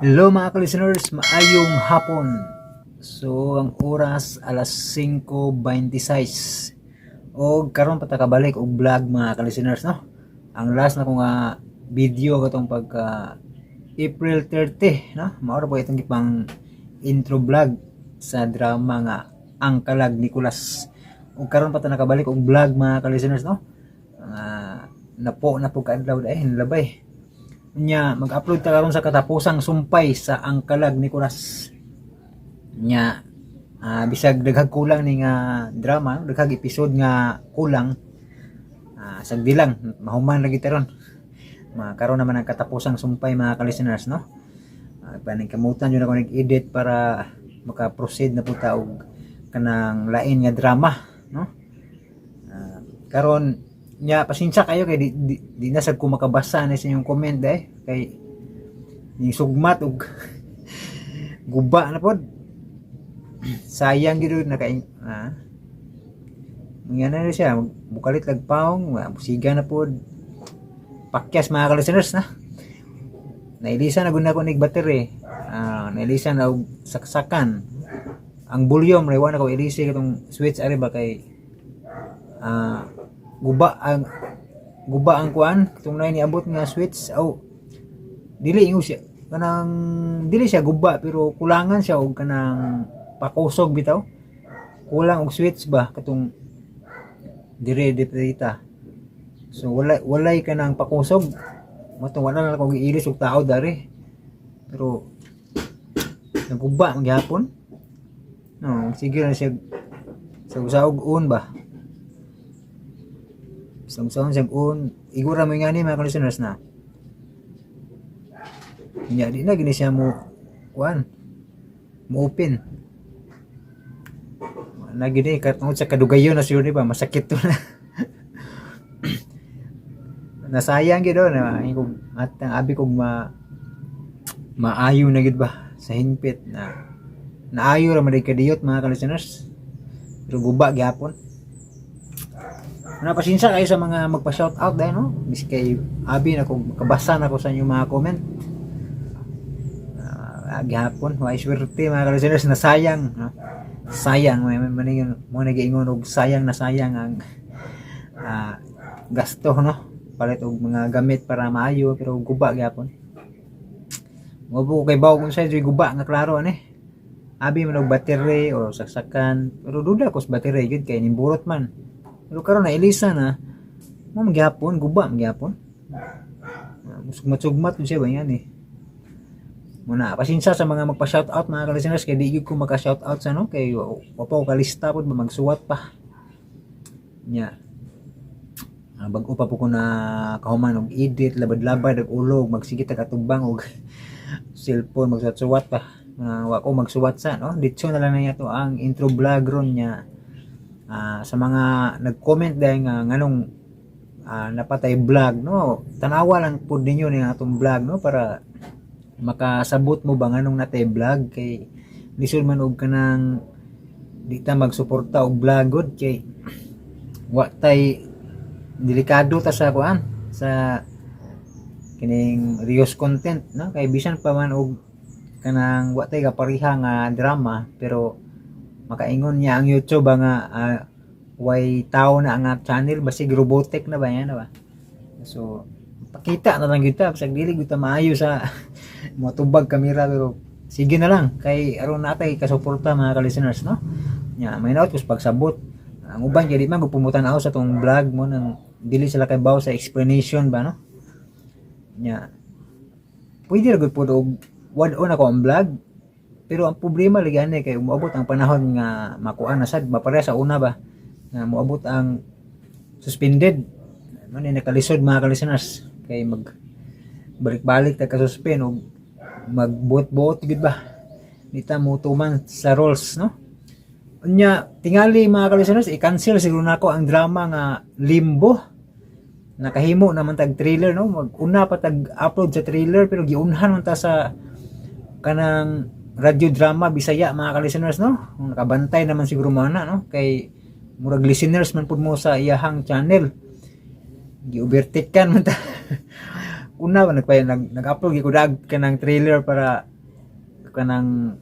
Hello, mga ka-listeners, maayong hapon. So ang oras alas 5:26. O karon pa ta kabalik og vlog, mga ka-listeners, no. Ang last na ko nga video katong pagka April 30, no. Mao ra po itong gipang intro vlog sa drama nga Ang Kalag Nicolas. O karon pa ta nakabalik og vlog, mga ka-listeners, no. Napo na po kaadlaw dahil labay. Nya mag-upload ta karon sa katapusang sumpay sa Ang Kalag Nicolas. Nya bisag daghag kulang ni nga drama, daghag episode nga kulang, sagdi lang mahuman lagi ta ron. Makaroon naman ang katapusang sumpay, mga ka-listeners, no. Paningkamutan jud ako nag-edit para maka-proceed na po ta og kanang lain nga drama, no. Karon nya pasensya kayo kay di na sad ko makabasa na sa inyong comment eh kay ning sugmat og guba na pod. Sayang gid naka nga na siya bukalit lag paong siga na pod pakyas, mga ka-listeners, na nailisa na gud nako nig battery, nailisa na og saksakan. Ang volume ray wa na ko ilisi katong switch ari ba kay guba ang kuan katong nay niabot nga switch. Aw, dili ingo siya kanang dili siya guba pero kulangan siya og kanang pakusog bitaw, kulang og switch ba katong dire dita. So wala walay kanang pakusog matong wala na ko giilis og tao dari pero naguba man gihapon, no. Sige na siya sa usaog on ba sa usaon siya on igura mo nga ni, mga listeners, na nya di na gini siya mo kuan mo open na gini katungod sa kadugayon na siguro, di ba? Masakit to na nasayang gid na kog at ang abi kog ma maayo na gid ba sa hingpit na naayo ra man kadiyot, mga ka-listeners, pero guba gyapon na. Pasensya kayo sa mga magpa-shout out dahil, no, miski kay abi na kog makabasa na ko sa inyong mga comment. Gihapon way swerte, mga ka-listeners, nasayang, no? Sayang may maningon mo nagaingon og sayang na sayang ang gasto, no, palit og mga gamit para maayo pero guba gyapon mo ko kay bawo kung sa guba nga klaro ani. Abi man og battery o saksakan pero duda ko sa battery gyud kay nimburot man, pero karon na ilisa na mo magyapon guba magyapon. Sugmat-sugmat yun siya ba yan eh. Muna, pasensya sa mga magpa-shoutout, mga ka-listeners, kay di gyud ko maka-shoutout sa, no, kay wa pa ko kalista pod ba magsuwat pa. Nya. Bag-o pa po ko na kahuman og edit, labad-labad og ulog, magsige ta katubang og cellphone magsuwat-suwat pa. Wa ko magsuwat sa, no. Ditso na lang niya to ang intro vlog ron niya. Sa mga nag-comment dahil nga nganong napatay vlog, no, tanawa lang pud ninyo ni atong vlog, no, para makasabot mo ba nganong natay vlog kay lisod man og kanang di ta magsuporta og vlog gud kay wa tay delikado ta sa kuan sa kining reuse content, no, kay bisan pa man og kanang wa tay kapareha nga drama pero makaingon niya ang YouTube ba nga way tao na nga channel, basig robotic na ba yan na ba. So pakita na lang gyud ta bisag dili gyud ta maayo sa motubag kamera pero sige na lang kay aron natay kasuporta, mga ka-listeners, no. Nya may naot kus pagsabot ang uban kay di man gud pumutan-aw sa tong vlog mo nang dili sila kay baw sa explanation ba, no. Nya pwede ra gud pud og wad-on ako ang vlog pero ang problema lagi ani kay umuabot ang panahon nga makuan na sad ba pareha sa una ba nga moabot ang suspended man ni nakalisod, mga ka-listeners, kay mag balik-balik ta ka-suspend og magbuot-buot gid ba di ta mo tuman sa rules, no. Unya tingali, mga ka-listeners, i-cancel siguro nako ang drama nga Limbo. Nakahimo naman tag trailer, no. Mag-una pa tag upload sa trailer pero giunhan man ta sa kanang radio drama Bisaya, mga ka-listeners, no. Kung nakabantay naman siguro mo na, no, kay murag listeners man pud mo sa iyahang channel, gi-overtake kan man ta. Una ba nag-upload gyud ko dag kanang trailer para kanang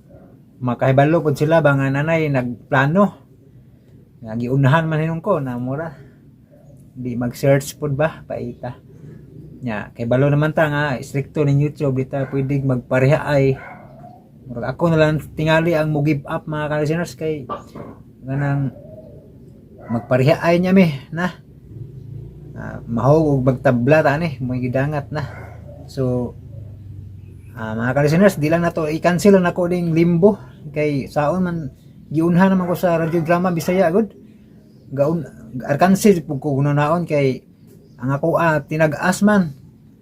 makahibalo pud sila ba nga nanay nagplano nga giunahan man hinon ko na mura di mag-search pud ba paita nya. Kay balo naman ta nga strikto ning YouTube, di ta pwede magpareha. Ay, murag ako na lang tingali ang mo give up, mga ka-listeners, kay kanang magpareha ay niya mi na. Mahog og magtabla ta ani mo gidangat na. So mga ka-listeners, di lang nato i-cancel lang nako ding Limbo kay saon man giunhan naman ko sa Radio Drama Bisaya gud. Gaun arkansil pug ko gunaon kay ang ako tinag-as man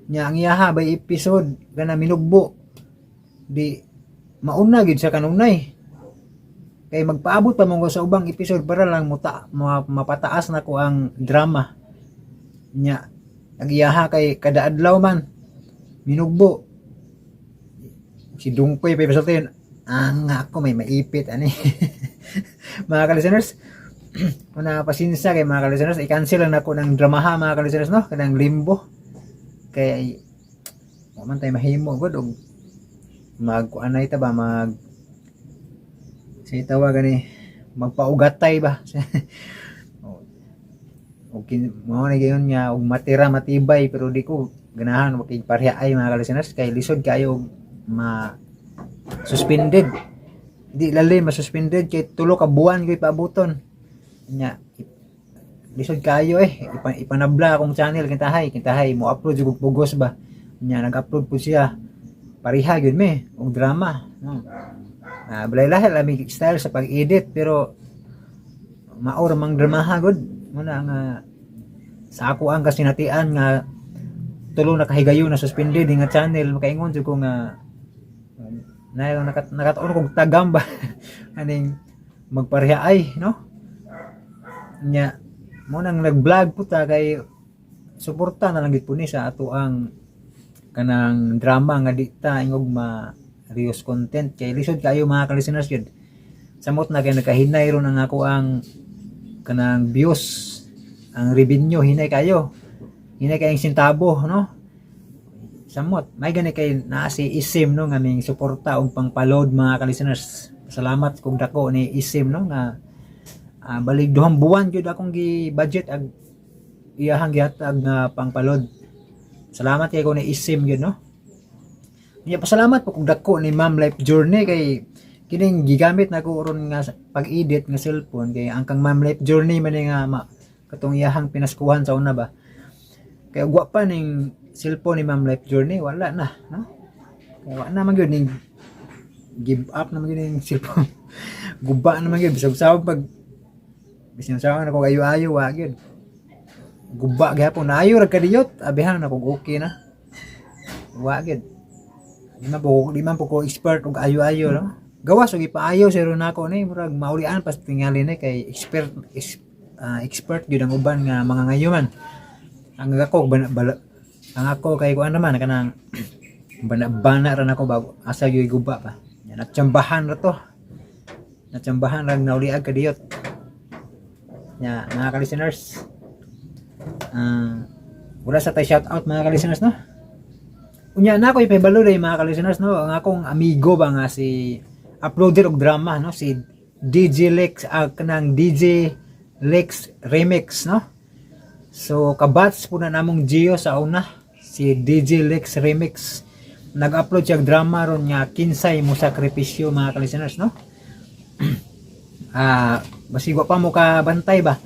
nya ang iyaha by episode kana minugbo, di mauna gid sa kanunay kay magpaabot pa mo ko sa ubang episode para lang mapataas na ko ang drama nya. Ang iyaha kay kada adlaw man minugbo. Si Dungkoy pa ipasulti ang ako may maipit ani, mga ka-listeners. Una, pasensya kay mga ka-listeners, i-cancel lang nako ng dramaha, mga ka-listeners, no, kanang Limbo, kay wa man tay mahimo gud og magkuanay ta ba, mag say tawag gani, magpaugatay ba. O mao na gayon nga og matira matibay, pero di ko ganahan makigpareha ay, mga ka-listeners, kay lisod kayo og ma suspended. Di lalim ma-suspended kay 3 ka buwan ko ipaabuton nya. Lisod kayo eh. Ipanabla akong channel. Kintahay kintahay mo upload jud og pugos ba nya. Nag-upload po siya, pareha gyud mi og drama, no? Balay lahi lami style sa pag-edit, pero mao ra mang dramaha gud muna nga sa ako ang kasinatian nga tulo na kahigayon na suspended nga channel. Makaingon jud ko nga na nakatuon kog tagam ba aning magpareha ay, no? Nya mo nang nag-vlog po ta kay suporta na lang gid po ni sa ato ang kanang drama nga di ta ingog ma reuse content kay lisod kayo, mga ka-listeners yun. Samot na kay nakahinay ron ang ako ang kanang views, ang revenue hinay kayo, hinay kayong sentabo, no? Samot may gani kay naa si Isim, no, nga ming suporta og pangpaload, mga ka-listeners. Salamat kog dako ni Isim, no, nga balig 2 buwan gyud akong gi budget ag iyahang gihatag nga pangpaload. Salamat kay ko ni Isim gyud, no? Nya pasalamat po kog dako ni Ma'am Life Journey kay kining gigamit na ko ron nga pag-edit nga cellphone kay ang kang Ma'am Life Journey man ni nga katong iyahang pinaskuhan sa una ba. Kay wa pa ning cellphone ni Ma'am Life Journey, wala na, no? Kay wa na man gyud ning give up na man gyud ning cellphone. Guba na man gyud bisag sa pag bisan sa na ko ayo-ayo, wa gyud. Guba gihapon, naayo ra kadiyot, abihan na kog okay na. Wa gyud. Di man po ko expert og ayo-ayo, no? Gawas og ipaayo sa nako ni murag maulian pas tingali ni kay expert gyud ang uban nga mga ngayuman. Ang ako bana, bala, ang ako kay kuan naman kanang bana-bana ra nako bago asa gyud guba pa. Yan, natsambahan ra to. Natsambahan ra nauliag kadiyot. Nya mga ka-listeners. Wala sa tay shout out, mga ka-listeners, no? Unya na ako ipahibalo rin, mga ka-listeners, no, ang akong amigo ba nga si uploader og drama, no, si DJ Lex, kanang DJ Lex Remix, no? So kabatch po na namong Gio sa una si DJ Lex Remix. Nag-upload siya og drama ron nga Kinsay mo sakripisyo, mga ka-listeners, no? Basig wa pa mo ka bantay ba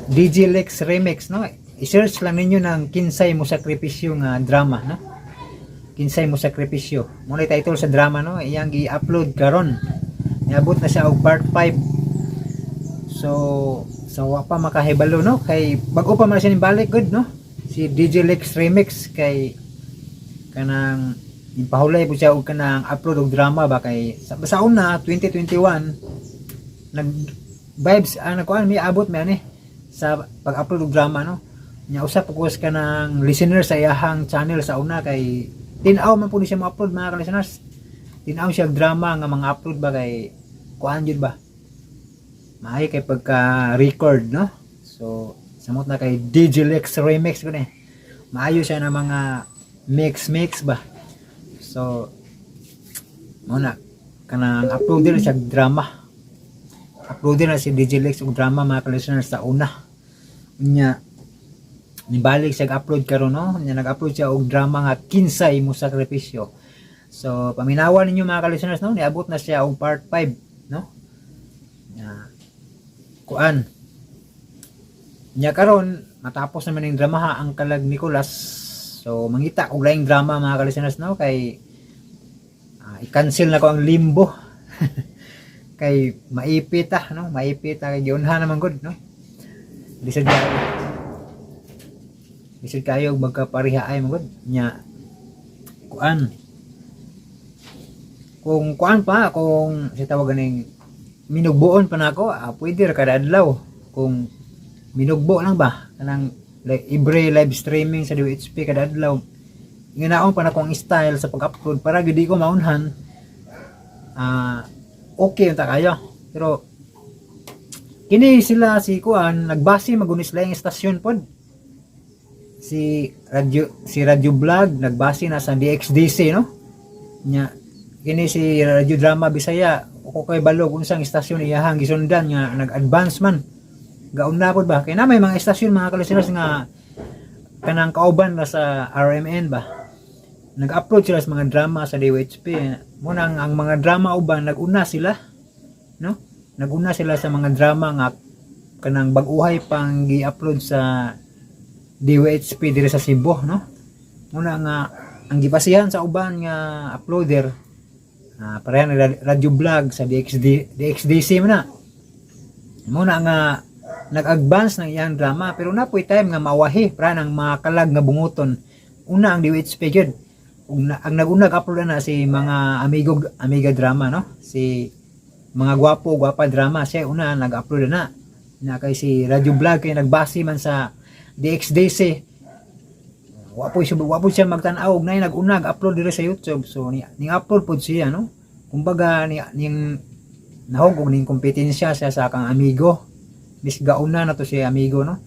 DJ Lex Remix, no? I-search lang ninyo ng Kinsay mo sakripisyo nga drama, no? Kinsay mo sakripisyo. Mo na title sa drama, no? Iyang gi-upload karon. Niabot na siya og part 5. So wa pa makahibalo, no, kay bag-o pa man siya ning balik good, no? Si DJ Lex Remix kay kanang impahulay po siya og kanang upload og drama ba kay sa una 2021 nag vibes ang nagkuan may abot may ani sa pag-upload og drama, no? Nya usa po ko sa kanang listener sa iyahang channel sa una kay tin-aw man po ni siya mo-upload, mga ka-listeners. Tin-aw siya og drama nga mga upload ba kay kuan jud ba, maayo kay pagka record, no? So samot na kay DJ Lex Remix ko ni maayo siya na mga Mix mix ba. So mao na kanang upload na siya drama. Upload na si DJ Lex og drama, mga ka-listeners, sa una. Unya nibalik siya upload karon, no. Nya nag-upload siya og drama nga Kinsay Mo Sakripisyo. So paminawan ninyo, mga ka-listeners, no, niabot na siya og part 5, no. Nya kuan. Nya karon matapos naman yung drama ha, ang Kalag Nicolas. So mangita og laing drama, mga ka-listeners, no, kay i-cancel na ko ang Limbo. Kay maipit ah, no? Maipit ah, kay giunhan naman gud, no? Lisod kayo. Lisod kayo magkapareha ay man gud. Nya kuan. Kung kuan pa, kung si tawag ganing minugbuon pa nako, pwede ra kada adlaw. Kung minugbo lang ba, kanang like libre live streaming sa DWHP kada adlaw. Inganaon pa nako ang style sa pag-upload para gyud di ko maunhan. Okay unta kayo. Pero kini sila si kuan nagbase magunis sila yung estasyon pod. Si Radio Vlog nagbase na sa DXDC, no. Nya kini si Radio Drama Bisaya ko kay balog unsang istasyon iyahang gisundan nga nag-advance man. Gauna pod ba kay na may mga istasyon, mga ka-listeners, nga kanang kauban na sa RMN ba. Nag-upload sila sa mga drama sa DWHP. Muna ang mga drama uban nag-una sila, no? Nag-una sila sa mga drama nga kanang bag-uhay pang gi-upload sa DWHP diri sa Cebu, no. Muna nga ang gibasihan sa uban nga uploader, pareha na Radio Vlog sa DXD, DXDC mo na. Muna nga nag-advance ng iyang drama, pero na po'y time nga mawahi para ng mga kalag nga bunguton. Una ang DWHP gyud. Ug ang nag-unag upload na si mga amigo amiga drama, no, si mga gwapo gwapa drama, siya una nag-upload na na kay si Radio Vlog kay nagbase man sa DXDC. Wa po siya magtan-aw og nay nag-una upload diri sa YouTube. So ni upload pod siya, no. Kumbaga ni ning nahog og ning kompetensya siya sa akang amigo. Mis gauna na to si amigo, no.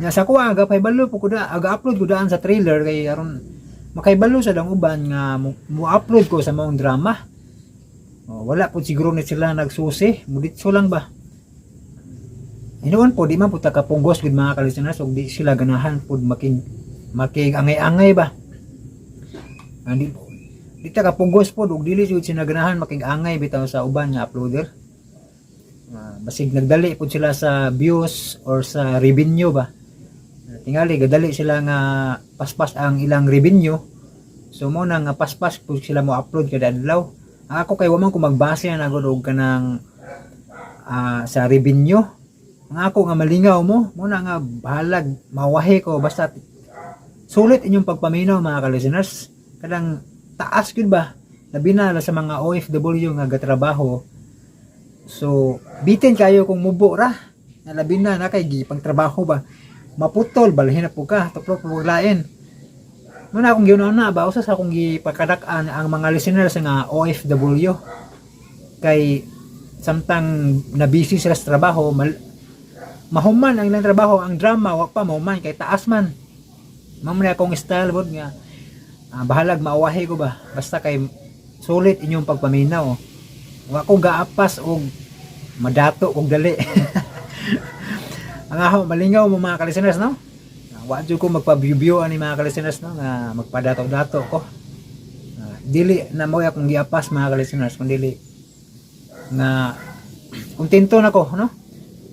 Nya sa kuha aga paybalo po ko da, aga upload ko daan sa trailer kay aron makaybalo sa dang uban nga mo upload ko sa maong drama. Oh, wala po siguro ni sila nagsusi, muditso lang ba. Hinuon po, di man po ta kapugos gud, mga ka-listeners, ug di sila ganahan pud makig makig angay-angay ba. Di di ta kapugos pod ug dili jud sila ganahan makig-angay bitaw sa uban nga uploader. Basig nagdali pud sila sa views or sa revenue ba. Tingali gadali sila nga paspas ang ilang revenue. So mo na nga paspas pud sila mo upload kada adlaw. Ang ako kay wa man ko magbase na gud og kanang sa revenue. Ang ako nga malingaw mo, mo na nga bahalag mawahi ko basta sulit inyong pagpaminaw, mga ka-listeners. Kanang taas gyud ba? Labi na sa mga OFW nga gatrabaho. So, bitin kayo kung mubo ra. Na labi na na kay gi trabaho ba. Maputol balhin na po ka, tuplok po lain. Muna akong giuna na ba usa sa akong gipakadak-an ang mga listeners nga OFW kay samtang na busy sila sa trabaho, mahuman ang ilang trabaho, ang drama wa pa mahuman kay taas man. Mao man akong style bod nga bahalag maawahi ko ba basta kay sulit inyong pagpaminaw. Wa ko gaapas og madato og dali. Ang aho malingaw mo, mga ka-listeners, no. Wa jud ko magpa-view ani, mga ka-listeners, no, nga magpadato-dato ko. Dili na mo akong giapas, mga ka-listeners, kun dili nga kontento na ko, no.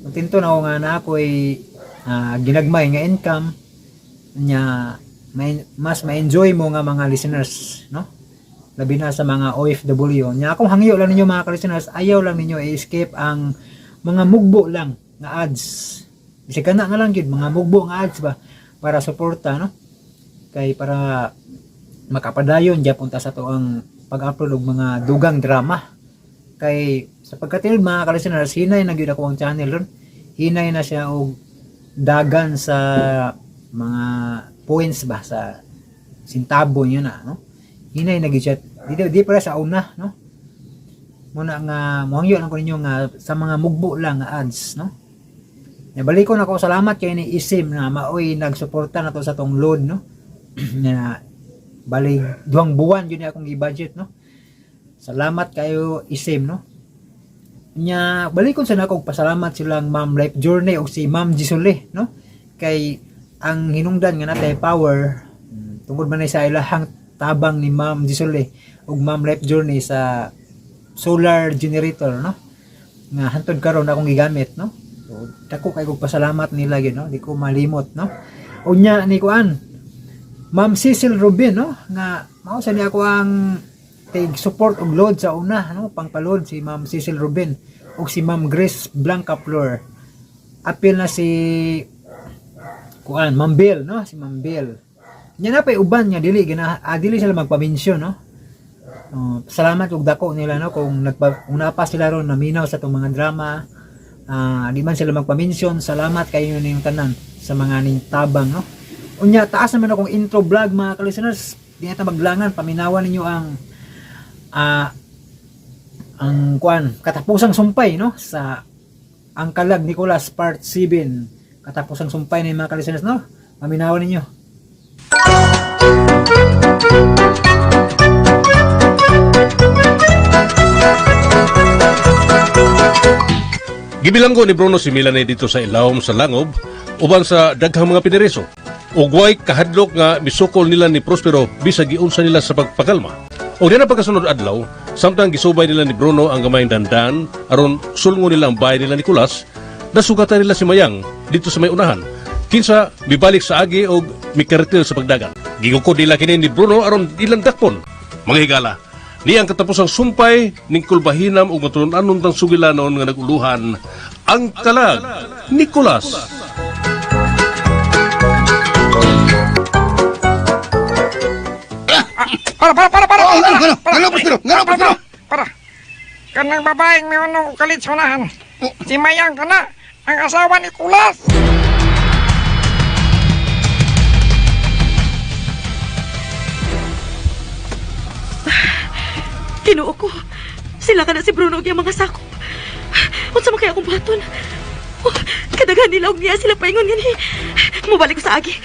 Kontento na ako nga na ako'y ginagmay nga income nya may, mas ma-enjoy mo nga mga listeners, no, labi na sa mga OFW. Nya akong hangyo lang ninyo, mga ka-listeners, ayaw lang ninyo i-skip ang mga mugbo lang nga ads. Bisag kana nga lang gyud, mga mugbo nga ads ba, para suporta, no, kay para makapadayon gyapon ta sa atoang pag-upload og mga dugang drama. Kay sa pagkatinud, mga ka-listeners, hinay na gyud ako ang channel ron. Hinay na siya og dagan sa mga points ba, sa sintabo niya na, no. Hinay na gyud siya di para sa una, no. Muna nga mohangyo lang ko ninyo nga sa mga mugbo lang nga ads, no. Nabalikon ako, salamat kay ni Isim na maoy nagsuporta na to sa tong load, no, na Bali 2 buwan yun akong gi-budget, no. Salamat kayo isim, no. Nya balikon sa nako pasalamat silang Ma'am Life Journey o si Ma'am Gisole, no, kay ang hinungdan nga natay power tungod man ni sa ilahang tabang ni Ma'am Gisole ug Ma'am Life Journey sa solar generator, no, nga hantod karon akong gigamit, no. So dako kay kog pasalamat nila gyud, no, di ko malimot, no. Unya ni kuan Ma'am Cecil Rubin, no, nga mao sa ni ako ang tig support og load sa una, no, pangpaload si Ma'am Cecil Rubin ug si Ma'am Grace Blanca Flor. Apil na si kuan Ma'am Bill, no, si Ma'am Bill. Nya na pay uban nga dili gina dili sila magpa-mention, no. Oh, salamat og dako nila, no, kung nagpa kung naa pa sila ron naminaw sa atong mga drama, di man sila magpa-mention, salamat kayo ninyong tanan sa mga ning tabang, no. Unya taas naman akong intro vlog, mga ka-listeners, di na ta maglangan, paminawan ninyo ang ang kuan katapusang sumpay, no, sa Ang Kalag Nicolas part 7, katapusang sumpay ni mga ka-listeners, no, paminawan ninyo. Gibilanggo ni Bruno si Melanie dito sa ilawom sa langob uban sa daghang mga pineriso. Ugway kahadlok nga misukol nila ni Prospero bisag giunsa nila sa pagpakalma. Og na pagkasunod adlaw, samtang gisubay nila ni Bruno ang gamayng dandan aron sulngo nila ang bahay nila Nicolas, nasugatan nila si Mayang dito sa may unahan. Kinsa mibalik sa agi og mikaritil sa pagdagan. Gigukod nila kini ni Bruno aron ilang dakpon. Mga higala, ni ang katapusang sumpay ning kulbahinam ug matulon-anon tang sugilanon nga naguluhan ang Kalag Nicolas. Para, para, para, para! Oh, ngano, ngano, ngano, Prospero, ngano, Prospero? Para. Kanang babaeng may ano kalit sa unahan. Oh. Si Mayang kana, ang asawa ni Kulas. Tinuo ko. Sila ka na si Bruno ug iyang mga sakop. Unsa man kaya akong buhaton? Oh, kadaghan nila og niya sila paingon gani. Mobalik ko sa agi.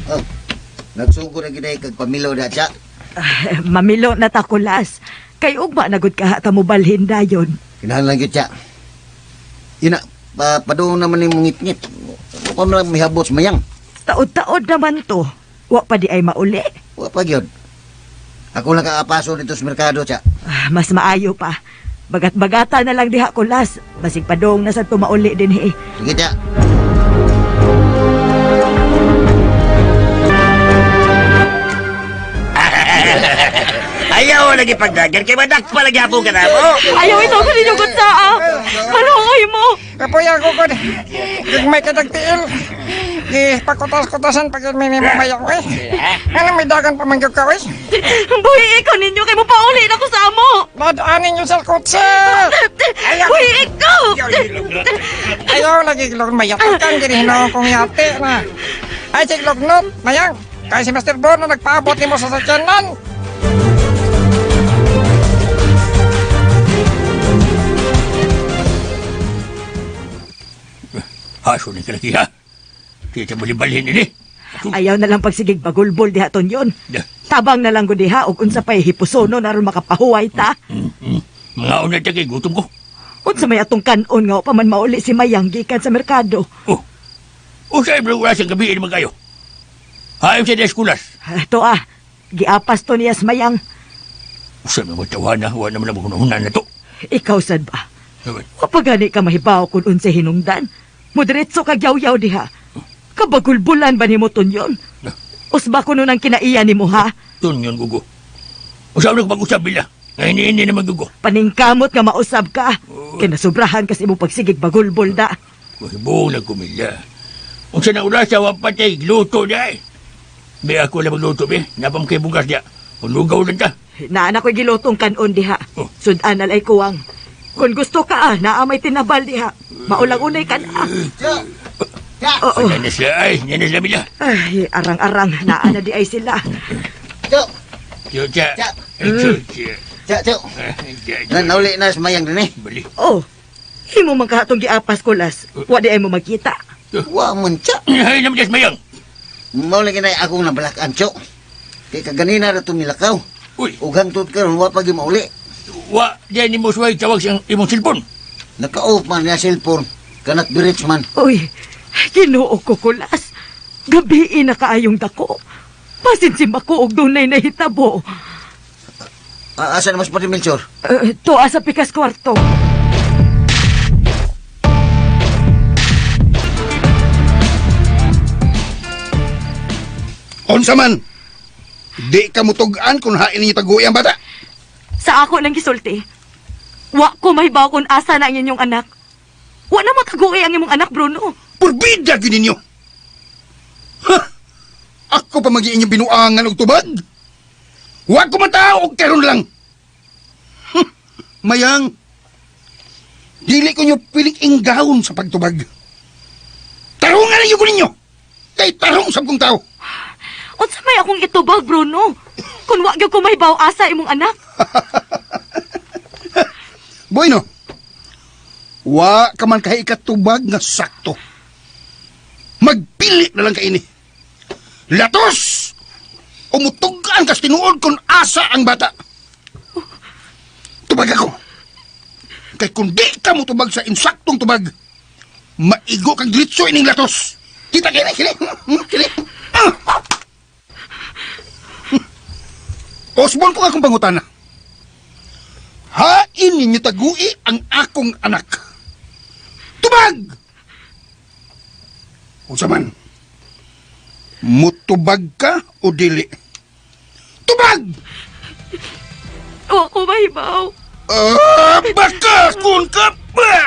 Oh, nagsugo na gid kag pamilo da siya. Ah, mamilo na ta Kulas. Kay ugma na gud ka ta mobalhin dayon. Kinahanglan gyud siya. Ina, pa padung naman ni mungit-ngit. Wa man lang mihabot sa Mayang. Taod-taod naman to. Wa pa di ay mauli. Wa pa gyud. Ako lang kaapaso dito sa merkado siya. Ah, mas maayo pa. Bagat-bagata na lang diha Kulas. Basig padong na sa tumauli din eh. Sige siya. Ayaw lagi pagdagan kay madak pa lagi hapon ka na mo. Ayaw ito ko ninyo gud saa. Maluoy mo. Kapoy ako ko. Gagmay ka dagtiil. Di pakutas-kutasan pag yun may Mayang eh. Ano may dagan pa man gyud ka eh. Buhi ikaw ninyo kay mo pauli na ko sa amo. Ladaanin niyo sa kotse. Buhi ikaw. Ayaw lagi glog mayat kang ginhinong kong yate na. Ay si Glognot, Mayang. Kay si Master Bruno nagpaabot nimo sa sakyanan. Haso ni kalaki ha. Kita bali-balhin ini. Ayaw na lang pagsigig bagulbol diha ton yon. Da. Tabang na lang gud diha og unsa pay hipusono na aron makapahuway ta. Mga una ta kay gutom ko. Unsa may atong kanon nga wa pa man mauli si Mayang gikan sa merkado. Oh. Usa ibig oras ang gabi naman kayo. Haim sa deskulas. To ah, giapas to niya sa Mayang. Usa may matawa na, wala naman ang hunahunan na to. Ikaw sad ba? Wa pa gani ka mahibaw kung unsay hinungdan. Mudiretso ka yaw-yaw diha. Kabagulbulan ba nimo ton yon? Usba ko nun ang kinaiya nimo ha? Tun yun gugo. Usa na pag-usab bila. Ngayon ini naman gugo. Paningkamot nga mausab ka. Kinasubrahan kasi mo pagsigig bagulbol da. Kuhibong na kumilya. Unsa na oras sa wapatay, luto na eh. Be ako lang magluto be. Napam kay bugas niya. Lugaw lang ta. Naa na ko'y gilutong kanon diha. Oh. Sudan alay kuwang. Kung gusto ka ah, naa may tinabal diha. Maulang-unay ka na. Siya. Siya. Oo. Yan na sila ay. Yan na sila bila. Ay, arang-arang, naa na di ay sila. Siya. Chucha. Cha. Chucha. Tiyo, tiyo. Na, nauli na sa mayang din eh. Bali. Oh, himo man kahatong giapas kulas. Wa di ay mo magkita. Wa man tiyo. Ay, naman dyan mayang. Mao lagi na akong nabalakan, tiyo. Kay kaganina ra tumilakaw. Uy, Ug hangtod karon wa pa gyud mauli. wa diyan ni mo suway tawag siyang imong cellphone. Naka-off man niya cellphone. Kanat birich man. Uy, Ginoo ko kulas. Gabi na kaayong dako. Pasinsim ako og dunay nahitabo. Ah, asa na mas pati Melchor? Tuwa sa pikas kwarto. Unsa man? Di ka mutug-an kung hain ninyo taguwi ang bata. Sa ako lang gisulti. Wa ko mahibaw kung asa na ang inyong anak. Wa na mataguwi ang imong anak, Bruno. Purbida gyud ninyo. Ha? Ako pa magi inyong binuangan og tubag. Wa ko matao og karon lang. Mayang, dili ko nyo piling inggahon sa pagtubag. Tarungan ninyo ko ninyo. Kay tarong sa kong tao. Unsa may akong itubag, Bruno? Kung wa gyud ko mahibaw asa imong anak. Bueno, wa ka man kahi ikatubag nga sakto. Magpili na lang kaini. Latos! Umutugan kas tinuod kung asa ang bata. Tubag ako. Kay kung di ka mo tubag sa insaktong tubag, maigo kang diretso ining latos. Kita kini, kini, kini. Ah! Osbon ko akong pangutana. Hain ninyo tagui ang akong anak. Tubag! Unsa man? Mutubag ka o dili? Tubag! Wa ko mahibaw. Ah, baka kun ka pa!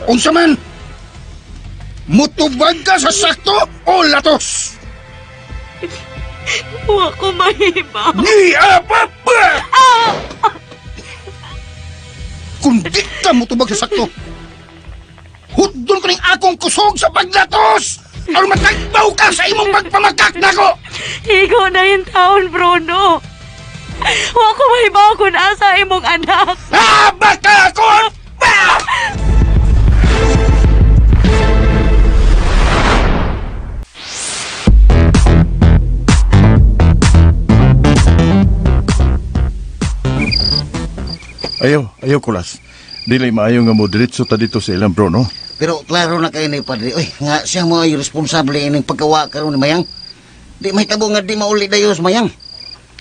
Unsa man? Mutubag ka sa sakto o latos? Wa ko mahibaw. Ni apa pa! Kung di ka mutubag sa sakto, hudon ko ning akong kusog sa paglatos! Aron matagbaw ka sa imong pagpamakak nako! Higo na yung taon, Bruno. Wa ko mahibaw kung asa imong anak. Ah, baka kun pa! Ayaw, ayaw kulas. Dili maayo nga mo diretso ta dito sa ilang bro, no? Pero klaro na kayo ni Padre. Uy, nga siya mo ay responsable ining pagkawa karon ni Mayang. Di mahitabo nga di mauli dayo sa Mayang.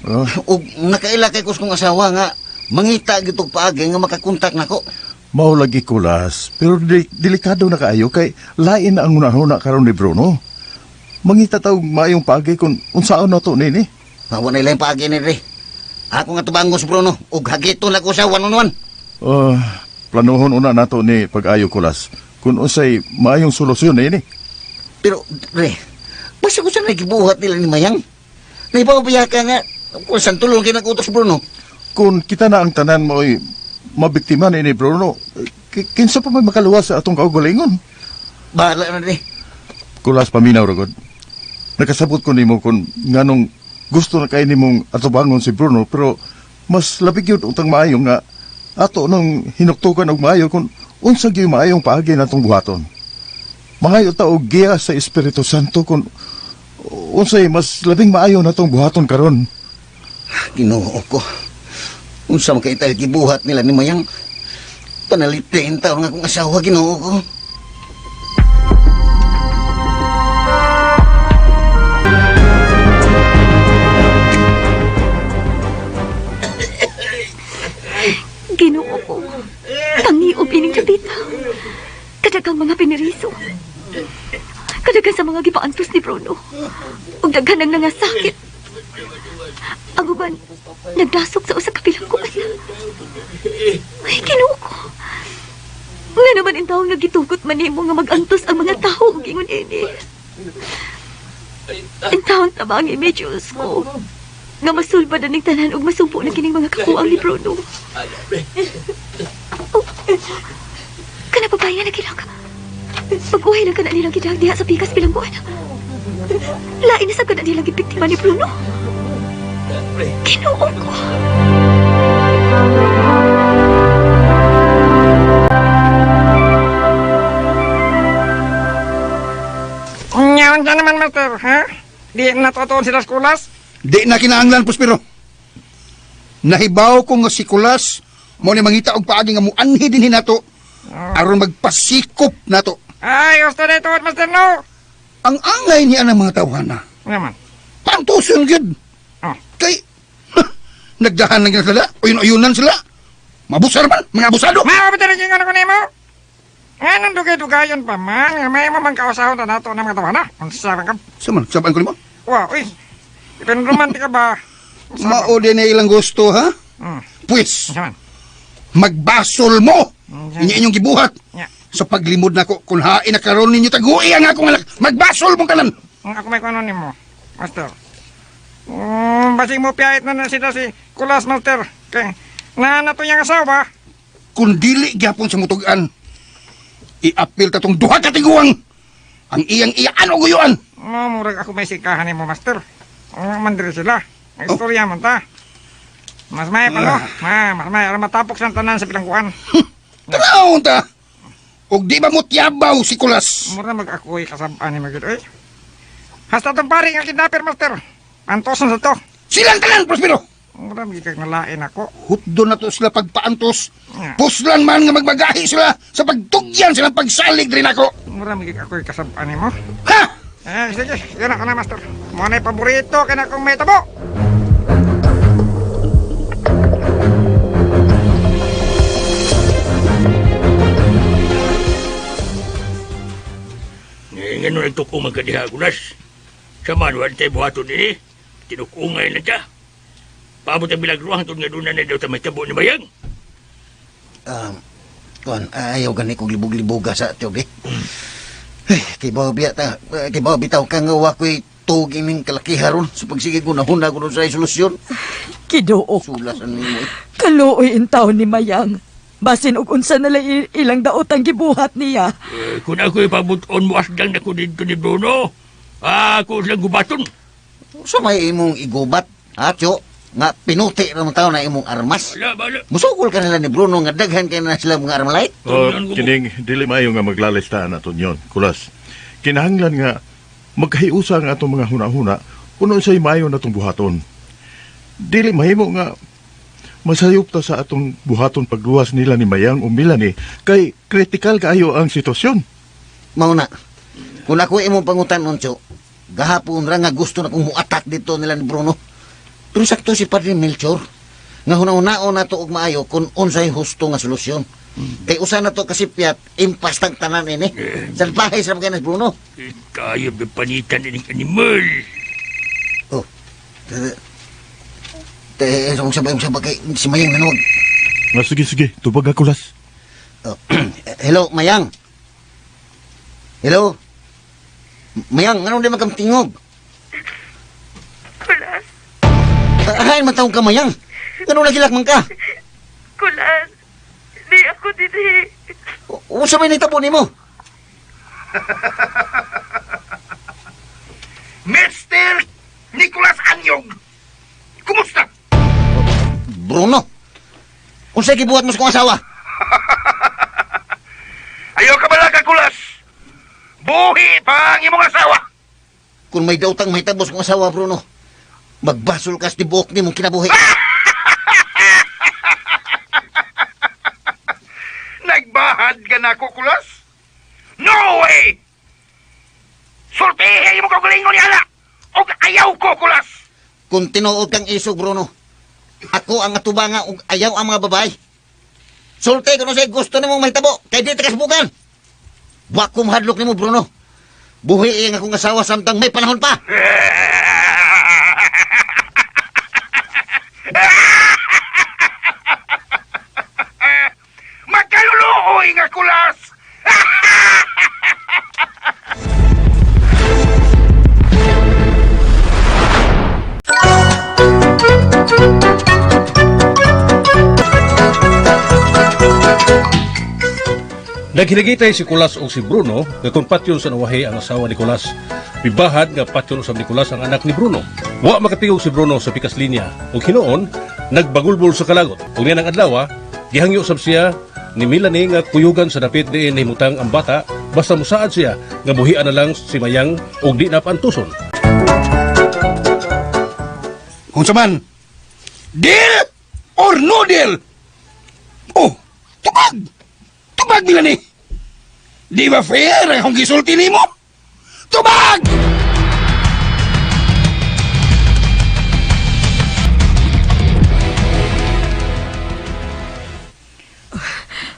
Oh, Ug nakaila kay kus kong asawa nga mangita gyud og paagi nga makakontak nako. mao lagi kulas, pero delikado na kaayo kay lain na ang hunahuna karon ni Bruno. Mangita ta og maayong paagi kung unsaon na to nini. Wa na ilang paagi ni Dre. Ako nga tubangos Bruno ug hagiton ako sa one on one. Oh, planuhon una nato ni pag-ayo kulas kung unsay maayong solusyon nini. Pero Dre, basta ko sa nagibuhat nila ni Mayang. Naipapabiya ka nga kung saan tulong kay nagutos Bruno. Kung kita na ang tanan mo'y mabiktima ni Bruno, kinsa pa may makaluwas sa atong kaugalingon? Bahala na Dre. Kulas paminaw ragod. Nakasabot ko nimo kung nganong gusto na kay nimong atubangon si Bruno pero mas labi gyud utang maayo nga ato nung hinuktukan og maayo kung unsa gyud maayong paagi natong buhaton. Mangayo ta og giya sa Espiritu Santo kung unsay mas labing maayo natong buhaton karon. Ginoo ko. Unsa man kay tayo gibuhat nila ni Mayang. Panalitin taon nga akong asawa, Ginoo ko. Ginoo ko. Pangiob ining dapita. Kadagang mga piniriso. Kadagan sa mga gipaantos ni Bruno. Ug daghan ang nangasakit. Ang uban, nagdasok sa usa ka bilangguan. Ay, Ginoo ko. Nga naman in taong nagitugot man nimo nga magantos ang mga tao ug ingon ini. In taon tabangi mi Diyos ko. Nga masulbad aning tanan ug masumpo na kining mga kakuang ni Bruno. Oh, kana babae nga nagilak. Pag-uhay lang ka na nilang gidag diha sa pikas bilangguan. Lain na sa kana nilang gibiktima ni Bruno. Ginoo ko. Ngayon ka naman, Master, ha? Di natutuon sila sa kulas? Di na kinaanglan, Prospero. Nahibaw ko nga si Kulas, mo ni mangita og paagi nga muanhi dinhi nato aron magpasikop nato. Ay, gusto na ito, Master, no? Ang angay niya ng mga tawhana. Naman. Pantuson gyud. Oh. Kay nagdahan lang sila, uyun-uyunan sila. Mabusar man, mga abusado. Maabot na rin yung ano ko nimo. Anong dugay-dugayon pa man? Nga may mamang kausahon na nato ng mga tawana. Unsa man ka? Sa man, sabaan ko nimo? Wow, uy. Ipinromantik ka ba? Unsa ba? Mao din na ilang gusto, ha? Pwes, Unsa man? magbasol mo. Mm. Inyo inyong gibuhat. Nya. Sa paglimod nako kung hain na karon ninyo tagui ang akong anak, magbasol mong tanan. Ang ako may kuno nimo, Master. Basig mo piyait na na sila si Kulas, Master. Kay na to niyang asawa. Kung dili gyapon sa mutugan, iapil ta tong duha ka tiguang. Ang iyang iyaan o guyuan. Oh, murag ako may sikahan nimo, Master. Oh, mandiri sila. Ang istorya man ta. Mas may pa no. Ma, mas may aron matapok sa tanan sa bilangguan. Tanaw ta. Og di ba mo tiyabaw si Kulas? Mura mag ako'y kasabaan ni Magid. Oy. Hasta tong pare nga kidnapper, Master. Antosan sa to. Silang tanan, Prospero. Mura magiging nalain ako. Hutdo na to sila pagpaantos. Yeah. Puslan man nga magbagahi sila sa pagtugyan silang pagsalig rin ako. Mura magiging ako'y kasabaan nimo. Ha? Eh, sige. Yan ako na, Master. Mo na paborito kaya akong may tabo. Eh, ngano nagtukuman ka diha, Kulas? Sa man, wala tayo buhaton ini. Tinukungay na ta. Paabot ang bilagruang tun nga doon na daw ta may tabo ni Bayang. Kuan, ayaw gani kog libog-liboga sa tiyo, eh. Ay, kay bawo biya ta, kay bawo bitaw ka nga wa ko'y tugin ning kalakiha ron sa pagsige ko nahuna ko sa solusyon. Kiduok. Sulasan nimo eh. Kaluoy in taon ni Mayang. Basin og unsa na lang ilang daot ang gibuhat niya. Eh, kung ako'y pabuton mo asdang na ko dito ni Bruno, ako silang gubaton. Sa may imong igubat, ha, tiyo? Nga pinuti ra man taon na imong armas. Wala, wala. Musukol ka nila ni Bruno nga daghan kay na sila mga armalite. Oh, kining dili maayo nga maglalista na yon, Kulas. Kinahanglan nga magkahiusa ang atong mga huna-huna kung unsay maayo natong buhaton. Dili mahimo nga masayop ta sa atong buhaton pagluwas nila ni Mayang o Milani kay kritikal kaayo ang sitwasyon. Mao na. Kung ako imong pangutan-on, tiyo, gahapon ra nga gusto na kong muatak dito nila ni Bruno. Pero sakto si Padre Melchor, nga huna-hunaon na to og maayo kung unsay husto nga solusyon. Kay usa na to kasipyat, impastang tanan ini. Salbahe sa mga ni Bruno. Eh, tayo may panitan din ng animal. Oh. Te, sa kay si Mayang nanawag. Nga sige sige, tubag ka, Kulas. Oh. Hello, Mayang. Hello. Mayang, anong di makamtingog? Kulas, Ahain man taong ka, Mayang. Anong nagilak man ka? kulas. Di ako dinhi. Usa may nitabo nimo. Mr. Nicolas Anyog! Kumusta? Bruno. Unsay gibuhat mo sa kong asawa? Ayaw ka bala Kulas! Buhi pa ang imong asawa! Kung may dautang mahitabo sa kong asawa, Bruno, magbasol ka sa tibuok nimong kinabuhi. Nagbahad ka na ko, Kulas? No way! Sultihi mo kagalingon ni Ana! Og ayaw ko, Kulas! Kung tinuod kang isog, Bruno, ako ang atubanga ug ayaw ang mga babae. Sulti kung unsay gusto nimong mahitabo, kay di ta kasibukan. Wa ko mahadlok nimo, Bruno. Buhi ang akong asawa samtang may panahon pa. Magkaluluoy nga, Kulas! Naghinagitay si Kulas og si Bruno nga kung patyon sa nawahi ang asawa ni Kulas. Mibahad nga patyon usab ni Kulas ang anak ni Bruno. Wa makatingog si Bruno sa pikas linya ug hinuon nagbagulbol sa kalagot. Ug niya ng adlaw, gihangyo usab siya ni Melanie nga kuyugan sa dapit diin nahimutang ang bata basta musaad siya nga buhian na lang si Mayang ug di na paantuson. Kung sa man, deal or no deal? Oh, tubag! Tubag, Melanie! Di ba fair ang akong gisulti nimo? Tubag!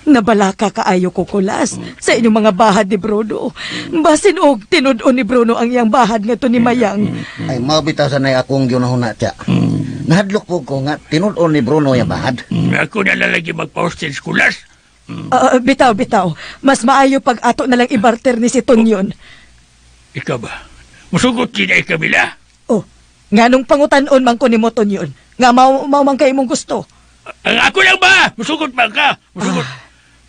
Nabalaka kaayo ko, Kulas, sa inyong mga bahad ni Bruno. Basin og tinud-on ni Bruno ang iyang bahad nga ni Mayang. Ay, mao bitaw sanay akong giunahuna tiya. Nahadlok po ko nga tinud-on ni Bruno yung bahad. Ako na lang lagi magpa-hostage kulas. Ah, bitaw, bitaw. Mas maayo pag ato na lang ibarter ni si Tonyon. Ikaw ba? Musugot kina ikabila. Oh, nganong pangutan-on man ko ni mo, Tonyon. Nga mao, mao man kay imong gusto. Ang ako lang ba? Musugot man ka. Musugot.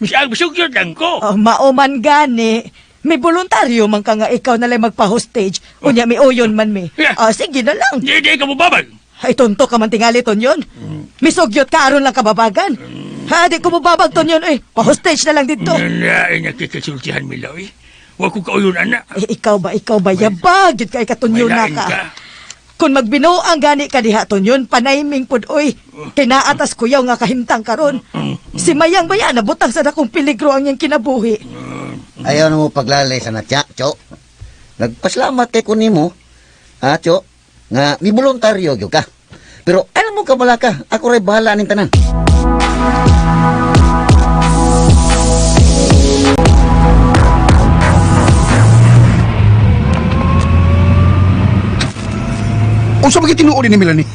Mis ang musugot lang ko. Oh, mao man gani. May voluntaryo man ka nga ikaw na lang magpa-hostage. Unya, may uyon man mi. Ah, sige na lang. Di, di ka mababag. Ay, tonto ka man tingali, Tonyon. Misugyot ka aron lang kababagan. Ha, di ko mababag, Tonyon. Eh, pa-hostage na lang dito. Ay, nakikasultihan mila, eh. Wa ko kauyon, anak. Eh, ikaw ba, yabag, yun kay katunyon May na lain ka. ka. Kung magbinuang gani ka diha, Tonyon, panayming pud oy. Kinaatas kuyaw nga kahimtang karon. Si Mayang baya, nabutang sa dakong peligro ang iyang kinabuhi. Ayaw na mo paglalay sa natya, Cho. Nagpasalamat kay ko nimo, ha, Cho, nga mi voluntaryo gyud ka. Pero alam mo ka bala ka, ako ray bahala ning tanan. Unsa man tinuod ni Melanie?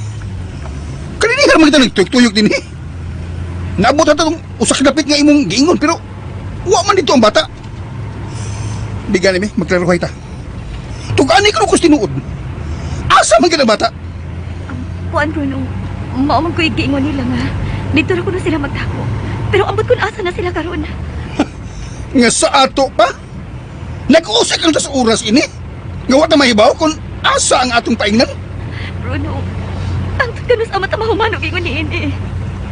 Kaninihan man kita nagtuyok-tuyok din eh. Naabot na itong usa ka dapit nga imong giingon pero wa man dito ang bata. Di gani mi, magklarohay ta. Tugani ko kus tinuod. Asa man gid ang bata? Kuan, Bruno, mao man ko'y giingon nila nga. Dito ra kuno sila magtako. Pero ambot kun asa na sila karon. Nga sa ato pa? Nag-usik ang tas oras ini. Nga wa ta mahibaw kung asa ang atong paingnan. Bruno, ang kanus ama ta mahuman og ingon niini.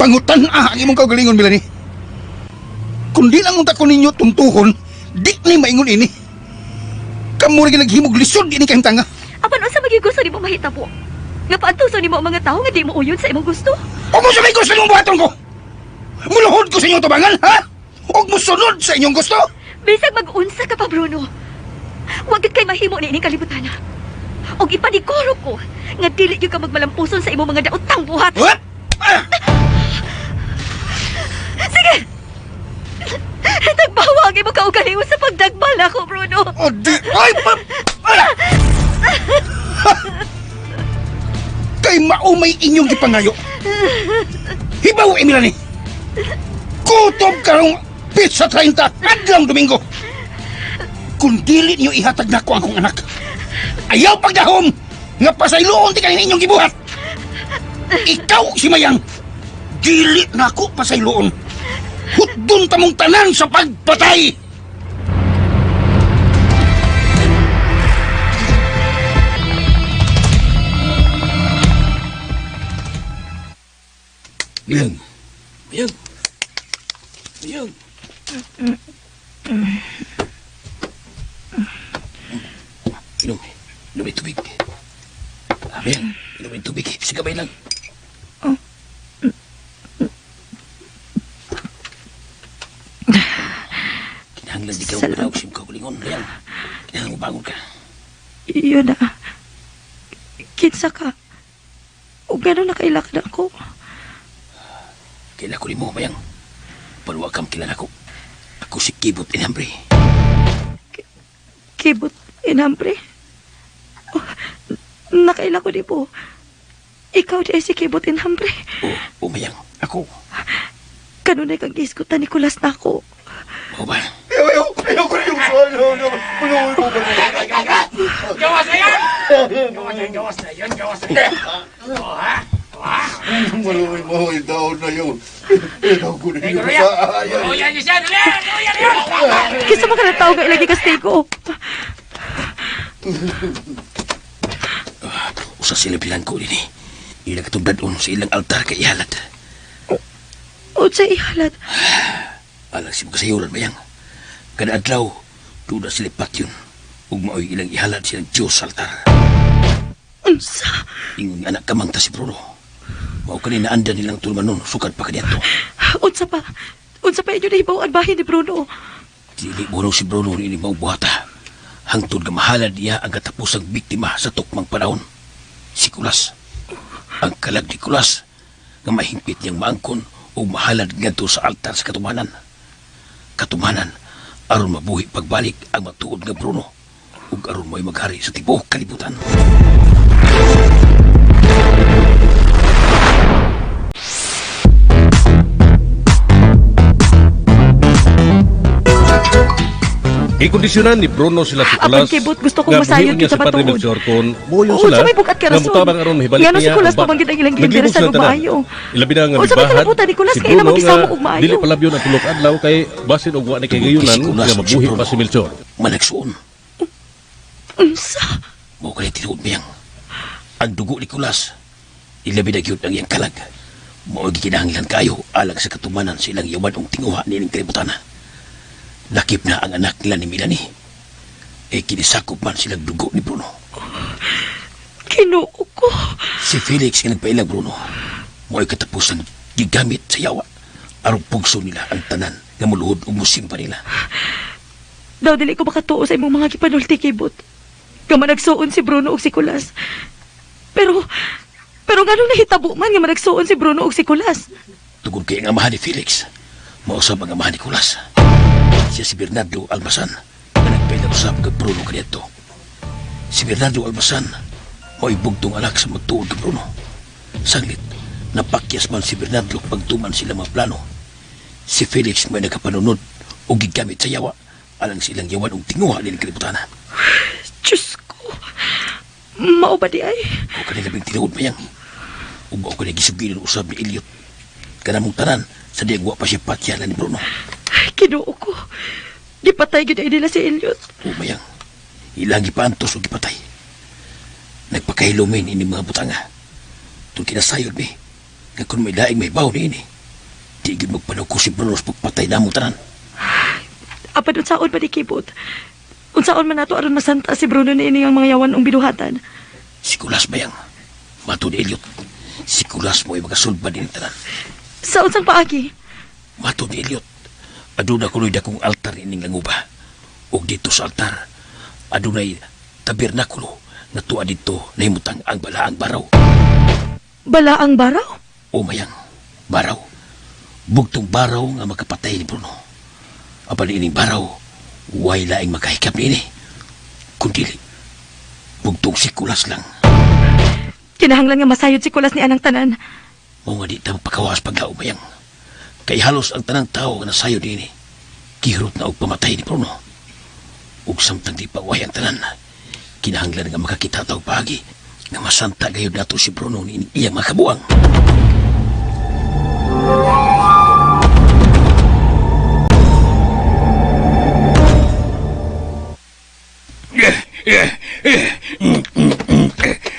Pangutan ah ang imong kaugalingon Melanie. Kung di lang unta ko ninyo tuntuhon, di ni maingon ini. Kamo ra naghimog lisod ini kahimtanga. Apan unsa maging gusto nimo mahitabo? Nga paantuson nimo ang mga tawo nga di mo uyon sa imong gusto? O mo sabay ko sa inyong buhaton ko! Muluhod ko sa inyong tubangan, ha? O musunod sa inyong gusto? Bisag mag-unsa ka pa, Bruno. Wag gid kay mahimo niining kalibutan. Og ipaniguro ko nga dili gyud ka magmalampuson sa imong mga daotang buhat. What? Ah! Sige! Tagbawa ang imong kaugalingon sa pagdagmal ako, Bruno. O di... Ay! Pa... Ah! Ha! Kay maumay inyong gipangayo. Hibaw, Emilani! Kutob karong pizza 30 adlong Domingo! Kung dili niyo ihatag nako ang akong anak, ayaw pagdahom nga pasayloon ti kanin inyong gibuhat. Ikaw si Mayang, dili nako pasayloon. Hutdon tamong tanan sa pagpatay! Mayang. Mayang. Mayang. Inom. Inom yung tubig. Mayang. Inom yung tubig. Sa kamay lang. Kinahanglan di ka magpanaog sa imong kaugalingon. Mayang. Kinahanglan bangon ka. Yun na. Kinsa ka. O gano'n nakailak na ako. Kaila ko nimo, Mayang. Paluwa kam kilala ko. Ako si Kibot Inhambre. Kibot, inambre. Oh, nakaila ko di po. Ikaw di ay si Kibot inhambre. Oh, Mayang. Ako. Kanunay kang gisgutan ni Kulas na ako. Mao ba? Ayaw, ayaw ko rin yung... Gawas na yan! Gawas na yan, gawas na yan, gawas na yan. Oh, ha? Maluoy mo, daon na yun. Ikaw ko ninyo sa ay. Kinsa man kanang tawo nga ilang gikastigo? Usa sila bilangko dinhi. Ila katong dad-on sa ilang altar kay ihalat. Unsa ihalat? Alang si makasayuran mayang. Kada adlaw, duda sila patyon. Ug maoy ilang ihalat silang Diyos sa altar. Unsa? Ingon nga anak kamang ta si Bruno. Mao kani naandan nilang tulumanon sukad pa kaniadto. Unsa pa? Unsa pa inyo nahibaw-an bahin ni Bruno? Dili buno si Bruno niini maong buhata. Hangtod nga mahalad niya ang katapusang biktima sa tukmang panahon. Si Kulas. Ang kalag ni Kulas nga mahingpit niyang maangkon o mahalad ngadto sa altar sa katumanan. Katumanan aron mabuhi pagbalik ang matuod nga Bruno ug aron mo'y maghari sa tibuok kalibutan. Gikondisyonan ni Bruno sila si Apan Kulas. kibot, gusto kong nga masayod buhion niya kita si Padre patuod. Melchor kon muyo Oo, sila sa may bukat ka nga rason. mutabang aron mahibalik Ngano si niya Kulas ang bata. pa man gid ang ilang Naglibog giinteresan sila og tanan. maayo. Ilabi na nga Unsa may mibahad kalabutan ni Kulas si kay ilang Bruno magisamo nga og maayo. Dili palabyon ang tulok adlaw kay basin og wa ni kay Tungod kay gayunan si Kulas nga ug si mabuhi Bruno. pa si Melchor. Managsuon. Unsa? Mao kani tinuod miyang. Ang dugo ni Kulas, ilabi na gyud ang iyang kalag. Mao gikinahanglan kayo alang sa katumanan sa ilang yawan tinguha niining kalibutan. Lakip na ang anak nila ni Melanie. E kinisakop man silang dugo ni Bruno. Ginoo ko. Si Felix nga nagpailang Bruno. Mo'y katapusan gigamit sa yawa. Aron pugso nila ang tanan nga muluhod ug musimba nila. Daw dili ko makatuo sa imong mga gipanulti kibot. Nga managsuon si Bruno ug si Kulas. Pero pero nganong nahitabo man nga managsuon si Bruno ug si Kulas? Tungod kay ang amahan ni Felix, mausab ang amahan ni Kulas. Siya si Bernardo Almasan nga nagpailang usab kay Bruno kaniadto. Si Bernardo Almasan mo'y bugtong anak sa magtuod kay Bruno. Sanglit, napakyas man si Bernardo pagtuman sila mga plano. Si Felix may nakapanunod o gigamit sa yawa alang silang yawan og tinguha nilang kalibutan. Diyos ko. Mao ba di ay? O kanila bing tinuod mayang. Ug mao kanila gisugilan usab ni Elliot. Kanamong tanan sa diyang wa pa siya patyalan ni Bruno. Ginoo ko. Gipatay gyud ay nila si Elliot. O mayang, ilang gipaantos o gipatay. Nagpakahilumin ini mga butanga. Tung kinasayod mi, nga kung may laing may baw ni ini, di gyud magpanuko si Bruno sa pagpatay namong tanan. Apan unsaon ba di kibot? Unsaon man nato aron masanta si Bruno niini ang mga yawan ong binuhatan? Si Kulas mayang, mato ni Elliot, si Kulas mo ay makasulba din tanan. Sa unsang paagi? Mato ni Elliot, aduna kuno'y dakong altar ining languba. Ug dito sa altar, adunay tabernakulo nga tuwa dito nahimutang ang balaang baraw. Balaang baraw? O mayang, baraw. Bugtong baraw nga makapatay ni Bruno. Apan ining baraw, way laing makahikap niini. Kundili, bugtong si Kulas lang. Kinahanglan nga masayod si Kulas ni anang tanan. Mao nga di ta magpakawas paglaom mayang. Kay halos ang tanang tao nga nasayod niini. Gihurot na og pamatay ni Bruno. Ug samtang di pa way ang tanan, kinahanglan nga makakita ta og paagi nga masanta gayud nato si Bruno niining iyang makabuang.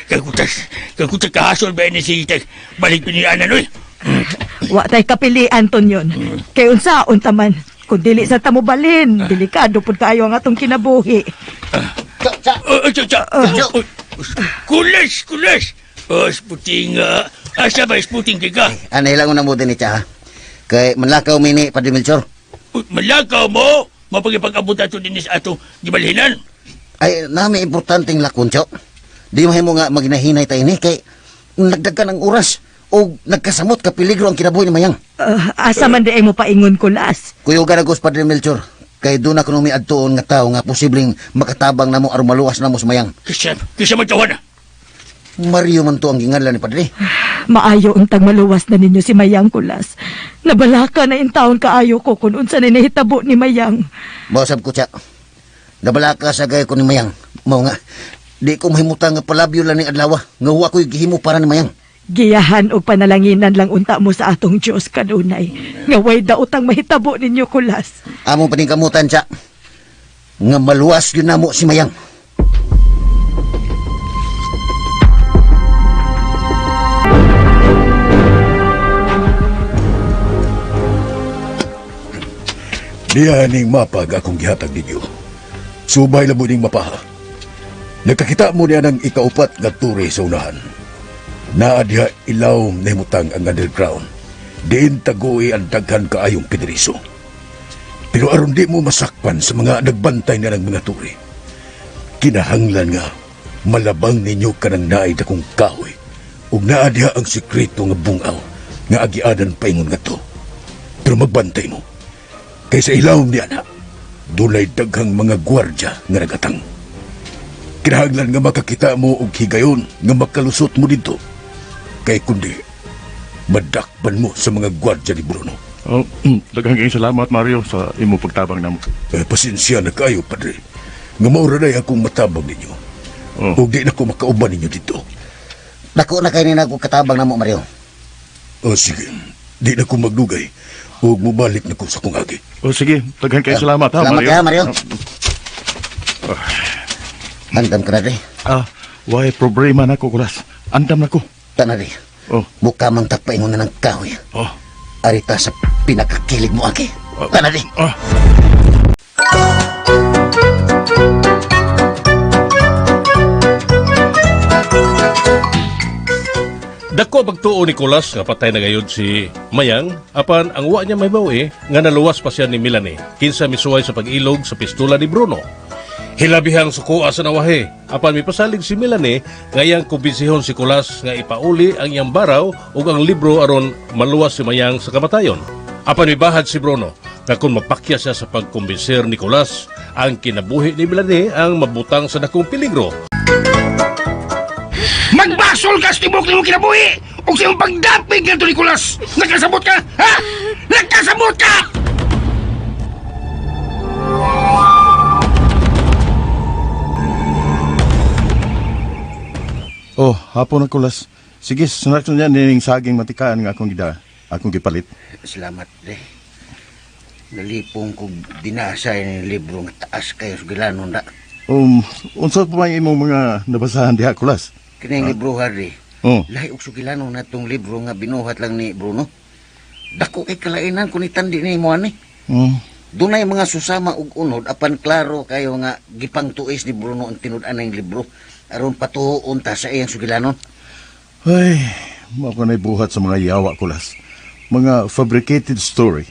Kagutas, kagutas kahasol ba ni si balik ni Ana noy? Wa tay kapilian ton yon. Kay unsaon ta man? Kung dili sa tamo balin, delikado pud kaayo ang atong kinabuhi. Cha, Oh, cha, cha. Oh, Kulas, kulas. Oh, sputing, asa ba sputing kay ka? Anay lang una mo din ni Cha, ha? Kay manlakaw mi ni Padre Melchor. Uy, Malakaw mo! Mapagipag-abot ato din sa atong gibalhinan. Ay, nami importanteng lakon, Cho. Di mahimo nga maginahinay tayo ni kay nagdagan ang oras o nagkasamot ka peligro ang kinabuhi ni Mayang. Asa man di ay mo paingon Kulas. Kuyugan ako sa Padre Melchor. Kay doon ako nung miadtuon nga tao nga posibleng makatabang namo aron maluwas namo sa Mayang. Kisa, kisa man tawana. Mario man to ang ginganlan ni Padre. Maayo untang maluwas na ninyo si Mayang Kulas. Nabalaka na intawon kaayo ko kung unsa ni nahitabo ni Mayang. Mausap ko siya. Nabalaka sa gaya ko ni Mayang. Mao nga, di ko mahimutang nga palabyo lang ning adlaw. Nga huwa ko'y gihimo para ni Mayang. Giyahan og panalanginan lang unta mo sa atong Dios kanunay. Nga way daotang mahitabo ninyo kulas. Among paningkamutan siya. Nga maluwas yun namo si Mayang. Diya ning mapag akong gihatag ninyo. Subay lang mo ning mapaha. Nakakita mo niya ng ikaupat nga turi sa unahan. Naa diha ilaw nahimutang ang underground. Diin tagui ang daghan kaayong piniriso. Pero aron di mo masakpan sa mga nagbantay na ng mga turi. Kinahanglan nga malabang ninyo kanang naay dakong kahoy ug naa diha ang sekreto nga bungaw nga agianan paingon ngadto. Pero magbantay mo. Kay sa ilawom niya na, dunay daghang mga gwardya nga nagatang. Kinahanglan nga makakita mo og higayon nga makalusot mo dito. Kay kundi, madakpan mo sa mga gwardya ni Bruno. Oh, daghang kayong salamat Mario sa imo pagtabang namo. Eh, pasensya na kayo, padre. Nga maura na akong matabang ninyo. Oh. Ug di na ko makauban ninyo dito. Dako na kay ni nagko katabang namo Mario. O sige, di na ko magdugay. Ug mubalik na ko sa kong agi. Oh, sige, daghang kayong salamat ha, Salamat Mario. ka, Mario. Andam ka na dre. Ah, why problema na ko kulas. Andam na ko. Tana dre. Oh, Buka mang tagpaingon na ng kahoy. oh. Arita sa pinakakilig mo aki. Tana dre. Ah. Dako pagtuo ni Kulas nga patay na gayud si Mayang apan ang wa niya mahibaw nga naluwas pa siya ni Melanie kinsa misuway sa pag-ilog sa pistola ni Bruno. Hilabihang sukoa sa nawahi apan mipasalig si Melanie nga iyang kumbensihon si Kulas nga ipauli ang iyang baraw ug ang libro aron maluwas si Mayang sa kamatayon. Apan mibahad si Bruno nga kung mapakya siya sa pagkumbinser ni Kulas ang kinabuhi ni Melanie ang mabutang sa dakong peligro. Magbasol ka sa tibok nimo kinabuhi ug sa imong pagdapig ngadto ni Kulas. Nakasabot ka? Ha? Nakasabot ka? Oh, hapon na kulas. Sige, sunak niya nining saging matikaan nga akong gida, akong gipalit. Salamat dre. Nalipong kog dinasa ni libro nga taas kayo sa gilanon da. Unsa pa may imong mga nabasahan diha kulas? Kining libro ha dre. Oh, Lahi og sugilanon na tong libro nga binuhat lang ni Bruno. Dako kay kalainan kun itandi ni mo ani. Dunay mga susama og unod apan klaro kayo nga gipangtuis ni Bruno ang tinud-an ng libro aron patuoon ta sa iyang sugilanon. Ay, mao ko na'y buhat sa mga yawa kulas. Mga fabricated story.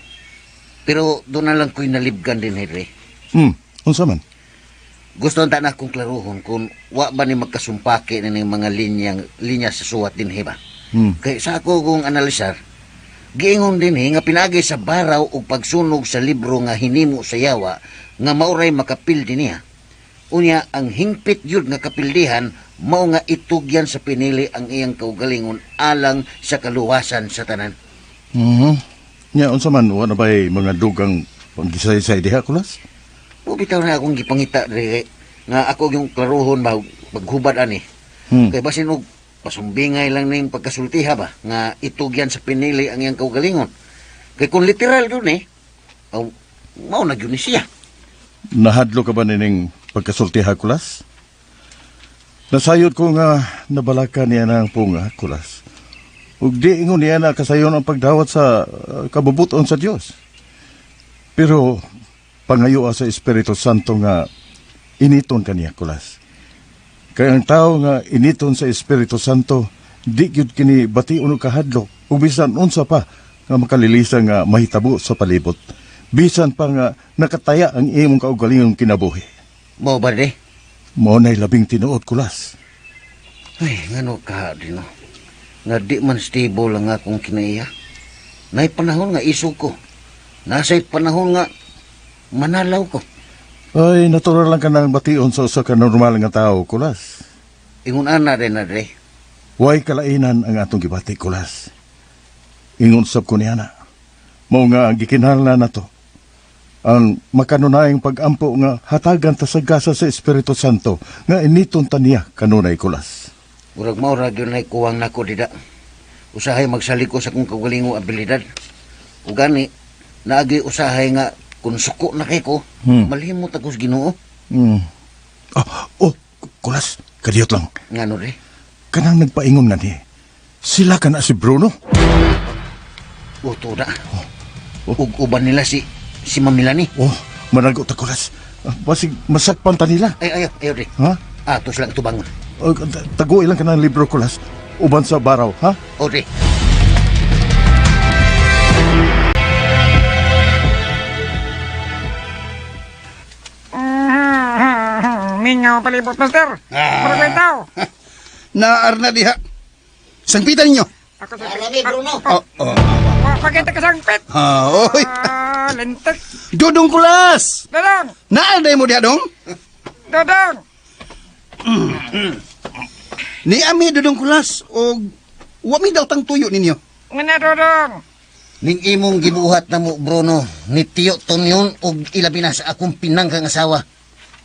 Pero doon na lang ko'y nalibgan din Henry. Unsa man? Gusto ta na akong klaruhon kung wa ba ni magkasumpaki na ning mga linyang linya sa suwat din ba? Kay sa ako kong analisar, giingon din nga pinagi sa baraw og pagsunog sa libro nga hinimo sa yawa nga mauray makapildi niya. Unya ang hingpit yun nga kapildihan mao nga itugyan sa pinili ang iyang kaugalingon alang sa kaluwasan sa tanan. Nya unsa man wa na ba'y mga dugang panggisaysay diha kulas? O bitaw na akong gipangita dre nga ako yung klaruhon ba paghubad ani. Kay basin og pasumbingay lang ning pagkasultiha ba nga itugyan sa pinili ang iyang kaugalingon. Kay kung literal yun eh, aw, mao na gyud ni siya. Nahadlo ka ba nining pagkasultiha kulas? Nasayod ko nga nabalaka niya na ang punga, kulas. Ug di ingon niya na kasayon ang pagdawat sa kabubuton sa Dios. Pero pangayoa sa Espiritu Santo nga initon kaniya kulas. Kay ang tao nga initon sa Espiritu Santo, di gyud kini bation og kahadlok ug bisan unsa pa nga makalilisa nga mahitabo sa palibot. Bisan pa nga nakataya ang imong kaugalingong kinabuhi. Mao ba de? Mao na'y labing tinuod kulas. Ay, ngano ka di no? Nga di man stable ang akong kinaiya. Nay panahon nga isog ko. Nasa'y panahon nga manalaw ko. Ay, natural lang ka nang bation sa usa ka normal nga tao, kulas. Ingon ana rin na dre. Way kalainan ang atong gibati, kulas. Ingon sab ko niya na. Mao nga ang gikinahanglan nato. Ang makanunayang pag-ampo nga hatagan ta sa gasa sa Espiritu Santo nga initon ta niya kanunay kulas. Murag mao ra gyud nay kuwang nako dida. Usahay magsalig ko sa akong kaugalingong abilidad. Ug gani, naagi usahay nga kung suko na kay ko, malimot ako sa Ginoo. Ah, oh, Kulas, kadiyot lang. Ngano re? Kanang nagpaingon na ni. Sila ka na si Bruno. Uto na. Ug uban nila si si Mamilani. Oh, managot ta Kulas. Ah, basig masakpan ta nila. Ay, ayaw, ayaw re. Ha? Atos lang tubangon. Oh, taguin lang ka ng libro, Kulas. Uban sa baraw, ha? O re. Mingaw palibot, Master. Ah. Murag tao. Naar na diha. Sangpitan ninyo. Ako sa Arabi, Bruno. Oh, oh. Wa pa kita kasangpit. Ah, oy. Ah, lintik. Dudong Kulas. Dodong, Naa day mo diha dong? dodong. Ni ami Dudong Kulas og wa mi daw tang tuyo ninyo. Ngana dodong. Ning imong gibuhat na mo, Bruno, ni Tio Tonyon og ilabi na sa akong pinangkang asawa.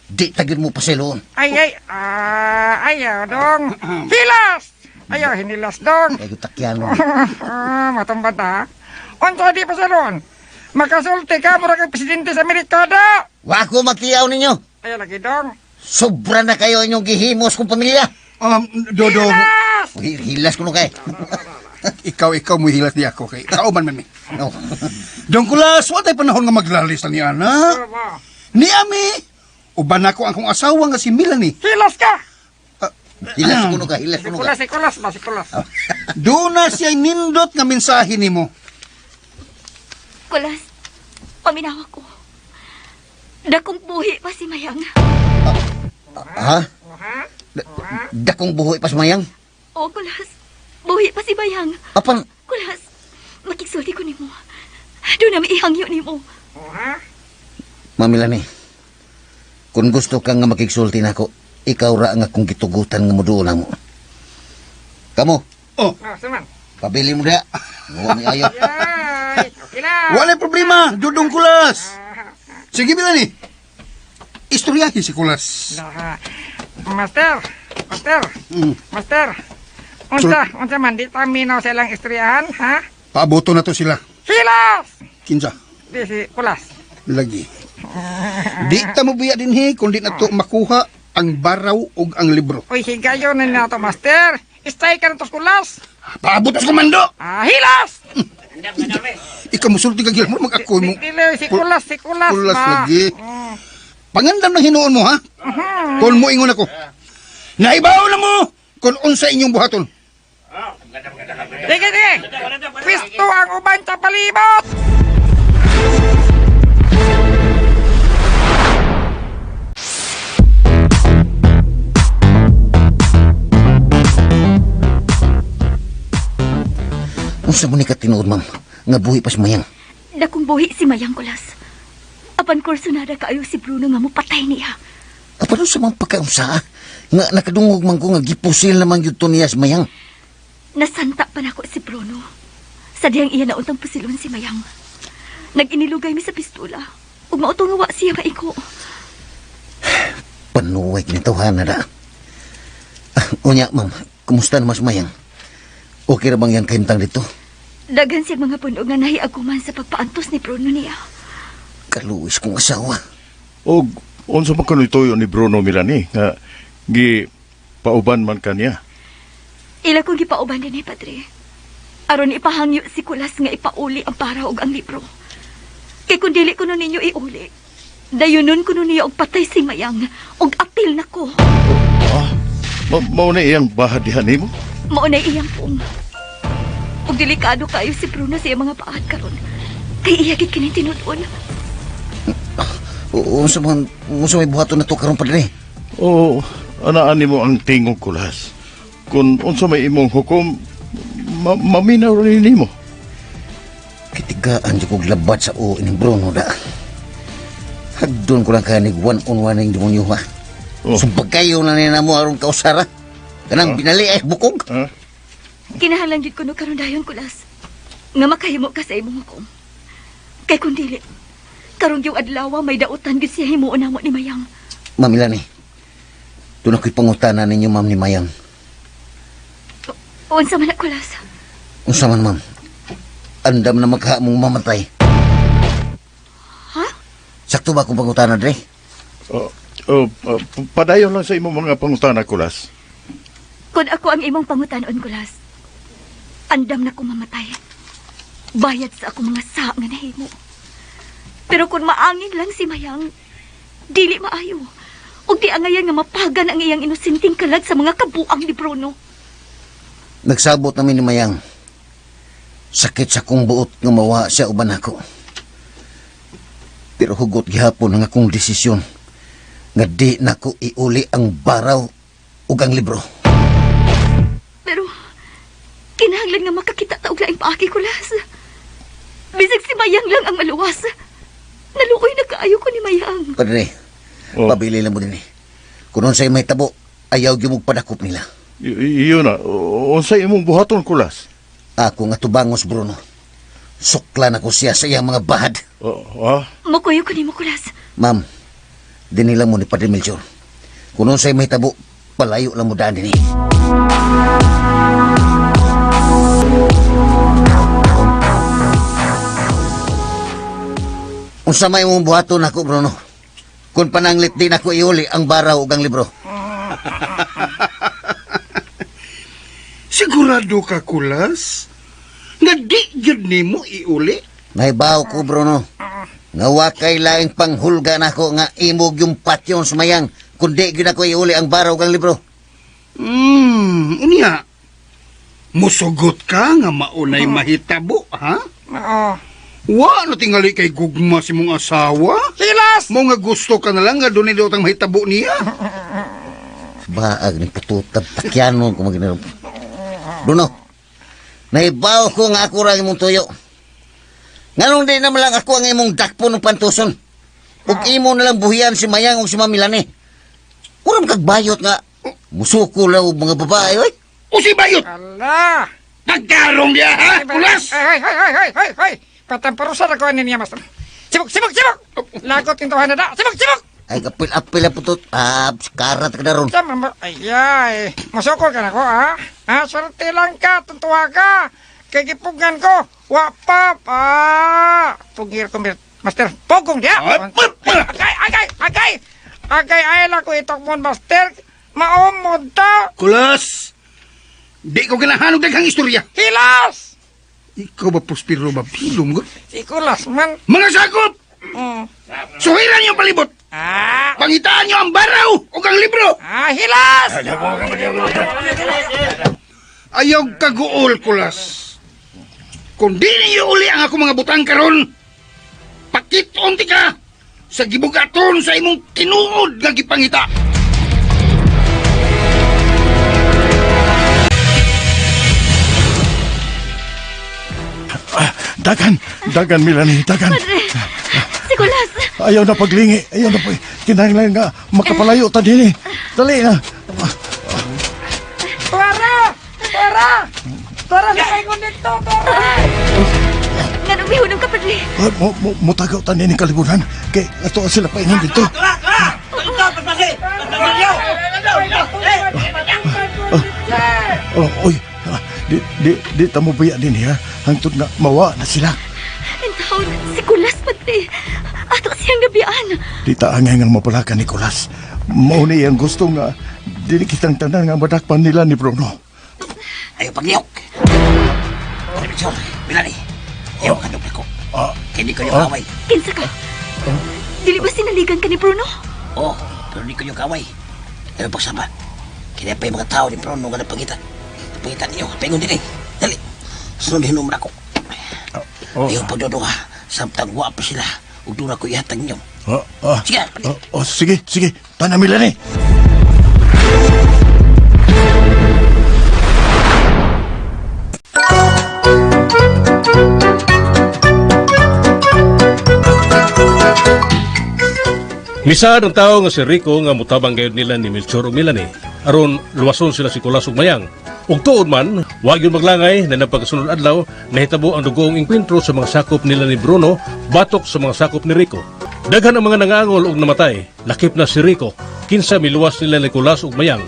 Di tagid mo paseloon. Ay ay, ah, ayaw dong. Hilas. Ayaw hinilas dong. Kay takyan mo. Ah, matumbad ha. Unsa di pa sa ron? Makasulti ka mura kang presidente sa Amerika da. Wa ko magtiyaw ninyo. Ayaw lagi dong. Sobra na kayo inyong gihimos kong pamilya. Dodong, Hilas! Uy, Hilas ko no kay. ikaw mo hilas di ako kay kauban man mi. No. Dong Kulas, wa tay panahon nga maglalis na ni ana. Aba, Ni ami, uban ako ang akong asawa nga si Melanie. Hilas ka. Hilas ko no ka, hilas Si ko no ka. Kulas, si Kulas ba, si Kulas. Doon na siya nindot nga mensahe nimo. Kulas, paminawa ko. Dakong buhi pa si Mayang. Ha? Dakong buhoy pas mayang. O, Kulas, buhi pa si Mayang. Apan, Kulas, makigsulti ko nimo. Doon na maihangyo nimo. Mamilani, kung gusto ka nga makigsulti nako, ikaw ra nga akong gitugutan nga moduol mo. Kamo, Oh, Oh, suman. pabili mo diha. Wa mi ayo. Yay! Okay na. wala problema, Dudong Kulas. Sige Melanie. Istoryahin si Kulas. Daha. Master, master, Mm. master. Unsa, unsa man di ta minaw sa ilang istoryahan, ha? Paaboto na to sila. Hilas! Kinsa? Di si Kulas. Lagi. Di ta mo biya dinhi kung di na to makuha ang baraw ug ang libro. Uy, higayon na na to, master. Istay ka na to, Kulas. Paabot sa komando. Ah, hilas! Ikaw musulti ka gil mo mag-ako mo. Di, dili, si Kulas, si Kulas Kulas ba? lagi. Mm. Pangandam ng hinuon mo ha. Kung mo ingon ako. Naibaw na mo kung unsa inyong buhaton. Sige, sige. Pisto ang uban sa palibot! Unsa mo ni ka tinuod, ma'am? Nga buhi pas mayang. Dakong buhi si Mayang, Kulas. Apan kursunada kaayo si Bruno nga mupatay niya. Apan unsa man pagkaunsa? ah? Nga nakadungog man ko nga gipusil naman gyud to niya sa mayang. Nasanta pa nako si Bruno. Sa diyang iya nauntang pusilon si Mayang. Nag-inilugay mi sa pistola. Ug mao to nga wa siya maiko. Panuway ni tawhana da. Ah, unya, ma'am, kumusta naman sa mayang? Okay ra bang yang kahimtang dito? Daghan siya mga puno nga nahiaguman sa pagpaantos ni Bruno niya. Kaluwis kong asawa. O unsa man kuno tuyo ni Bruno Milani nga gi pauban man kaniya. Ila kong gipauban din padre. Aron ipahangyo si Kulas nga ipauli ang para og ang libro. Kay kung dili ko nun ninyo iuli, dayunon ko nun niya og patay si Mayang og apil nako. Ah, mao na iyang bahad diha nimo. Mao na iyang pong. Og delikado kayo si Bruno sa iyang mga paad karon. Kay iya gid kining tinud-on. Unsa man unsa may buhaton na to karon padre? O anaan nimo ang tingog Kulas. Kung unsa may imong hukom, maminaw rin nimo. Kitigaan jud kog labad sa o ni Bruno da. Hagdon ko lang kanig one on one ning demonyo ha. Oh. Sumbag kayo na ni namo aron kausara. Kanang binali ay bukog. Ha? Kinahanglan gid kuno karon dayon Kulas. Nga makahimo ka sa imong hukom. Kay kun dili, karon yung adlaw may dautan gid siya himuon namo ni Mayang. Ma'am Ilani, doon ako'y pangutana ninyo, ma'am ni Mayang. Unsa man na Kulas? Unsa man, ma'am? Andam na magka mong mamatay. Ha? Sakto ba akong pangutana, Dre? Oh, oh, oh, padayon lang sa imong mga pangutana, Kulas. Kung ako ang imong pangutanon, Kulas, andam na ko mamatay. Bayad sa ako mga sa nga nahimo. Pero kung maangin lang si Mayang, dili maayo. Ug di angayan nga mapagan ang iyang inosenteng kalag sa mga kabuang ni Bruno. Nagsabot namin ni Mayang. Sakit sa kong buot nga mawa siya uban ako. Pero hugot gihapon ang akong desisyon nga di nako iuli ang baraw ug ang libro. Pero kinahanglan nga makakita ta og laing paagi, Kulas. Bisag si Mayang lang ang maluwas. Naluoy na kaayo ko ni Mayang. Padre, Oh. pabili lang mo din eh. Kung unsay may tabo, ayaw gyud mong padakop nila. Iyon na. Unsay imong buhaton, Kulas? Ako nga tubangos, Bruno. Suklan ako siya sa iyang mga bahad. Oh, ah? Mukuyo ko nimo, Kulas. Ma'am, dinila mo ni Padre Melchor. Kung unsay may tabo, palayo lang mo daan din eh. Unsa may imong buhaton ako, Bruno? Kung pananglit din ako iuli ang baraw ug ang libro. Sigurado ka, Kulas? Nga di gyud nimo iuli? Nahibaw ko, Bruno. Nga wa kay laing panghulga nako nga imog yung patyon sa mayang kundi gyud ako iuli ang baraw ug ang libro. Unya. Musugot ka nga maunay mahitabo, ha? Oo. Wa na tingali kay gugma si mong asawa? Hilas! Mo nga gusto ka na lang nga dunay daw tang mahitabo niya. Baag ni pututad takyanon ko maginarap. Bruno, nahibaw ko nga ako ra ang imong tuyo. Nganong di naman lang ako ang imong dakpo ng pantuson. Ug imo na lang buhian si Mayang ug si Mamilani. Mura man kag bayot nga musuko lang og mga babae oy. O si Bayot, Ala! pagkarong niya, ha? Kulas! Ay, ay, ay, ay, ay, ay! Patamparusan ako ani niya, master. Sibok, sibok, sibok! Lagot yung tuhan na da. Sibok, sibok! Ay kapil-apil ang putot. Ah, karat ka na ron. Sama mo. Ay, ay. Masukol ka na ko, ha? Ha? Swerte lang ka. Tuntuwa ka. Kay gipugan ko. Wa pa. Ah! Pugir ko, master. Pugong diya. Ah, pa, pa. Agay, agay, agay! Agay, ay lang ko itok mo, master. Maumod ta. Kulas! Di ko ganahan og daghang istorya. Hilas! Ikaw ba, Prospero, mapilom ko? Si Kulas man. Mga sakop! Mm. Suhiran niyo ang palibot! Ah! Pangitaan niyo ang baraw o ang libro! Ah, hilas! Ayaw kaguol, Kulas. Kung di ninyo uli ang ako mga butang karon, pakiton ti ka sa gibugaton sa imong tinuod nga gipangita. Ah, dagan, dagan, Melanie, dagan. Padre, si Kulas. Ayaw na paglingi, ayaw na pag... Kinahanglan nga makapalayo ta dinhi. Dali na. Tuara! Tuara! Tuara sa kayo dito! Tuara! Nganong mihunong ka, Padre? Ah, mo, mo, mutagaw ta dinhi kaliburan. Kay ato sila paingon dito. Oh, oy, ah, di, di, di ta mo biya dinhi ha. Hangtod nga mawa na sila. Intawon, si Kulas, Padre. Ato siyang nabiyaan. Di ta angay nga mapalaka, Nicolas. Mao ni ang gusto nga dili kitang tanan nga madakpan nila ni Bruno. Ayaw paglihok. Padre Melchor, Melanie, ayaw ka nung ko. Kaya di ko yung kaway. Kinsa ka? Dili ba sinaligan ka ni Bruno? Oo, pero di ko yung kaway. Ayaw pagsama. Kaya pa yung mga tao ni Bruno nga nagpangita. Nagpangita niyo, paingon din eh. Dali, sunod hinumra ko. Oh. Ayaw pagduduha, samtang wa pa sila. Ug doon ako ihatag niyo. Ah, ah. Sige, Oh, oh, sige, sige. Tana Melanie. Misaad ang tao nga si Rico nga mutabang gayud nila ni Melchor ug Melanie aron luwason sila si Kulas ug Mayang. Ug tuod man, wa gyud maglangay na nagpagkasunod adlaw nahitabo ang dugoong engkwentro sa mga sakop nila ni Bruno batok sa mga sakop ni Rico. Daghan ang mga nangangol og namatay, lakip na si Rico, kinsa miluwas nila ni Kulas ug Mayang.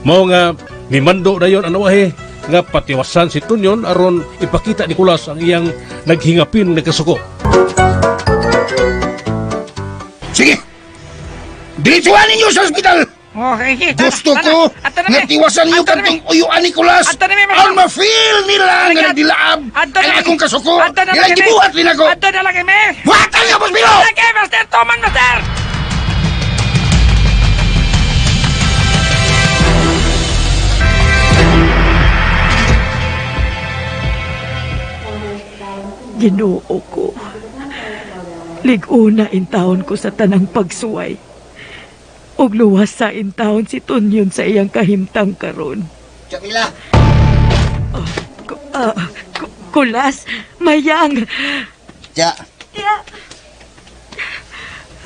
Mao nga mimando dayon ang awahe nga patiwasan si Tunyon aron ipakita ni Kulas ang iyang naghingapin nga kasuko. Sige! Diretsuhan ninyo sa ospital! Okay, sige, tara, Gusto tara. ko Ato na nga mi. tiwasan niyo Ato na mi. kantong uyuan ni Kulas. Ato na mi, Master. Aron ma-feel nila nga Ato na. nagdilaab Ato na ang mi. akong kasuko. Ato na Ilang lang, mi. gibuhat nila ko. Ato na lang kami. Buhatan niyo, Prospero! Lagi, Master! Tuman, Master! Ginoo ko. Liguna in taon ko sa tanang pagsuway. Ug luwas sa in taon si Tunyon sa iyang kahimtang karon. Jamila! Kulas, mayang. Cha,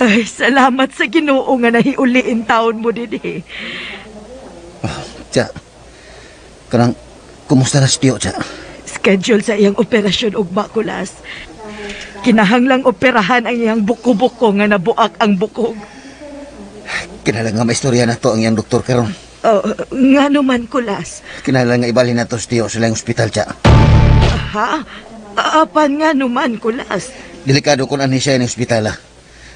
Ay, salamat sa Ginoo nga nahiuliin taon mo dinhi. Cha. Kanang, kumusta na si Tio, Cha? Schedule sa iyang operasyon ugma, Kulas. Kinahanglang operahan ang iyang buko-buko nga nabuak ang bukog. Kinahanglan nga maistorya na to ang iyang doktor karon. Oh, nga naman, Kulas. Kinahanglan nga ibalhin na to si Tio sa ilang ospital, Cha. Ha? Apan nga naman, Kulas. Delikado kung ani siya ng ospital, ah.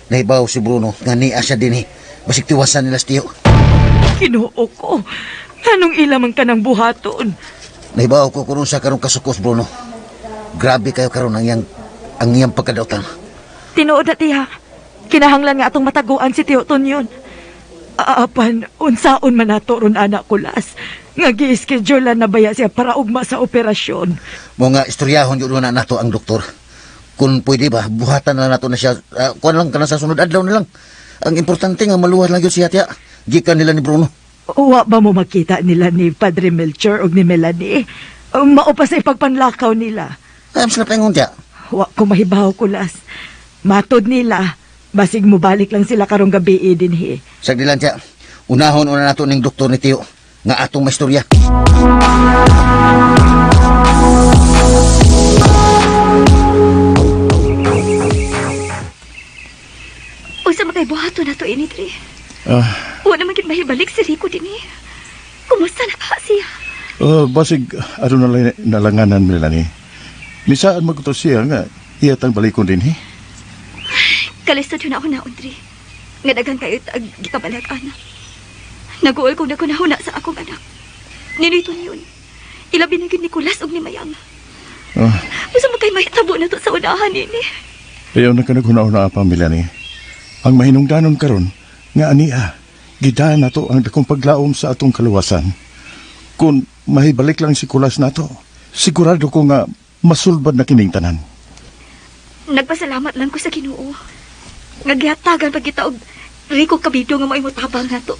Nahibaw si Bruno, nga niya siya din eh. Basig tiwasan nila si Tio. Ginoo ko. Anong ilamang ka ng buhaton? Nahibaw ko kung sa karong kasukos, Bruno. Grabe kayo karon ang iyang pagkadautan. Tinuod na, tiya. Kinahanglan nga atong mataguan si Tio Tonyon. Apan, unsaon man nato ron anak kulas. Nga gi-schedule na baya siya para ugma sa operasyon. Mo nga istoryahon yun na nato ang doktor. Kung pwede ba, buhatan na nato na siya. Kuan lang, kanang sa sunod adlaw na lang. Ang importante nga maluwas lang yun siya, tiya. Gikan nila ni Bruno. Wa ba mo makita nila ni Padre Melchor o ni Melanie? Mao pa sa ipagpanlakaw nila. Ay, sila paingon, tiya. Wa ko mahibaw kulas. Matod nila. Basig mobalik lang sila karong gabi dinhi. Sagdilan, tiya. Unahon una nato ning doktor ni Tio nga atong maistorya. Unsa man kay buhaton nato ini diri? Ah, Wa naman gid mahibalik si Rico dinhi. Kumusta na ka siya? Basig aron na nalanganan Melanie. Misaan magto siya nga iya tang balikon din eh. Kalisod yun ako naon diri. Nga daghan kayo tag gikabalag ana. Naguol ko na kunahuna sa akong anak. Niniton yun. Ilabi na gyud ni Kulas og ni Mayang. Ah, Unsa man kay mahitabo na to sa unahan nini? ayaw na ka naghuna-huna pa, Melanie. Ang mahinungdanon karon nga ania, gidaan nato ang dakong paglaom sa atong kaluwasan. Kung mahibalik lang si Kulas nato, sigurado ko nga masulbad na kining tanan. Nagpasalamat lang ko sa Ginoo. Nga gihatagan pag kita og Rico Kabido nga mao'y motabang nato.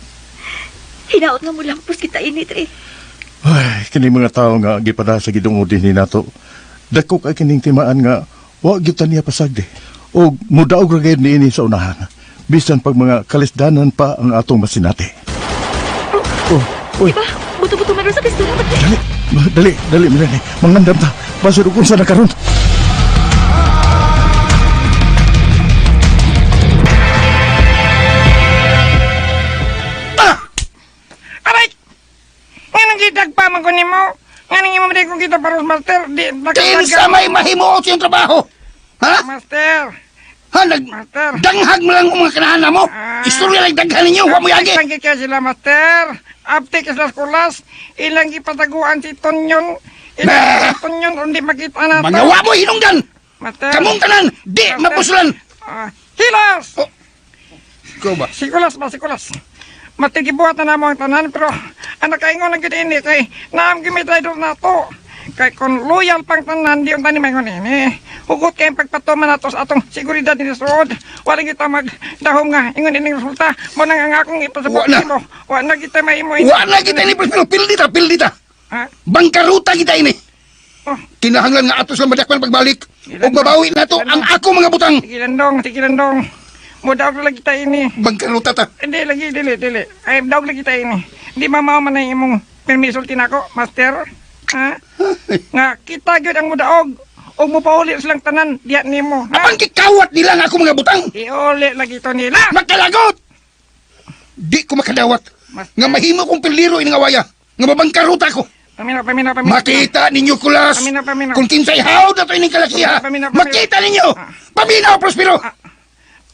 Hinaot nga mo lampos kita ini diri. Ay, kini mga tao nga gipada sa gidungo din ni nato. Dako kay kining timaan nga wa gyud ta niya pasagdi. Og mudaog ra gayud niini sa unahan. Bisan pag mga kalisdanan pa ang atong masinati. Oh, uy, Diba? Buto-buto man ron sa pistola man. dali, dali, dali, Melanie. Mangandam ta. Basod og unsa na karon. Aray! Nga nang kitag pa man ko nimo. Nga nang imo man kong kita para sa master. Di, Kinsa may mahimuot yung trabaho? Ha? Master! Ha? Nag Master! danghag mo lang ang mga kanahan mo? Ah. Istorya lang daghan ninyo, wa mo yagi. Tangki kaya sila, Master. Aptik sila kulas. Ilang ipataguan si Tonyon. Ilang si Tonyon, hindi makita na Mga wa mo hinungdan! Master. Kamong tanan, di Master. mapuslan! Ah, hilas! Oh. Ikaw ba? Si Kulas ba, si Kulas. Matigibuhat na namo ang tanan, pero ang nakaingon na gid ini kay naam gimitraydo na to. Kay kung loyal pang tanan, di ang tani maingon ini. Hugot kay pagpatuman nato sa atong seguridad ni Sod. Wala kita magdahom nga ingon ining resulta. Mo nang ang akong ipasabot Wa na. nimo. Wa na kita mahimo ini. Wa na kita ini, Prospero. Pildita, pildita. Ha? Bangkaruta kita ini. Oh. Kinahanglan nga atos lang madakpan pagbalik. Ug mabawi na to ang ako mga butang. Sige landong, sige landong. Mo daog lagi kita ini. Bangkaruta ta. Hindi lagi, dili, dili. Ay, daog lagi tayo ini. Hindi mamaw man ang imong permiso tinako, master. Ha? Nga, kita gyud ang mudaog. Og mupauli silang tanan, diya nimo. Ha? Apan kikawat nila nga ako mga butang. Iuli lagi to nila. Makalagot! Di ko makadawat. Master. Nga mahimo kong piliro ini nga waya. Nga mabangkaruta ko. Paminaw, paminaw, paminaw. Makita ninyo, Kulas! Paminaw, paminaw. Kung kinsay hawd na to ining kalakiha! Paminaw, paminaw. Makita ninyo! Ah. Paminaw, Prospero!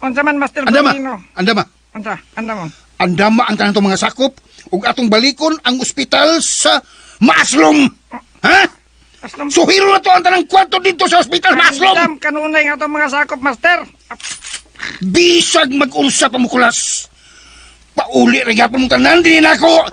Unsa man, Master Andama! Bruno? Andama! Unsa? Andamo. Andama ang tanan tong mga sakop ug atong balikon ang ospital sa Maaslom! Ha? Aslom. Suhiro na to ang tanang kwarto dito sa ospital Maaslom! Andam kanunay nga atong mga sakop, Master. Bisag mag-unsa pa mo, Kulas! Pauli ra gyapon mong tanan dinhi nako.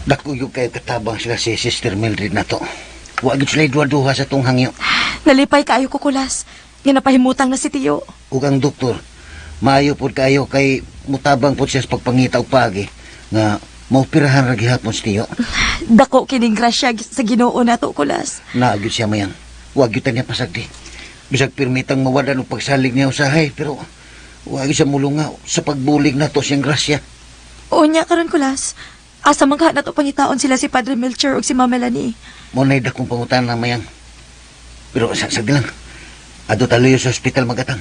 Dako yung kayo katabang sila si Sister Mildred na to. Wa gyud sila duha-duha sa tong hangyo. Nalipay kaayo ko, Kulas. Nga napahimutang na si Tiyo. Ug ang doktor, maayo pod kaayo kay mutabang pod siya sa pagpangita og paagi nga maoperahan ra gihapon si Tiyo. Dako kining grasya sa Ginoo nato, Kulas. Naa gyud siya mayang. Wa gyud ta niya pasagdi. Bisag pirmitang mawadan og pagsalig niya usahay pero wa gyud siya mulunga sa pagbulig nato siyang grasya. Unya karon, Kulas. Asa man kaha nato pangitaon sila si Padre Melchor ug si Ma'am Melanie. Mo na'y dakong pangutana mayang. Pero sa sagdi lang. Adto taluyo sa ospital magatang.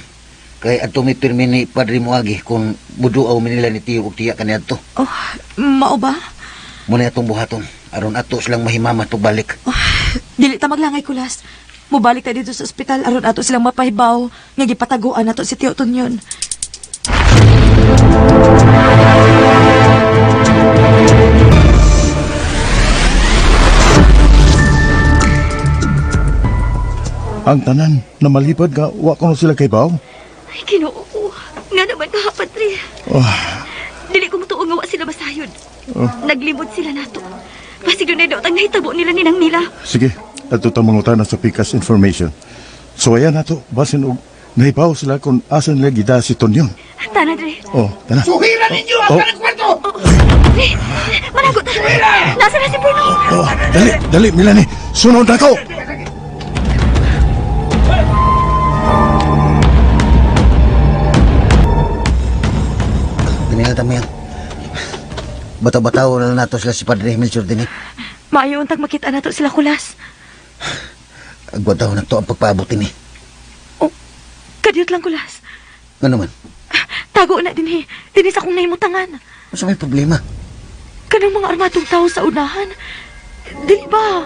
Kay adto mi pirmi ni Padre Moagi kung muduaw mi nila ni Tiyo ug tiya kaniadto. Oh, mao ba? Mo na atong buhaton aron ato silang mahimamat pagbalik. Oh, dili ta maglangay, Kulas. Mubalik ta dito sa ospital aron ato silang mapahibaw nga gipataguan nato si Tio Tunyon. Ang tanan na malipad nga wa kuno sila kay baw. Ay, Ginoo ko. Nga naman ka, Padre. Oh, Dili ko mutuo nga wa sila masayod. Naglimod sila nato. Basig dunay daw tang nahitabo nila ninang nila. Sige, adto ta mangutana sa Pikas information. So ayan nato, basin og nahibaw sila kung asa nila gida si Tonyon. Tana, Dre. Oh, tana. Suhira ninyo ang Oh. tanang kwarto! Dre, managot ta. Nasa na si Bruno? Oh, dali, dali, Milani. Sunod ako. Ganyan ta mayang. Bataw-bataw na lang nato sila si Padre Melchor dinhi. Maayo untag makita nato sila, Kulas. Agwadaw na to ang pagpaabot dinhi. Oh, kadiyot lang, Kulas. Ngano man? Tago na dinhi. Dinhi sa akong nahimutangan. Unsa may problema? Kanang mga armadong tao sa unahan. Dili ba?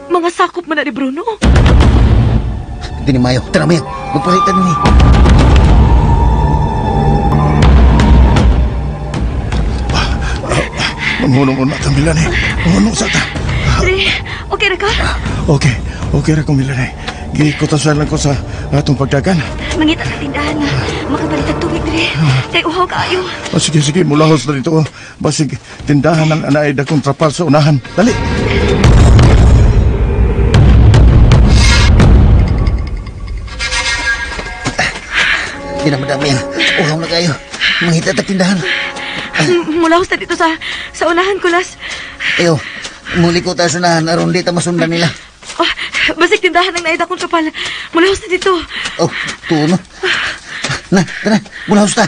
Mga sakop man na ni Bruno. Dinhi mayo. Tara mayang. Magpalitan dinhi. Manghunong una ta, Milani. Manghunong sa ta. Dre, okay ra ka? Okay, okay ra ko, Milani. Gikutasan lang ko sa atong pagdagan. Mangita sa tindahan nga makapalit og tubig, Dre. Kay uhaw kaayo. Oh, sige, sige, mulahos na dito. Basig, tindahan ng anaay dakong trapal sa unahan. Dali. Di na madami yan. Uhaw na kayo. Mangita ta tindahan. Mulahos na dito sa unahan, Kulas. Ayo, muli ko tayo sunahan aron di ta masundan nila. Oh, basig tindahan ang naida kong trapal. Mulahos na dito. Oh, tuno. Na, tara, mulahos ta.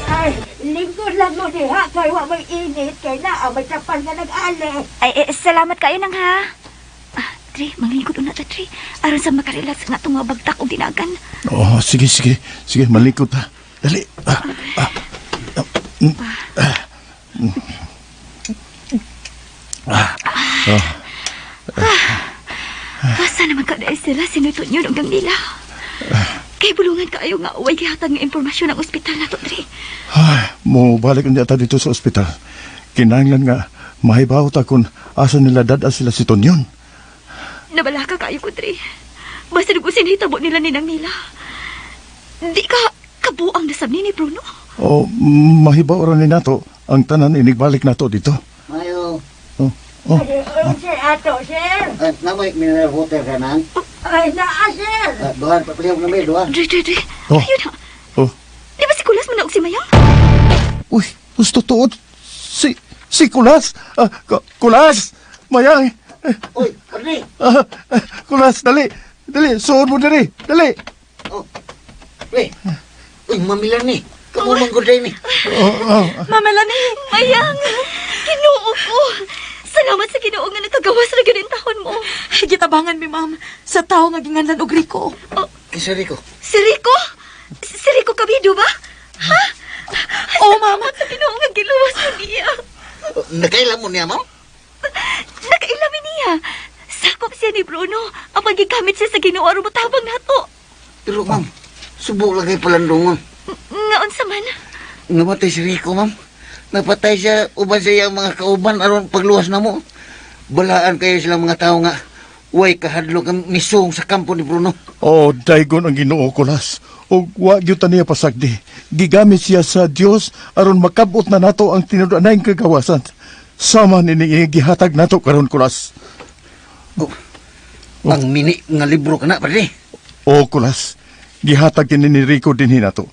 Ay, lingkod lang mo diha kay wa may init kay naa may trapal nga nag-ali. Ay, eh, salamat kayo nang ha. Ah, Dre, manglingkod una ta, Dre. Aron sa makarelax nga itong mga bagtak og dinagan. Oh, sige, sige. Sige, malikot ta. Dali. Ah, ah, ah, mm, ah, mm. Ah, oh. Asa naman ka dahil sila sinutot nyo ng nila. Kay bulungan kaayo nga way gihatag nga impormasyon ang ospital nato, Dre. Ay, mo balik unya ta dito sa ospital. Kinahanglan nga mahibaw ta kung asa nila dad sila si Tonyon. Nabalaka kaayo ko, Dre. Basta nag-usin hitabo nila ninang nila. Di ka kabuang nasab ni Bruno. O mahibaw ra ni nato ang tanan inigbalik nato dito. Mayo. Oh, oh. Ay, sir, ato, sir. Ay, namoy mineral water ka nang. Ay, naa, sir. Ah, duhan, papalihog na may duhan. Dre, Dre, Dre. Oh. Ayun na. Oh. Di ba si Kulas man na og si Mayang? Uy, gusto tuod. Si Kulas. Ah, Kulas. Mayang. Uy, padre. Ah, ah, Kulas, dali. Dali, suod mo dali. Dali. Oh. Pre. Uy, Ma'am Melanie. Kamo man gud ni. Ma'am Melanie! Mayang, Ginoo ko. Salamat sa Ginoo nga nakagawas ra gyud ang taon mo. Gitabangan mi, ma'am, sa tao nga ginganlan og Rico. Oh, Kinsa Rico? si Rico? Si Rico Cabido ba? Ha? Oo, ma'am. Salamat sa Ginoo nga giluwas mo niya. Oh, Nakaila mo niya, ma'am? Nakailami niya. Sakop siya ni Bruno. Ang pagigamit siya sa Ginoo aron motabang nato. Pero ma'am, subo lagi palandungon. Nga unsa man? Namatay si Rico, ma'am. Napatay siya uban sa iyang mga kauban aron pagluwas na mo. Balaan kayo silang mga tao nga way kahadlok ang misong sa kampo ni Bruno. Oh, daygon ang Ginoo Kulas. Og wa gyud ta niya pasagdi. Gigamit siya sa Dios aron makabot na nato ang tinud-anay kagawasan. Sama nining gihatag nato karon Kulas. Oh, ang mini nga libro kana padre. O Kulas, gihatag kini ni Rico dinhi nato.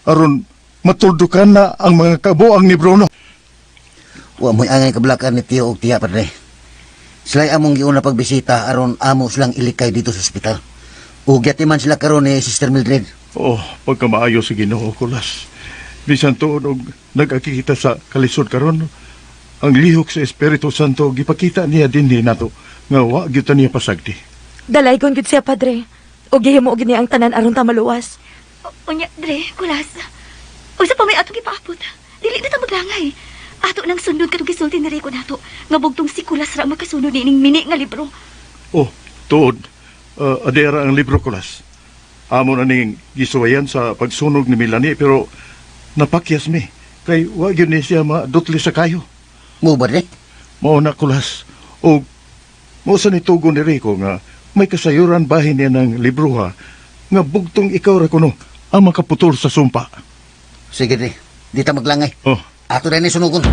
Aron matuldukan na ang mga kabuang ni Bruno. Wa mo'y angay kablakan ni Tiyo og tiya padre. Sila'y among giuna pagbisita aron amo silang ilikay dito sa ospital. Ug man sila karon ni Sister Mildred. Oh, pagkamaayo sa Ginoo Kulas. Bisan tuod og nagakikita sa kalisod karon, ang lihok sa Espiritu Santo gipakita niya dinhi nato nga wa gyud ta niya pasagdi. Dalaygon gid siya, padre. Og gihimo gid niya ang tanan aron ta maluwas. Unya, Dre, Kulas. Unsa pa may atong ipaabot? Dili na ta maglangay. Ato nang sundon katong gisulti ni Rico nato nga bugtong si Kulas ra ang makasunod niining mini nga libro. Oh, tuod. Adera ang libro Kulas. Amo na ning gisuwayan sa pagsunog ni Melanie pero napakyas mi kay wa gyud ni siya madutli sa kayo. Mo ba dre? Mao na Kulas. O mo sa nitugon ni Rico nga may kasayuran bahin niya ng libroha nga bugtong ikaw ra kuno ang makaputol sa sumpa. Sige dre, di ta maglangay. Oh, Ato na ni sunugon.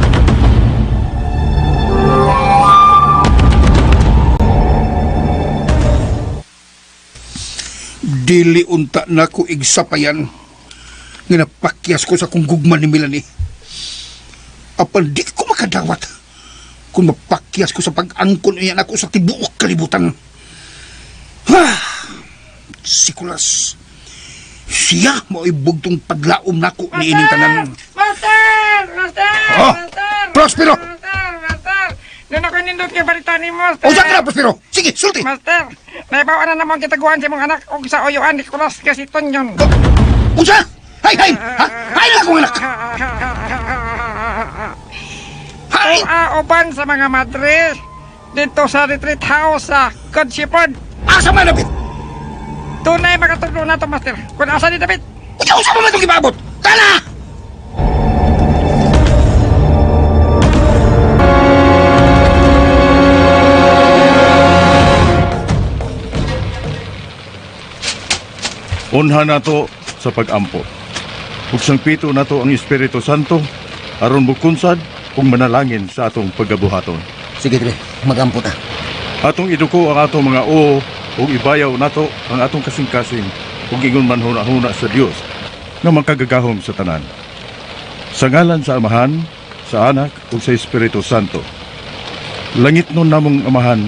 Dili unta na ko igsapayan nga napakyas ko sa kong gugma ni Melanie. Apan di ko makadawat kung mapakyas ko sa pag-angkon niya nako sa tibuok kalibutan. Ha! Si Kulas, siya mo'y bugtong paglaom nako ni ining tanan. Master! Master! Oh, Master! Prospero! Master! Master! Doon ako nindot kay balita ni Master! O ka na, Prospero! Sige, sulti! Master! Naibawa na naman kitaguan sa imong anak og sa uyuan ni Kulas kasi Tonyon. Unsa? Hay, hay! Ha? Hay na akong anak! Hay! Uban sa mga madre dito sa retreat house sa Good Shepherd. Asa man, David? Tunay makatudlo na to, Master. Kung asa ni David? Unsa, unsa pa man itong gipaabot? Tala! Unha nato sa pagampo. Ug sangpito nato ang Espiritu Santo aron mukunsad ug manalangin sa atong pagabuhaton. Sige dre, magampo ta. Atong iduko ang atong mga oo ug ibayaw nato ang atong kasing-kasing ug ingon man huna-huna sa Dios nga makagagahom sa tanan. Sa ngalan sa Amahan, sa Anak ug sa Espiritu Santo. Langit nun namong Amahan,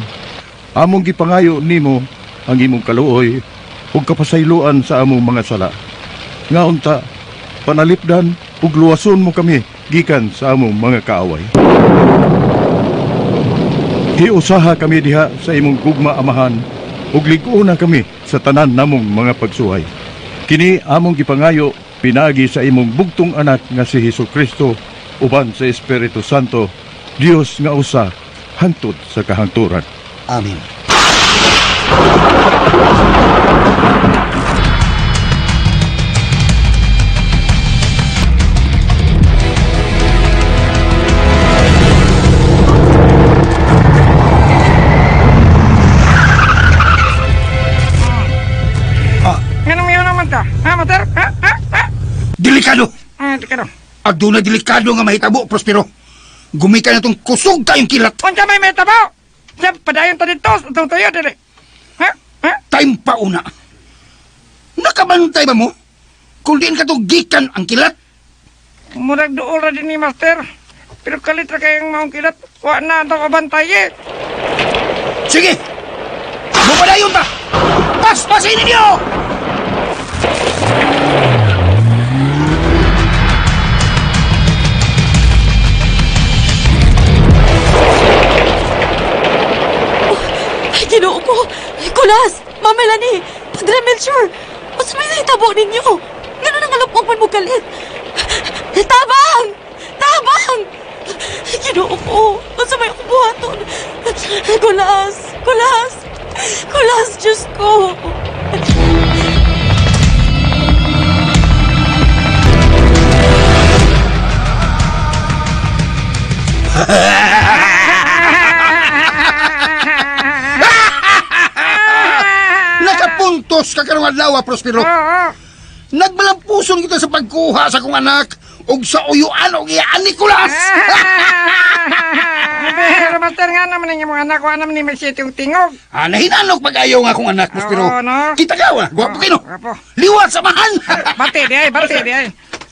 among gipangayo nimo ang imong kaluoy ug kapasayloan sa among mga sala. Nga unta, panalipdan ug luwason mo kami gikan sa among mga kaaway. Hiusaha kami diha sa imong gugma Amahan ug lig-una kami sa tanan namong mga pagsuway. Kini among gipangayo pinaagi sa imong bugtong anak nga si Hesus Kristo uban sa Espiritu Santo, Dios nga usa hangtod sa kahangturan. Amen. Nga nang naman ka? Ha, Master? Ha? Ha? Ha? Delikado! Ah, di ka no. Aduna delikado nga mahitabo, Prospero. Gumika na itong kusog tayong kilat. Unsa may metabo? Sa padayon ta dito, atong tuyo dili. Ha? Ha? Time pa una. Nakabantay ba mo? Kung diin ka to gikan ang kilat, Murag duol ra din ni Master. Pero kalit ra kayong maong kilat. Wa na atong kabantay eh. Sige! Mupadayon ta! Paspasin ninyo! Ginoo ko! Kulas! Ma'am Melanie! Padre Melchor! Unsa may nahitabo ninyo? Ngano nangalupok man mo kalit? Tabang! Tabang! Ginoo ko! Unsa may akong buhaton? Kulas! Kulas! Kulas! Diyos ko! Nakapuntos ka karong adlaw, Prospero. Oo. Nagmalampuson kita sa pagkuha sa akong anak ug sa uyuan og iyaan ni Kulas. Pero master nga naman ninyo mga anak ko, naman ni Mercedes yung tingog. Ah, nahinanok pag-ayaw nga akong anak, Prospero. Oo, no? Kita ka, wa. Gwapo kino. Gwapo. Liwat sa mahan. Bati di ay, bati di ay.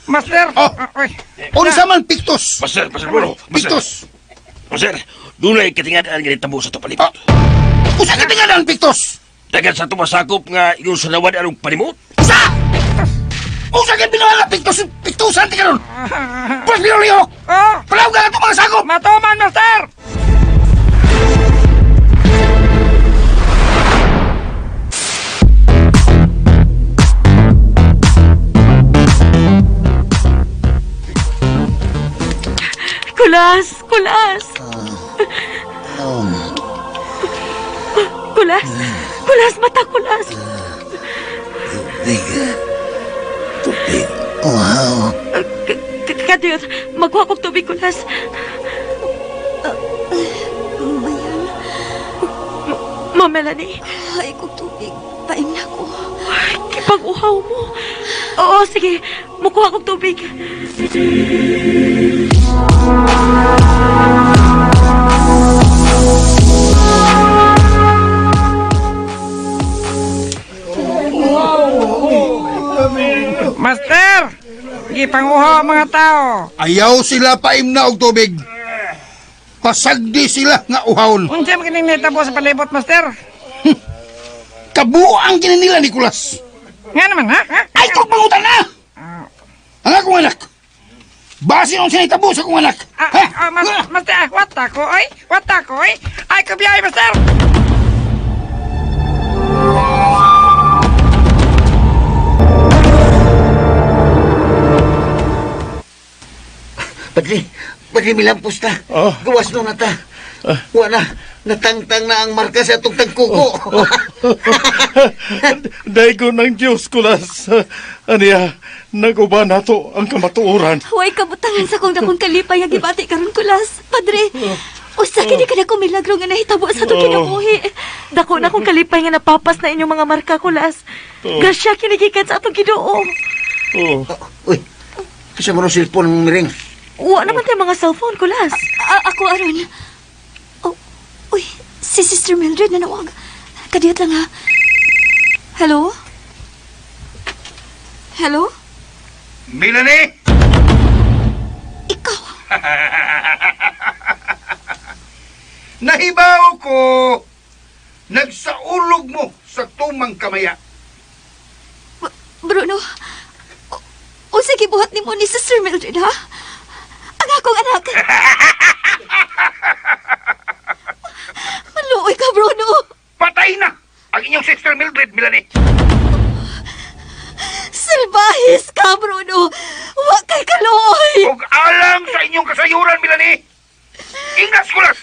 Master, Oh. oy. Unsa man Pictos? Master, Master Bruno. Master, Pictos. Master, dunay katingadaan nga nitabo sa to palibot. Usa ka tingalan, Pictos? Dagan sa tumasakop nga ingon sa nawad anong panimot. Usa! Usa ka binuhala, Pictos. Pictosan ti karon. Prospero Leo. Oh, Palaw ka itong mga sakop. matuman, master. Kulas! Kulas! Kulas! Kulas! Mata, kulas! Tubig. Tubig. Wow. Kadiyot, magkuha kog tubig, kulas. Mayan, Ma Melanie, ay kog tubig. Paim na ko. ay, kipag-uhaw mo. Oo, sige, mukuha kog tubig. Master, gipanguha ang mga tao. Ayaw sila paimna og tubig. Pasagdi sila nga uhawon. Unsa man kining nahitabo sa palibot, master? Kabuang kini nila, Nicolas. Nga naman, ha? Ha? Ay, kung pangutan na! Ang akong anak. Base nung sinitabo sa akong anak. Ah, Ha? ah, master, ah, what ako, oy? What ako, oy? Ay, kabiyay, master! Padre, padre, milampos ta. Oh. Gawas no na ta. Wala, natangtang na ang marka sa atong tagkuko. Oh. Daigo ng Diyos, Kulas. Aniya, naguba nato ang kamatuoran. Huwag kabutangan sa kong dakong kalipay nga gibati karon kulas. Padre, usa kini ka na milagro nga nahitabo sa atong kinabuhi. Dako na kong kalipay nga napapas na inyong mga marka, kulas. Grasya kinigikan sa atong Ginoo. Oh. Uy, kasi mo cellphone mong miring. Wa naman tayo mga cellphone, kulas. Ako aron. Oh, uy, si Sister Mildred nanawag. Kadiyot lang ha. Hello? Hello? Melanie! Ikaw? Nahibaw ko! Nagsaulog mo sa tumang kamaya. Bruno, unsa gibuhat nimo ni Sister Mildred, ha? Ang akong anak. Maluoy ka, Bruno. Patay na ang inyong sister Mildred, Melanie. Salbahis ka, Bruno. Wa kay kaluoy. Ug alang sa inyong kasayuran, Melanie. Ingas kulas!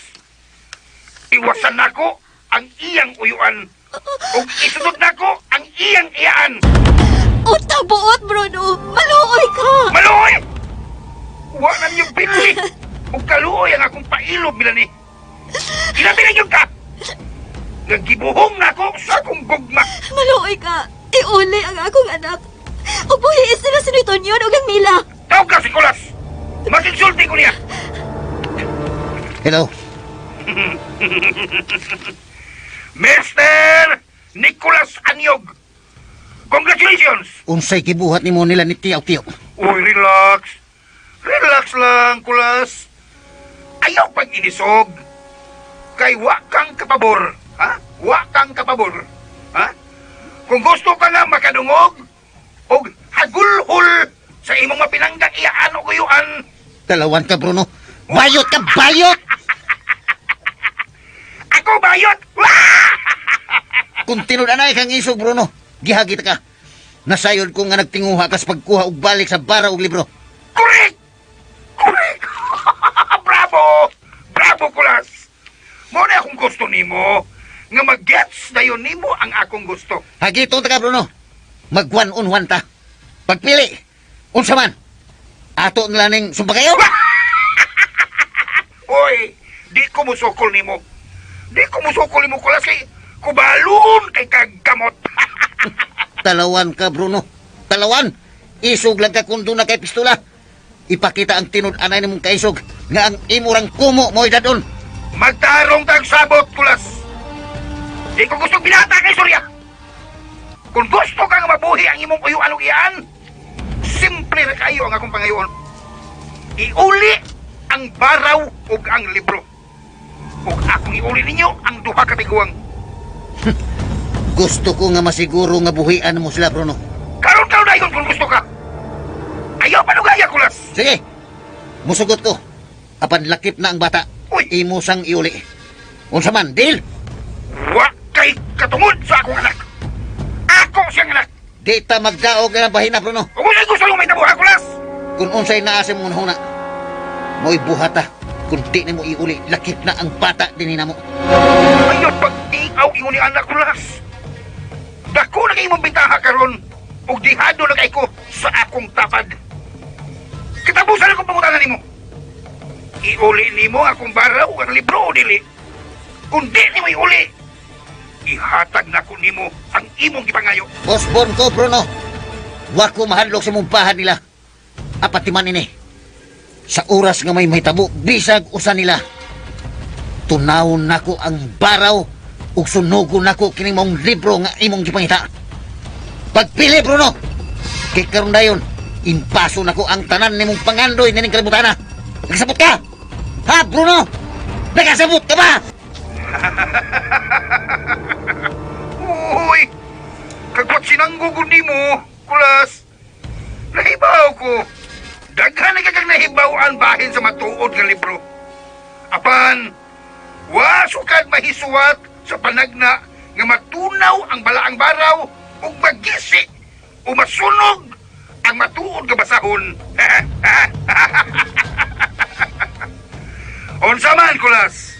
Iwasan nako ang iyang uyuan. Ug isunod nako ang iyang iyaan. Unta buot, Bruno. Maluoy ka. Maluoy! Wa na niyong pinli! Ug kaluoy ang akong pailob, Melanie. Ilabi na ka! Naggibuhong nako sa akong gugma. Maluoy ka. Iuli ang akong anak. Ug buhiis nila si Tonyon ug ang Mila. Tawag ka si Kulas! Makinsulti ko niya! Hello. Mr. Nicolas Anyog! Congratulations! Unsay gibuhat nimo nila ni Tiyaw Tiyaw. Uy, relax. Relax lang, Kulas. Ayaw pag inisog. Kay wa kang kapabor. Ha? Wa kang kapabor. Ha? Kung gusto ka nga makadungog, og hagulhol sa imong mapinanggang iyaan o guyuan, Dalawan ka, Bruno. Bayot ka, bayot! ako bayot! Wah! Kung tinud-anay kang isog, Bruno, gihagit ka. Nasayod ko nga nagtinguha kas pagkuha og balik sa bara og libro. Correct! Correct! Bravo! Bravo, Kulas! Mo na akong gusto nimo nga mag-gets dayon nimo ang akong gusto. Hagiton ta ka, Bruno. Mag one on one ta. Pagpili, unsa man. Ato nila ning sumbakayo. Oy, di ko musukol nimo. Di ko musukol nimo, Kulas, kay kubalon kay kagkamot. Talawan ka, Bruno. Talawan. Isog lang ka kung doon na kay pistola. Ipakita ang tinud-anay nimong kaisog nga ang imurang kumo mo'y dadon. Magtarong tag sabot, Kulas. Di ko gusto binata kay Surya. Kung gusto ka nga mabuhi ang imong uyuan ug iyaan, simple ra kayo ang akong pangayoon. Iuli ang baraw ug ang libro. Ug akong iuli ninyo ang duha ka tiguang. Gusto ko nga masiguro nga buhian mo sila, Bruno. Karon karon dayon kung gusto ka. Ayaw panugaya, Kulas. Sige, musugot ko. Apan lakip na ang bata. Uy! Imo sang iuli. Unsa man, deal? Wa kay katungod sa akong anak. Ako siyang anak. Di ta magdaog na bahina, Bruno. Ug unsay gusto nimo mahitabo, ha, Kulas? Kung unsay naa sa imong hunahuna, mo'y buhata. Kung di nimo iuli, lakip na ang bata dinhi namo. Ayaw pag-iaw ingon ni anak, Kulas. Dako na kay imong bintaha karon ug dihado na kay ko sa akong tapad. Katapusan akong pangutana nimo. Iuli nimo akong bara ug ang libro o dili. Kung di nimo iuli, ihatag nako nimo ang imong gipangayo. Osborn ko, Bruno. Wa ko mahadlok sa mong bahan nila. Apatiman ini. Sa oras nga may mahitabo, bisag usa nila. Tunawon nako ang baraw ug sunugon nako kining maong libro nga imong gipangita. Pagpili, Bruno. Kay karon dayon, impaso nako ang tanan nimong pangandoy nining kalibutana. Nakasabot ka? Ha, Bruno? Nakasabot ka ba? Uy! Kagwat sinanggugod nimo, Kulas. Nahibaw ko. Daghan na kag nahibaw-an bahin sa matuod nga libro. Apan, wa sukad mahisuwat sa panagna nga matunaw ang balaang baraw ug magisi o masunog ang matuod nga basahon. Unsa man, Kulas?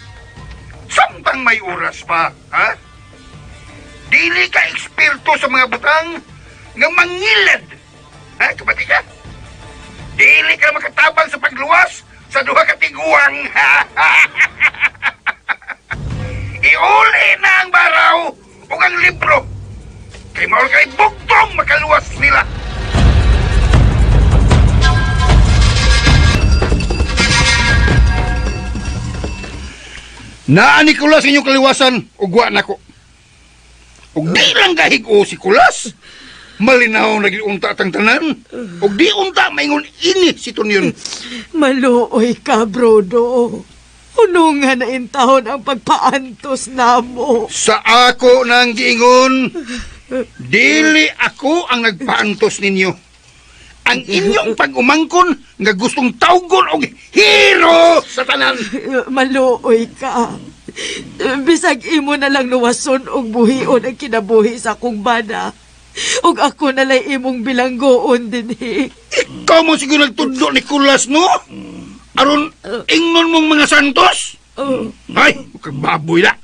Samtang may oras pa, ha? Dili ka eksperto sa mga butang nga mangilad. Ha, kabati ka? Dili ka makatabang sa pagluwas sa duha ka tiguang. Iuli na ang baraw ug ang libro. Kay mao kay bugtong makaluwas nila. Naa ni Kulas inyong kaliwasan ug wa nako. Ug di lang kahig-o si Kulas. Malinaw na gid unta tang tanan. Ug di unta maingon ini si Tunyon. Maluoy ka, Bruno. Hunungan na intahon ang pagpaantos namo. Sa ako nang giingon, dili ako ang nagpaantos ninyo. Ang inyong pag-umangkon nga gustong tawgon og hero sa tanan. Maluoy ka. Bisag imo na lang luwason og buhion ang kinabuhi sa akong bana. Ug ako na lang imong bilanggoon dinhi. Ikaw mo siguro nagtudlo ni Kulas, no? Aron ingnon mong mga santos? Oh. Ay, baboy na.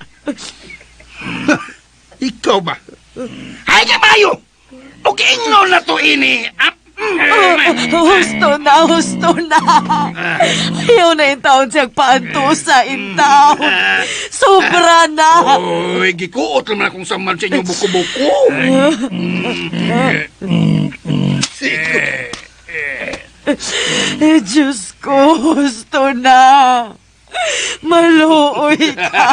Ikaw ba? Ay, kabayo! Og ingnon na to ini. Ah, Husto na, husto na. Ayaw na yung taon siyang paantusa in taon. Sobra na. Oy, gikuot naman akong saman sa inyong buko-buko. Sige. Eh, Diyos ko, husto na. Maluoy ka.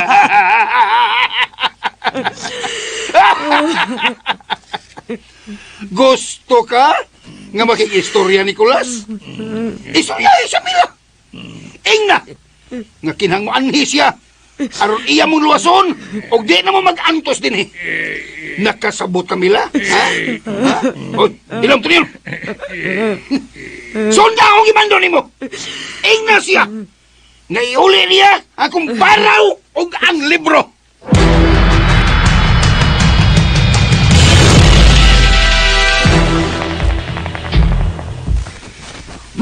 Gusto ka nga makikistorya, Nicolas? Istorya sa mila. Ingna, nga kinahang mo anhi siya. Aron iya mong luwason, og di na mo mag-antos din eh. Nakasabot ka mila, ha? Ha? Oy, ilang to niyo. Sunda akong gimando nimo. Ingna siya. Nga iuli niya akong baraw og ang libro.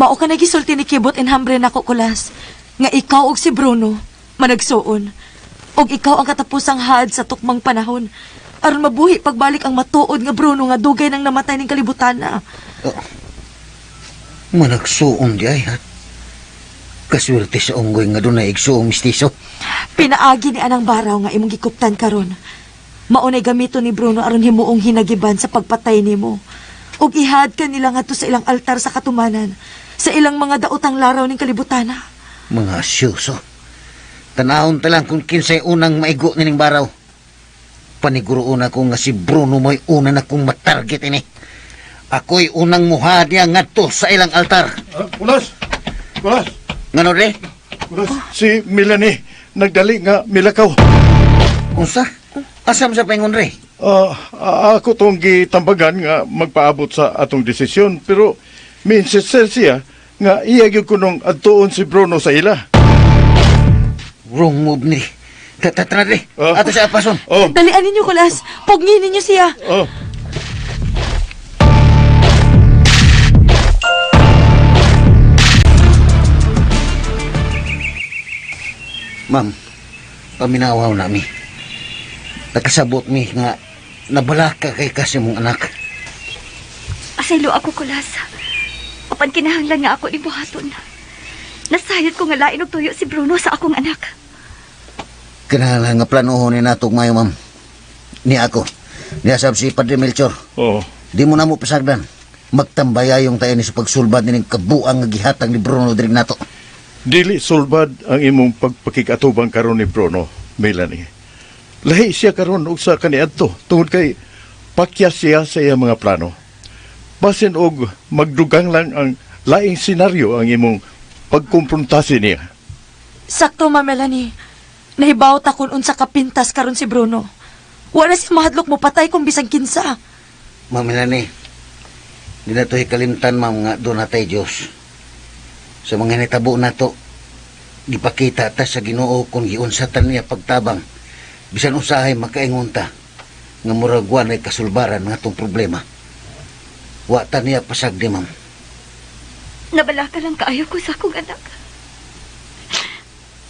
Mao ka nagisulti ni Kibot Enhambre nako, Kulas, nga ikaw og si Bruno managsuon. Og ikaw ang katapusang had sa tukmang panahon. Aron mabuhi pagbalik ang matuod nga Bruno nga dugay nang namatay ning kalibutan na. Oh. Managsuon di ay, ha? Kaswerte sa unggoy nga doon na igsuong mistiso. Pinaagi ni anang baraw nga imong gikuptan karon. Maunay gamito ni Bruno aron himuong hinagiban sa pagpatay nimo. Ug ihad ka nila ngadto sa ilang altar sa katumanan, sa ilang mga daotang laraw ning kalibutana. Mga asyuso. Tanahon ta lang kung kinsay unang maigo nining baraw. Paniguroon ako nga si Bruno mo'y una na kong matarget ini. Ako'y unang muha niya ngadto sa ilang altar. Ah, Kulas! Kulas! Ngano re? Kulas! Si Melanie, nagdali nga milakaw. Unsa? Asam sa paingon re? Ah, ako tong gitambagan nga magpaabot sa atong desisyon pero mi-insist siya nga iya gyud kunong adtuon si Bruno sa ila. Wrong move ni. Tatara re. Ah. Ato sa apason. Oh, Dalian ninyo, Kulas. Pugngin ninyo siya. oh. Ma'am, paminawaw nami. Nakasabot mi nga nabalaka kay kasi mong anak. Asaylo ako, Kulas. Apan kinahanglan nga ako ni buhaton. Nasayod ko nga lain og tuyo si Bruno sa akong anak. Kinahanglan nga planohon ni natog mayo, ma'am. Ni ako. Niya sab si Padre Melchor. Oh. Di mo na mo pasagdan. Magtambayayong tayo ni sa pagsulbad nining kabuang nga gihatag ni Bruno diri nato. Dili sulbad ang imong pagpakig-atubang karon ni Bruno, Melanie. Lahi siya karon og sa kaniadto tungod kay pakyas siya sa iyang mga plano. Basin og magdugang lang ang laing senaryo ang imong pagkumpruntasi niya. Sakto, Ma Melanie. Nahibaw ta kun unsa kapintas karon si Bruno. Wala siya mahadlok mo patay kung bisang kinsa. Ma'am Melanie, di na to hikalimtan ma'am nga doon natay Diyos. Sa mga nitabo nato, gipakita ta sa Ginoo kung giunsa ta niya pagtabang. Bisan usahay makaingon ta nga murag wa nay kasulbaran nga atong problema. Wa ta niya pasagdi ma'am. Nabalaka lang kaayo ko sa akong anak.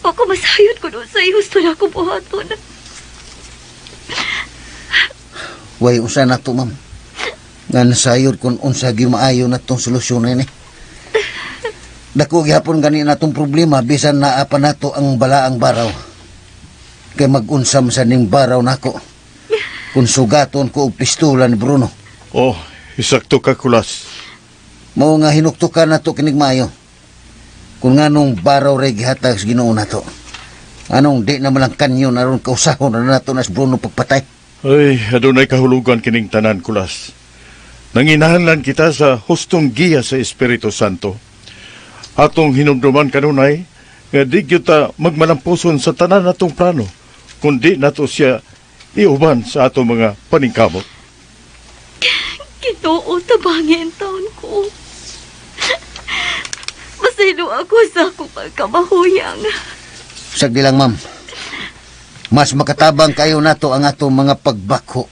Ako masayod ko doon sa ihusto na akong buhaton. Way unsa nato ma'am. Nga nasayod kung unsa gimaayo natong solusyon ini. Dako gihapon gani natong problema bisan naa pa nato ang balaang baraw. Kay mag-unsam sa ning baraw nako. Kung sugaton ko og pistola ni Bruno. Oh, isakto ka kulas. Mao nga hinuktukan nato kinig maayo. Kung nganong baraw ray gihatag sa Ginoo nato. Anong di na malang kanyon aron kausahon na nato na si Bruno pagpatay. Ay, adunay kahulugan kining tanan kulas. Nanginahanglan kita sa hustong giya sa Espiritu Santo. Atong hinumduman kanunay nga di gyud ta magmalampuson sa tanan natong plano, kundi nato siya iuban sa atong mga paningkamot. Ginoo, tabangi ang taon ko. Masaylo ako sa akong pagkamahuyang. Sagdi lang, ma'am. Mas makatabang kayo nato ang atong mga pagbakho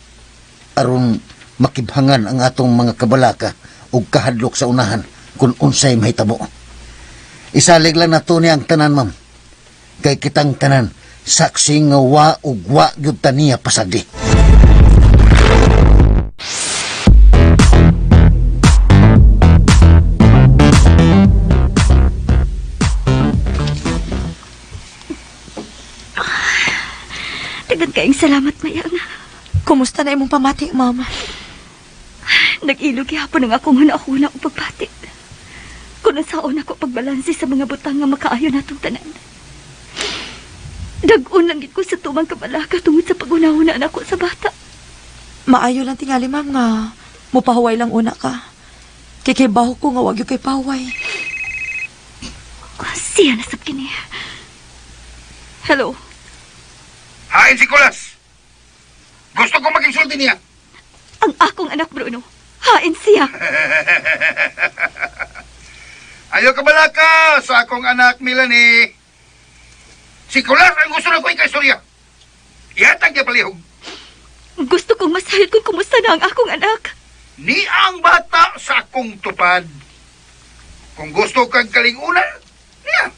aron makibhangan ang atong mga kabalaka ug kahadlok sa unahan kung unsay mahitabo. Isalig lang nato niya ang tanan, ma'am. Kay kitang tanan, saksi nga wa ug wa gyud ta niya pasagdi. Daghan kaayong salamat, Mayang. Kumusta na imong pamati, mama? Nag-ilog gihapon ang akong hunahuna o pagbati. Kung saon ako pagbalanse sa mga butang nga makaayo natong tanan. Dag-on lang gid ko sa tumang kabalaka tungod sa paghunahuna nako sa bata. Maayo lang tingali, ma'am, nga mupahuway lang una ka. Kay kay baho ko nga wag gyud kay pahuway. Siya na sab kini. Hello. Hain si Kulas! Gusto ko maging sulti niya. Ang akong anak Bruno. Hain siya. Ayaw ka balaka sa akong anak, Melanie. Si Kulas ang gusto na ko ikaistorya. Ihatag niya palihog. Gusto kong masayod kung kumusta na ang akong anak. Ni ang bata sa akong tupad. Kung gusto kag kalingunan, niya.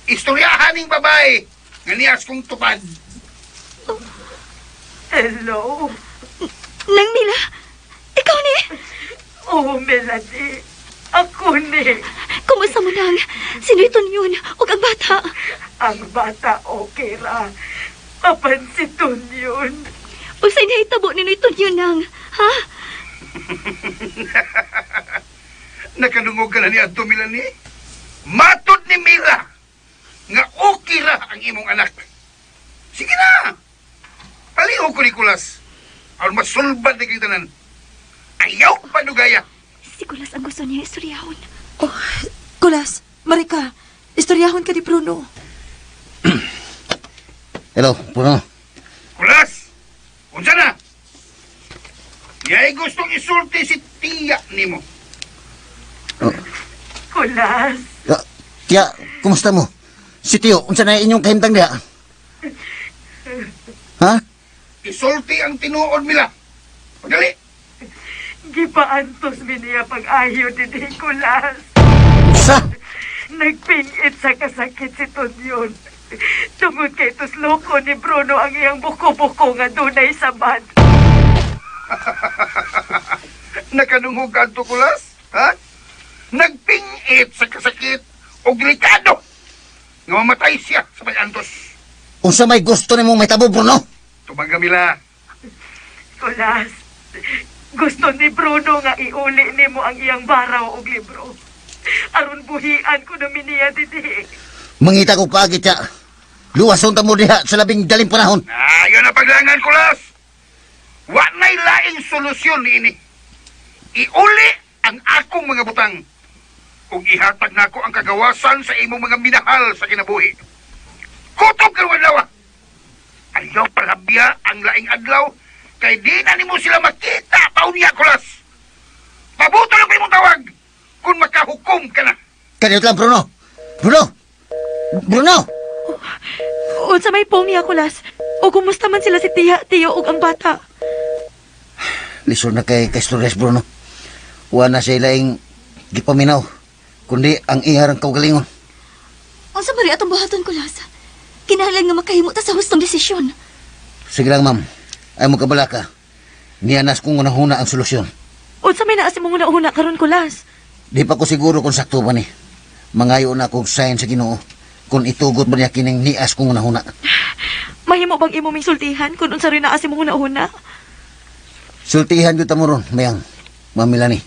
Istoryahan ning babae nga niyas kong tupad. Hello? Nang Mila, ikaw ni? Oh, Melanie. Ako ni. Kumusta mo nang? Sino ito yun? O ang bata? Ang bata okay ra. Apan si Tunyon. O sa inahitabo ni Noy Tonyo nang? Ha? Nakadungog ka na ni Adto Milani? Matod ni Mila nga okay ra ang imong anak. Sige na! Paliho ko ni Kulas. Aron masulbad ni kay tanan. Ayaw panugaya. Si Kulas ang gusto niya istoryahon. Oh, Kulas, Marika, istoryahon ka ni Bruno. Hello, Bruno. Kulas! Unsa na? Yay gustong isulti si tiya nimo. Oh. Kulas. Ah, tiya, kumusta mo? Si Tio, unsa na inyong kahimtang diha? Ha? Isulti ang tinuod Mila. Pagali. Gipaantos mi niya pag-ayo ni Kulas. Sa? Nagpingit sa kasakit si Tonyon. Tungod kay tusloko ni Bruno ang iyang buko-buko nga dunay sabad. Nakadungog ka adto, Kulas? Ha? Nagpingit sa kasakit o delikado nga mamatay siya sa pag-antos. Unsa may gusto nimong mahitabo, Bruno? Tumaga Mila. Kulas, gusto ni Bruno nga iuli nimo ang iyang baraw og libro. Aron buhian ko na niya dinhi. Mangita ko paagi, tiya. Luwason ta mo diha sa labing daling panahon. Ayon na paglangan, Kulas. Wa na'y laing solusyon niini. Iuli ang akong mga butang. Ug ihatag nako ang kagawasan sa imong mga minahal sa kinabuhi. Kutob karong adlaw. Ah. Ayaw palabya ang laing adlaw kay di na nimo sila makita paunya, Kulas. Pabuto lang ko imong tawag kung makahukom ka na. Kaniyot lang, Bruno. Bruno! Bruno! Unsa may pong niya, Kulas? O kumusta man sila si Tiya, Tiyo ug ang bata? Lisod na kay Torres, Bruno. Wa na siya laing gipaminaw, kundi ang iharang kaugalingon. Unsa ba rin atong buhaton, Kulas? Kinahanglan nga makahimo ta sa hustong desisyon. Sige lang, ma'am. Ay mo kabala ka. Niya nas kung unahuna ang solusyon. Unsa may naa sa mong una-una karon, Kulas? Di pa ko siguro kung sakto ba ni. Mangayo na akong sign sa Ginoo kung itugot ba niya kining nias kung unahuna. Mahimo bang imo ming sultihan kung unsa rin naa sa mong una-una? Sultihan gyud ta mo ron, mayang. Ma'am Melanie,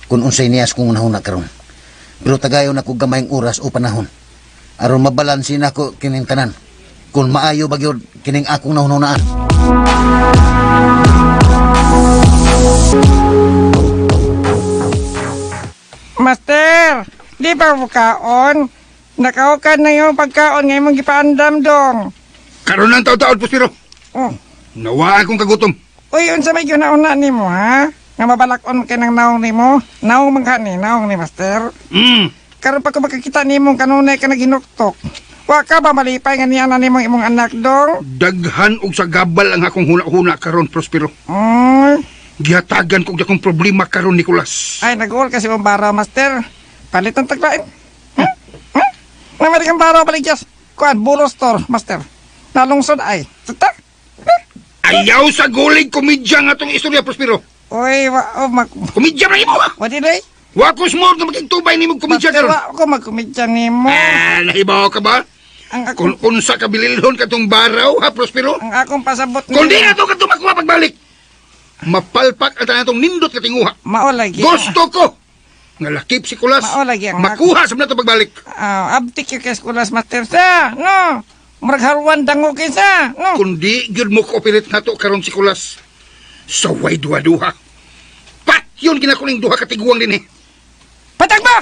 kung unsay nias kung unahuna karon. Pero tagayon ako gamayng oras o panahon. Aron mabalansin ako kining tanan. Kung maayo ba gyud kining akong nahunahunaan. Master, di ba bukaon? Nakaukad na yung pagkaon nga imong gipaandam dong. Karon ang taod-taod, Prospero. Oh. Nawa akong kagutom. Uy, unsa may ginauna nimo ha? Nga mabalak-on kay nang naong nimo? Naong man ka ni, naong ni Master. Karon pa ko makakita nimo kanunay ka naghinuktok. Wa ka ba malipay nga niya na nimo imong anak dong? Daghan og sagabal ang akong huna-huna karon, Prospero. Uy. Gihatagan ko og akong problema karon, Nicolas. Ay, nag-uol kasi mong baraw, Master. Palit ang taglain. Huh? Huh? Namari kang baraw, baligyas. Kuan, bulo store, Master. Nalungsod ay. Tata? Ayaw sa gulig komedya nga tong istorya, Prospero. Uy, wa, oh, mag... Komedya man imo. Wa di day? Wa ko small nga magigtubay nimo komedya Master, karon. wa ko magkomedya nimo. Ah, nahibaw ka ba? Ang akong, Kung unsa ka bililhon katong baraw, ha, Prospero? ang akong pasabot Kung di na to kadto makuha pagbalik. Mapalpak ang tanan tong nindot ka tinguha. Mao lagi. Gusto ko nga lakip si Kulas. Mao lagi ang Makuha sa nato pagbalik. Ah, abtik yung kay Kulas, Master, sa. No. Murag haruan dango kinsa. No. Kundi gyud mo cooperate nato karon si Kulas. Saway duha-duha. Patyon ginakuning duha katiguang dinhi. Patag ba?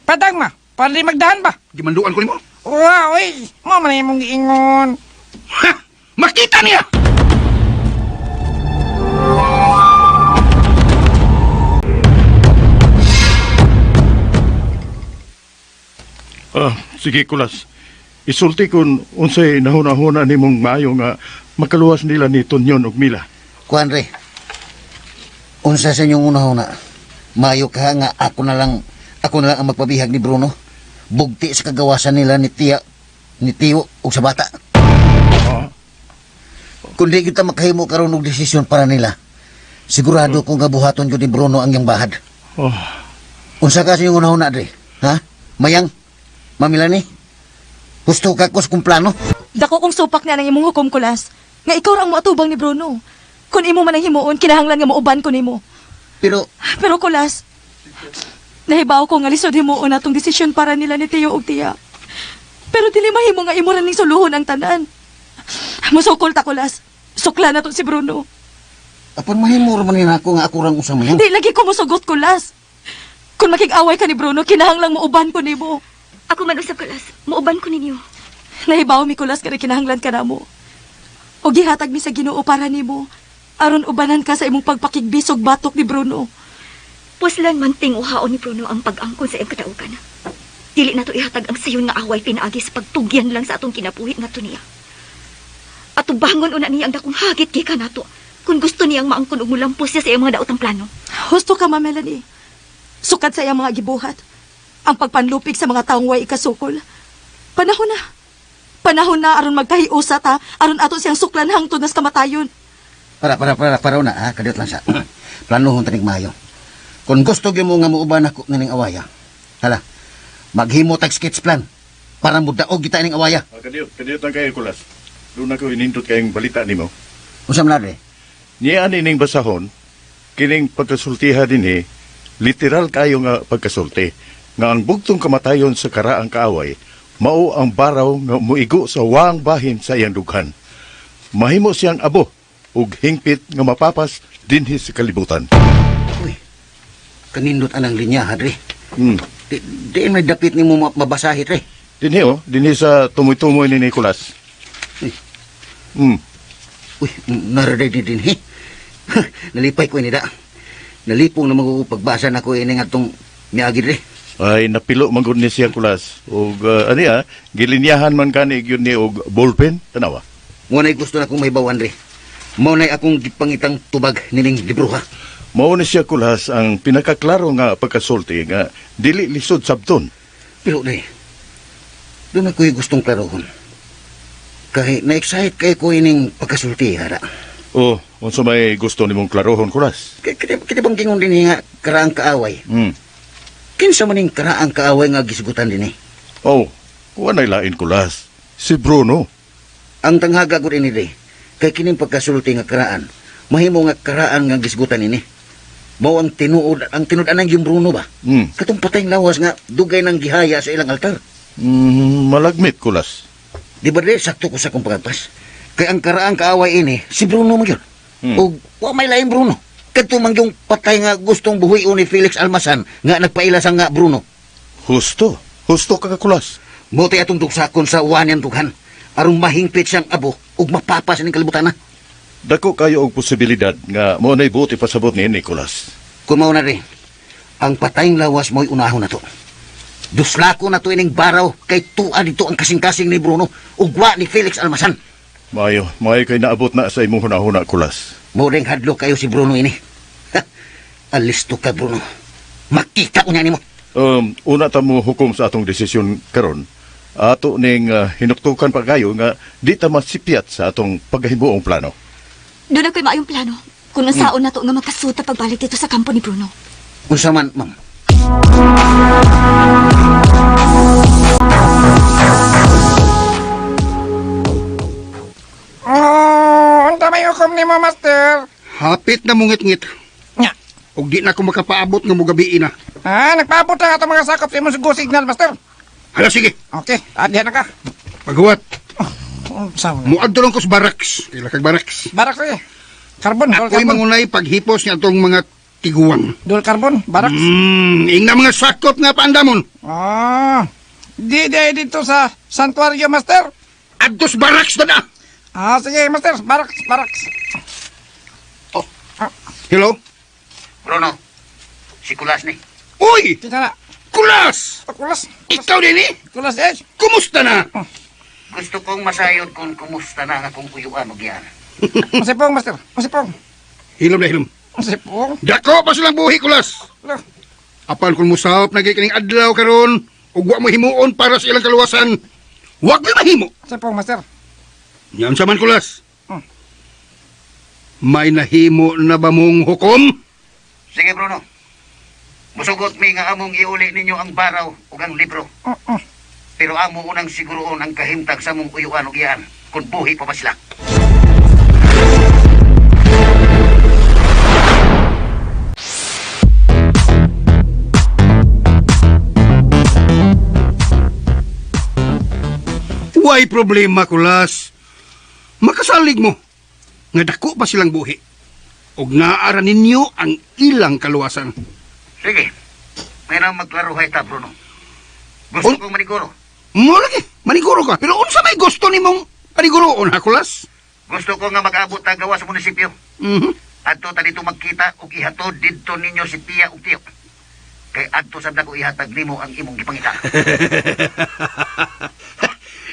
Patag ma. Pali magdahan ba? Gimanduan ko nimo. Wa, oy. Mo man imong giingon. Ha! Makita niya! Ah, sige, Kulas. Isulti kun unsay nahuna-huna nimong maayo nga makaluwas nila ni Tonyon ug Mila. Kuan re. Unsa sa inyong unahuna? Maayo ka nga ako na lang Ako na lang ang magpabihag ni Bruno. Bugti sa kagawasan nila ni Tia, ni Tiyo ug sa bata. Kung di kita makahimo karon og desisyon para nila, sigurado kong gabuhaton ko ni Bruno ang iyang bahad. Oh. Unsa kasi yung unahuna, Dre? Ha? Mayang? Mamilani? Gusto ka ko sa kong plano? Dako kong supak niya ng imong hukom, Kulas. Nga ikaw ra ang moatubang ni Bruno. Kung imo man ang himuon, kinahanglan nga muuban ko nimo. Pero, Pero Kulas, nahibaw ko nga lisod himuon atong desisyon para nila ni Tiyo ug Tiya. Pero dili mahimo nga imo ra ning suluhon ang tanan. Musukol ta, Kulas. Sukla na to si Bruno. Apan mahimo ra man ni nako nga ako rang usa mayang. Di lagi ko musugot, Kulas. Kung makig-away ka ni Bruno, kinahanglang muuban ko nimo. Ako man usab, Kulas. Muuban ko ninyo. Nahibaw mi, Kulas, nga kinahanglan ka namo. O gihatag mi sa Ginoo para nimo. Aron ubanan ka sa imong pagpakigbisog batok ni Bruno. Puslan man tinguhaon ni Bruno ang pag-angkon sa iyang kataugan. Dili nato ihatag ang sayon nga away pinaagi sa pagtugyan lang sa atong kinabuhi ngadto niya. Atubangon una niya ang dakong hagit gikan nato kung gusto niyang maangkon og mulampos siya sa iyang mga daotang plano. Husto ka, Ma Melanie. Sukad sa iyang mga gibuhat. Ang pagpanlupig sa mga taong way ikasukol. Panahon na. Panahon na aron magkahiusa ta, aron ato siyang suklan hangtod nas kamatayon. Para, para, para, para una, ha? Kadiyot lang sa. Planohon tanig maayo. Kung gusto gyud mo nga muuban ako nining awaya, hala, maghimo tag sketch plan para mudaog kita ining awaya. Ah, kadiyot, kadiyot lang kayo, Kulas. Doon ako hinindot kayong balita nimo. Unsa man na, Dre? Niya ining basahon, kining pagkasultiha dinhi, literal kayo nga pagkasulti, nga ang bugtong kamatayon sa karaang kaaway, mao ang baraw nga muigo sa waang bahin sa iyang dughan. Mahimo siyang abo ug hingpit nga mapapas dinhi sa kalibutan. Uy, kanindot anang linya, ha, Dre? Hmm. Di, di may dapit nimo mabasahi, Dre. Dinhi oh, dinhi sa tumoy-tumoy ni Nicolas. Uy. Hmm. Uy, naraday di din, he. Nalipay ko ini da. Nalipong na pagbasa na ko ini nga tong miagi, Dre. Ay napilo man gud ni siya Kulas. Ug ani ah, gilinyahan man kani gyud ni og ballpen tanawa. Mo na'y gusto na akong mahibawan, Dre. Mao na'y akong gipangitang tubag nining libro, ha. Mao ni siya Kulas ang pinakaklaro nga pagkasulti nga dili lisod sabton. Pero, Dre, doon ako'y gustong klarohon. Kay na-excite kay ko ining pagkasulti, hara. Oh, unsa may gusto nimong klarohon Kulas? Kiti bang gingon din nga karaang kaaway? Kinsa man ning karaang kaaway nga gisgutan din eh? Oh, wanay lain Kulas. Si Bruno. Ang tanghaga gud ini dre, kay kining pagkasulti nga karaan, mahimo nga karaan nga gisgutan ini. Mao ang tinuod, ang tinud-anan yung Bruno ba? Katong patayng lawas nga dugay nang gihaya sa ilang altar. Malagmit Kulas. Di ba dre, sakto ko sa akong pagpas. Kay ang karaang kaaway ini, si Bruno man yun. Og wa may lain Bruno. Kadto man yung patay nga gustong buhion ni Felix Almasan nga nagpaila sa nga Bruno. Husto. Husto ka Kulas. Mo tay atong dugsakon sa uwan dughan aron mahingpit siyang abo ug mapapas ning kalibutan na. Dako kayo og posibilidad nga mo nay buot ipasabot ni Nicolas. Kung mao na rin, ang patayng lawas mo'y unahon na to. Duslako na to ining baraw kay tua dito ang kasing-kasing ni Bruno ug wa ni Felix Almasan. Maayo, maayo kay naabot na sa imong hunahuna Kulas. Mo ring hadlok kayo si Bruno ini. Ha, alisto ka Bruno. Makita ko niya nimo. Una ta mo hukom sa atong desisyon karon. Ato ning hinuktukan pa kayo nga di ta masipyat sa atong paghimuong plano. Doon ako'y maayong plano. Kung nasaon na to nga magkasuta pagbalik dito sa kampo ni Bruno. Unsa man, ma'am? Oh, unta may hukom nimo, Master. Hapit na mungit-ngit. Nya. Og di na ko makapaabot nga mugabi na. Ah, nagpaabot na atong mga sakop sa imong go signal, Master. Hala sige. Okay, adihan na ka. Paghuwat. Oh, sa Muadto lang ko sa barracks. Kila kag barracks. Barracks eh. Carbon, dol Ako'y carbon. mangunay paghipos nga atong mga tiguang. Dol carbon, barracks. Ingna mga sakop nga paandamon. Ah. Di di dito sa santuario, Master. Adto sa barracks na na. Ah, sige, Master. Barracks, barracks. Oh. Hello? Bruno, si Kulas ni. Uy! Kita na. Kulas! Oh, kulas. Ikaw din eh? Kulas, eh. Kumusta na? Gusto kong masayod kung kumusta na ang akong kuyuan og yan. Masipong, Master. Masipong. Hilom na hilom. Masipong. Dako pa silang buhi, Kulas. Lo. Apan kung musahop na gyud kining adlaw karon ug wa mo himuon para sa ilang kaluwasan, wa ko'y mahimo. Sa pong, master. Yan sa man kulas. May nahimo na ba mong hukom? Sige, Bruno. Musugot mi nga among iuli ninyo ang baraw ug ang libro. Pero amo unang siguroon ang kahimtang sa mong uyuan ug iyaan kung buhi pa ba sila. Way problema, kulas. Makasalig mo. Nga dako pa silang buhi. Ug naara ninyo ang ilang kaluwasan. Sige. May nang magklaruhay ta, Bruno. Gusto kong maniguro. Mo lagi, maniguro ka. Pero unsa may gusto nimong paniguroon, ha, kulas? Gusto ko nga mag-abot ta gawa sa munisipyo. Mhm. Adto ta dito magkita ug ihatod didto ninyo si Tia ug Tiyo. Kay adto sad nako ihatag nimo ang imong gipangita.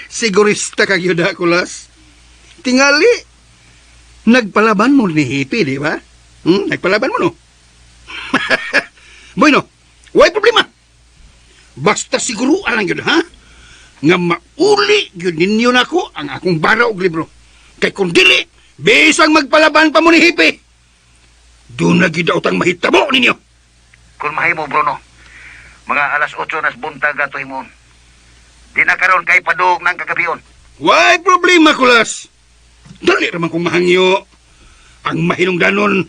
Sigurista ka gyud ha, kulas. Tingali, nagpalaban mo ni Hippie, di ba? Nagpalaban mo, no? Bueno, way problema. Basta siguruan lang yun, ha? Nga mauli yun ninyo nako ang akong bara og libro. Kay kung dili, bisang magpalaban pa mo ni Hippie. Doon na gyud utang mahitabo ninyo. Kung mahimo, Bruno, mga alas 8 nas buntag ato himon. Di na karon kay padung ng kagabion. Way problema, kulas. Dali raman kong mahangyo. Ang mahinungdanon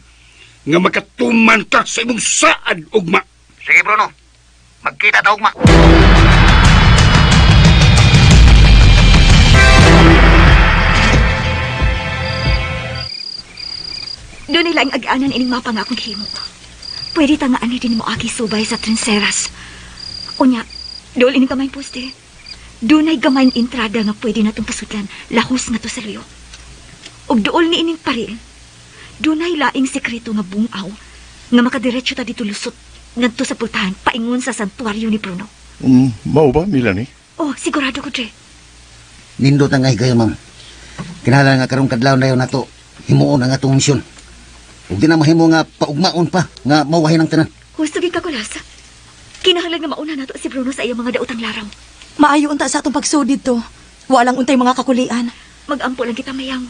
nga makatuman ka sa imong saad ugma. Sige, Bruno. Magkita ta ugma. Doon nila ang ag-anan ining mapa nga akong himo. Pwede ta nga ani din mo aki subay sa trinseras. Unya, dool ining gamayng poste. Dunay gamayng entrada nga pwede natong pasudlan, lahos nga to sa luyo. Ug dool ni ining paril, dunay laing sekreto nga bungaw nga makadiretso ta dito lusot ngadto sa pultahan paingon sa santuario ni Bruno. Mao ba, Melanie? Oh, sigurado ko, Dre. Nindot ang higayon, ma'am. Kinahanglan nga karong kadlaw na nato himuon ang atong misyon. Ug di na mahimo nga paugmaon pa nga mawahin ang tanan. Husto gid ka, Kulas. Kinahanglan nga mauna nato si Bruno sa iyang mga daotang laraw. Maayo unta sa atong pagsud didto. Walang untay mga kakulian. Magampo lang kita, mayang.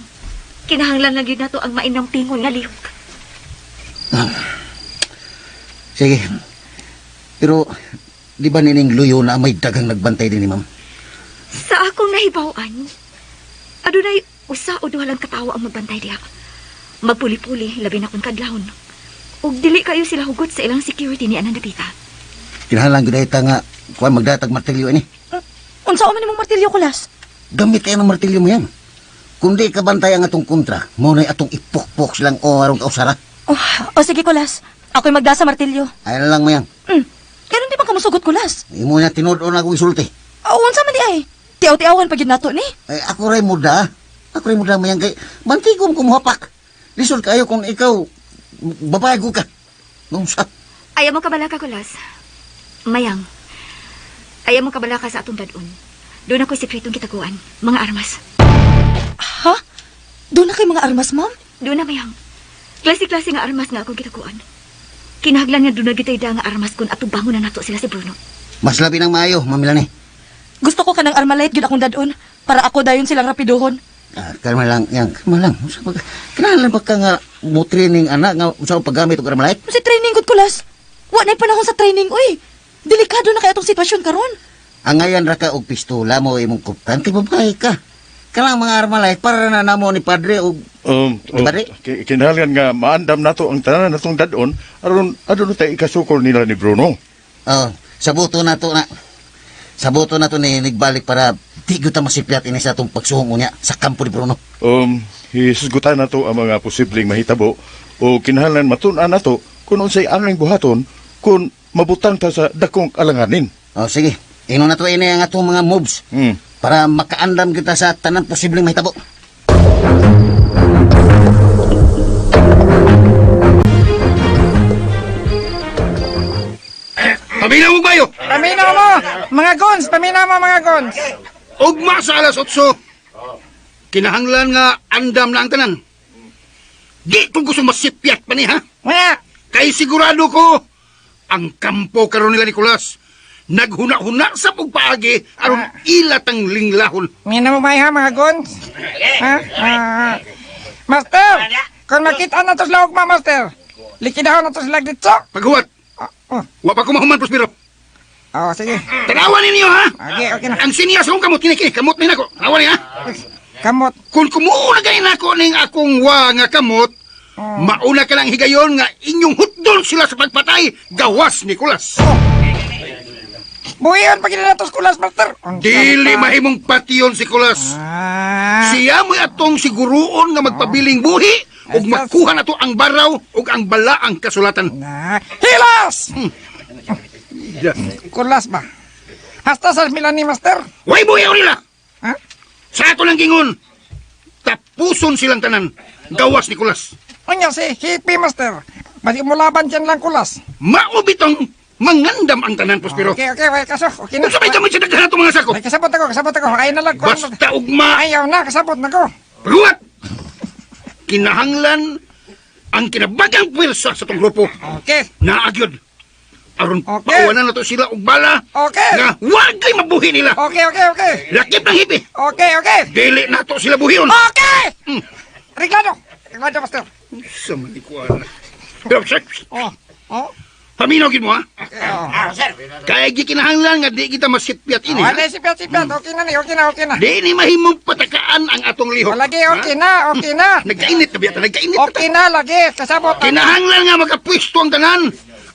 Kinahanglan lang yun nato ang mainang pingon nga lihok. Sige. Pero di ba nining luyo na may daghang nagbantay din ni ma'am? Sa akong nahibaw-an, adunay usa o duha lang katawo ang magbantay diha. Magpuli-puli, labi na kung kadlawon. Ug dili kayo sila hugot sa ilang security ni Anang Dapita. Kinahanglan gyud ta nga kuan magdatag martilyo ini. Unsa man imong martilyo, Kulas? Gamit kayo ng martilyo mo yan. Kung di ka bantay ang atong kontra, mo na'y atong ipukpok silang o arong kausara. Oh, o sige, Kulas. Ako'y magdasa martilyo. Ay na lang mo yan. Ganun di man kamusugot, Kulas. Imo na tinud-on akong isulti. O, unsa man di ay? Tiaw-tiawan pa gyud nato ni. Ay, ako ray muda. Ako ray muda mayang kay bantigom kumuhapak. Lisod kayo kung ikaw babae ko ka. Nung sa Ayaw mo kabalaka, Kulas. Mayang, ayaw mo kabalaka sa atong dadon. Doon ako'y sekretong kitaguan, mga armas. Ha? Doon na kay mga armas, ma'am? Doon na, mayang. Klase-klase nga armas nga akong kitaguan. Kinahanglan nga doon na gitay da nga armas kung atubangon na nato sila si Bruno. Mas labi ng maayo, Ma'am Melanie. Gusto ko kanang armalite gyud akong dadon para ako dayon silang rapidohon. Ah, kalma lang, yang, kalma lang. Unsa ba ka- Kinahanglan ba ka nga mo training anak nga unsa ang paggamit og armalite? Si training gud, Kulas. Wa na'y panahon sa training, uy. Delikado na kay atong sitwasyon karon. Angayan ra ka og pistola mo imong kuptan kay babae ka. Kanang mga armalite para na namo ni padre og Um, Di ba, di? Kinahanglan nga maandam nato ang tanan natong dadon aron aduna tay ikasukol nila ni Bruno. Oh, sabuto na to na. Sabuto na to ni nigbalik para di gyud ta masipyat ini sa atong pagsuhong unya sa kampo ni Bruno. Hisgutan nato ang mga posibleng mahitabo o kinahanglan matun-an nato kung unsay angay buhaton kung mabutang ta sa dakong alanganin. Oh, sige. Ino na to ini ang atong mga moves para makaandam kita sa tanan posibleng mahitabo. Paminaw mo kayo! Paminaw mo! Mga guns! Paminaw mo mga guns! Ugma sa alas 8. Kinahanglan nga andam na ang tanan. Di ko gusto masipyat pa ni ha. Wala! Kay sigurado ko, Ang kampo karon nila Nicolas. Naghuna-huna sa pugpaagi aron ila tang linglahon. Mina mo may ha, mga guns. Ha? Ah. Master! Kung makita na to sila ugma, Master. Likidahon na to sila dito. Paghuwat. Oh. Wa pa ko mahuman, Prospero. Oh, sige. Tanawan ninyo ha. Okay, okay na. Ang sinyas akong kamot kini kini kamot ni nako. Tanawan ni ha. Kamot. Kung kumuuna gani nako ning akong wa nga kamot, mauna ka lang higayon nga inyong hutdon sila sa pagpatay gawas Nicolas. Buhiyon pa na to kulas, Master. Dili mahimong patiyon si Kulas. Ah. Siya mo'y atong siguruon nga magpabiling buhi ug makuha nato ang baraw ug ang balaang kasulatan. Na. Hilas! Kulas ba? Hasta sa Milani, Master. Way buhi nila. Ha? Sa ato lang gingon. Tapuson silang tanan. Gawas Nicolas. Unya si Hippie, Master. Basi mulaban dyan lang kulas. Mao bitong mangandam ang tanan, Prospero. Okay, okay, okay, kaso. Okay na. Unsa may gamit sa daghan ato mga sako? Ay, kasabot ako, kasabot ako. Ay na lang. Basta ugma. Ayaw na, kasabot na ko. Paghuwat! Kinahanglan ang kinabagang puwersa sa tong grupo. Okay. Naagyod. Aron Okay. pauwanan na to sila og bala Okay. nga wagay mabuhi nila. Okay, okay, okay. Lakip ng hipi. Okay, okay. Dili nato sila buhion. Okay! Reglado. Reglado, Master. Sa manikuan. Pero, sir, Oh, oh. paminaw gid mo ha. Okay, oh. Kaya gikinahanglan nga di kita masipyat ini. Oh, ha? ano, sipyat, sipyat. Okay na ni, okay na, okay na. Di ni mahimong patakaan ang atong lihok. Oh, lagi, okay na, okay na. Nagkainit na biyata, nagkainit na. Okay na, lagi. Kasabot. Kinahanglan nga makapwisto ang tanan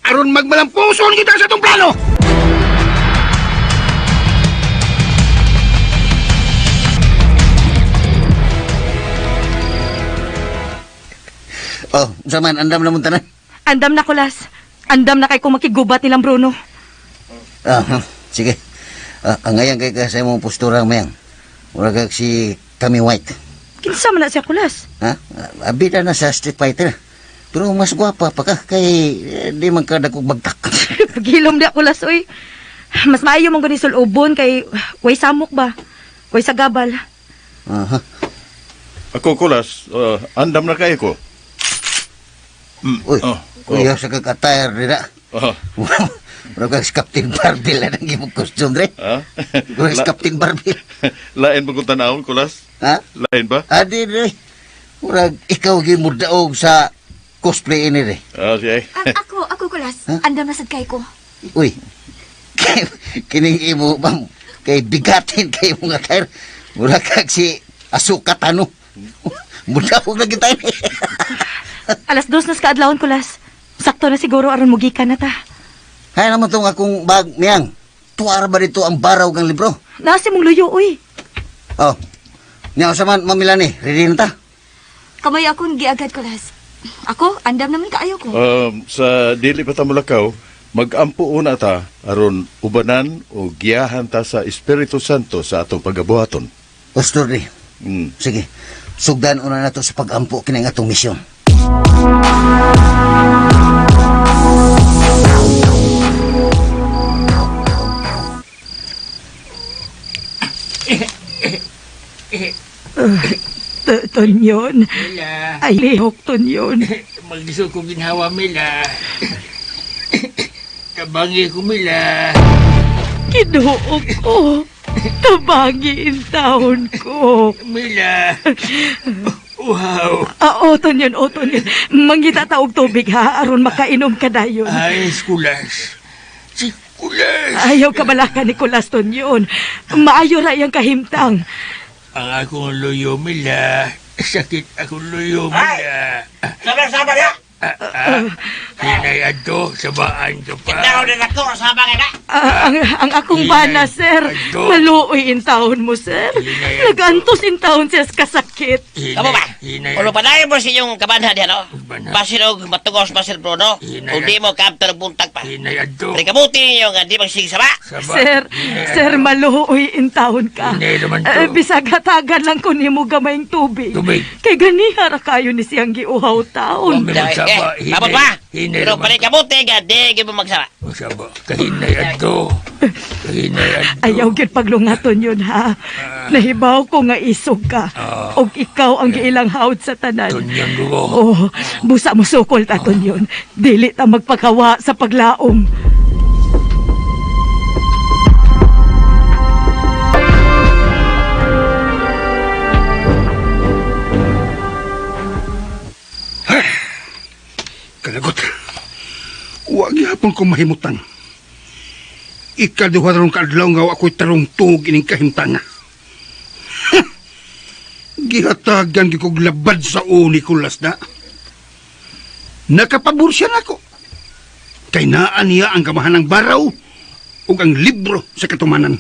aron magmalampuson kita sa atong plano. Oh, unsa man andam na mong tanan. Andam na, Kulas. Andam na kay kung makigubat nilang Bruno. Ah, ha, sige. Ah, ang ngayon kay ka sa imong postura mayang. Mura kag si Tommy White. Kinsa man na siya, Kulas? Ha? Ah, Bida na sa Street Fighter. Pero mas gwapa pa ka kay eh, di man ka dagkog bagtak. Paghilom di Kulas, oy. Mas maayo mong gani sulubon kay way samok ba? Way sagabal. Aha. Ako, Kulas, andam na kayo ko. Uy, Oh, kuya sa kag attire dira. Oh. Mura kag si Captain Barbell na ang imong costume dre. Ha? Mura si Captain Barbell. Lain ba kung tanawon, Kulas? Ha? Lain ba? Adi dre. Murag ikaw gyud mo daog sa cosplay ini dre. Ah, siya. Ako, ako kulas. Andam na sad kay ko. Uy. Kining imo ma'am kay bigatin kay imong attire. Mura kag si Asuka Tano. Mudaog na kita ini. 2:00 na sa kaadlawon, Kulas. Sakto na siguro aron mugikan na ta. Hay naman tong akong bag niyang. Tuara ba dito ang baraw kang libro? Nasi mong luyo, uy. Oh. Niya sa man mamilani, ready na ta. Kamay akong giagad kulas. Ako, andam naman kaayo ko. Sa dili pa ta mulakaw, magampo una ta aron ubanan o giyahan ta sa Espiritu Santo sa atong pagabuhaton. Pastor di. Sige. Sugdan una nato sa pagampo kini ang atong misyon. Tonyon. Mila. Ay, lihok, Tonyon. Maglisod ko ginhawa, Mila. Tabangi ko, Mila. Kinuo ko. Tabangi in taon ko. Mila. Wow. Ah, o, Tonyon, o, Tonyon. Mangita ta og tubig, ha? Aron makainom ka dayon. Ay, Kulas. Si Kulas. Ayaw ka balaka, Nicolas Tonyon. Maayo ra iyang kahimtang. Ang akong luyo, Mila. Sakit akong luyo, Mila. Sabar-sabar ya. Hinay adto, sabaan ka pa. Kitao din ako, sama ka na. Ah, ang akong bana, sir. Maluoy in taon mo, sir. Nagantos in taon siya sa kasakit. Kamo ba? Ulo padayon mo sa inyong kabanha diyan, no? Basin og matugos Basil Bruno. Kung di mo kaabto ng buntag pa. Hinay adto. Pero kabuti ninyo nga di magsigsaba. Sir, sir, maluoy in taon ka. Hinay naman to. Eh, bisag hatagan lang ko nimo gamayng tubig. Tubig. Kay ganiha ra kayo ni siyang giuhaw taon. Mami magsaba. Eh, abot pa. Hinay Kahinay Pero naman. panikabuti nga, di gyud mo magsara. Usaba, kahinay adto. Kahinay adto. Ayaw gyud paglungaton yun ha. Nahibaw ko nga isog ka. Og ikaw ang giilang hawd sa tanan. Tunyon ko. Oh, busa mo sukol ta Tunyon. Dili ta magpakawa sa paglaom. Kalagot. Wa gyapon ko mahimutang. Ikaduha ron kaadlaw nga wa ko'y tarong tungog ining kahimtanga. Gihatagan gyud kog labad sa o ni Kulas na. Nakapabor siya nako. Kay naa niya ang kamahan ng baraw ug ang libro sa katumanan.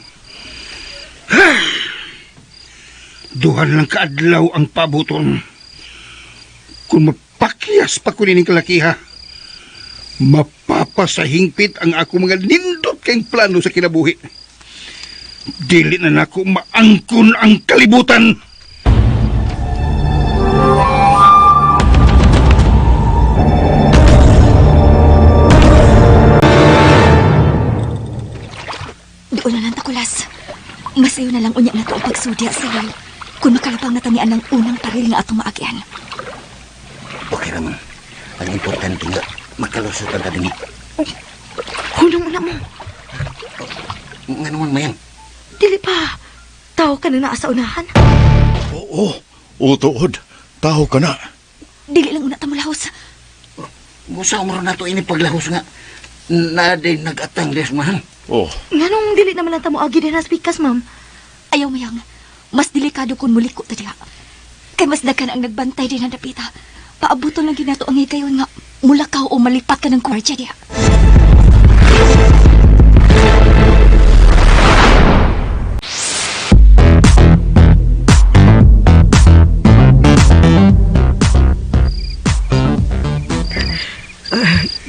Duhan lang kaadlaw ang pabuton. Kung mapakyas pa ko nining kalakiha, mapapasahingpit ang ako mga nindot kayong plano sa kinabuhi. Dili na nako maangkon ang kalibutan. Doon na lang takulas. Masayo na lang unya na to ang pagsudya sa iyo. Kung makalapang na tanian ng unang paril nga atong maagyan. Okay raman. Ang importante nga, makalusot ang kadini. Hunong na mo. Nga naman, Mayang. Dili pa. Tao ka na naa sa unahan. Oo, utuod. Tao ka na. Dili lang una ta mulahos. Busa umro na to ini paglahos nga. Na din nag-atang des mahan. Oh, Nganong dili naman lang ta moagi din sa pikas, ma'am. Ayaw mayang. Mas delikado kung muliko ta diha. Kay mas daghan ang nagbantay din ang dapita. Paabuton lang ginato ang higayon nga mulakaw o malipat ka ng kwartya diha.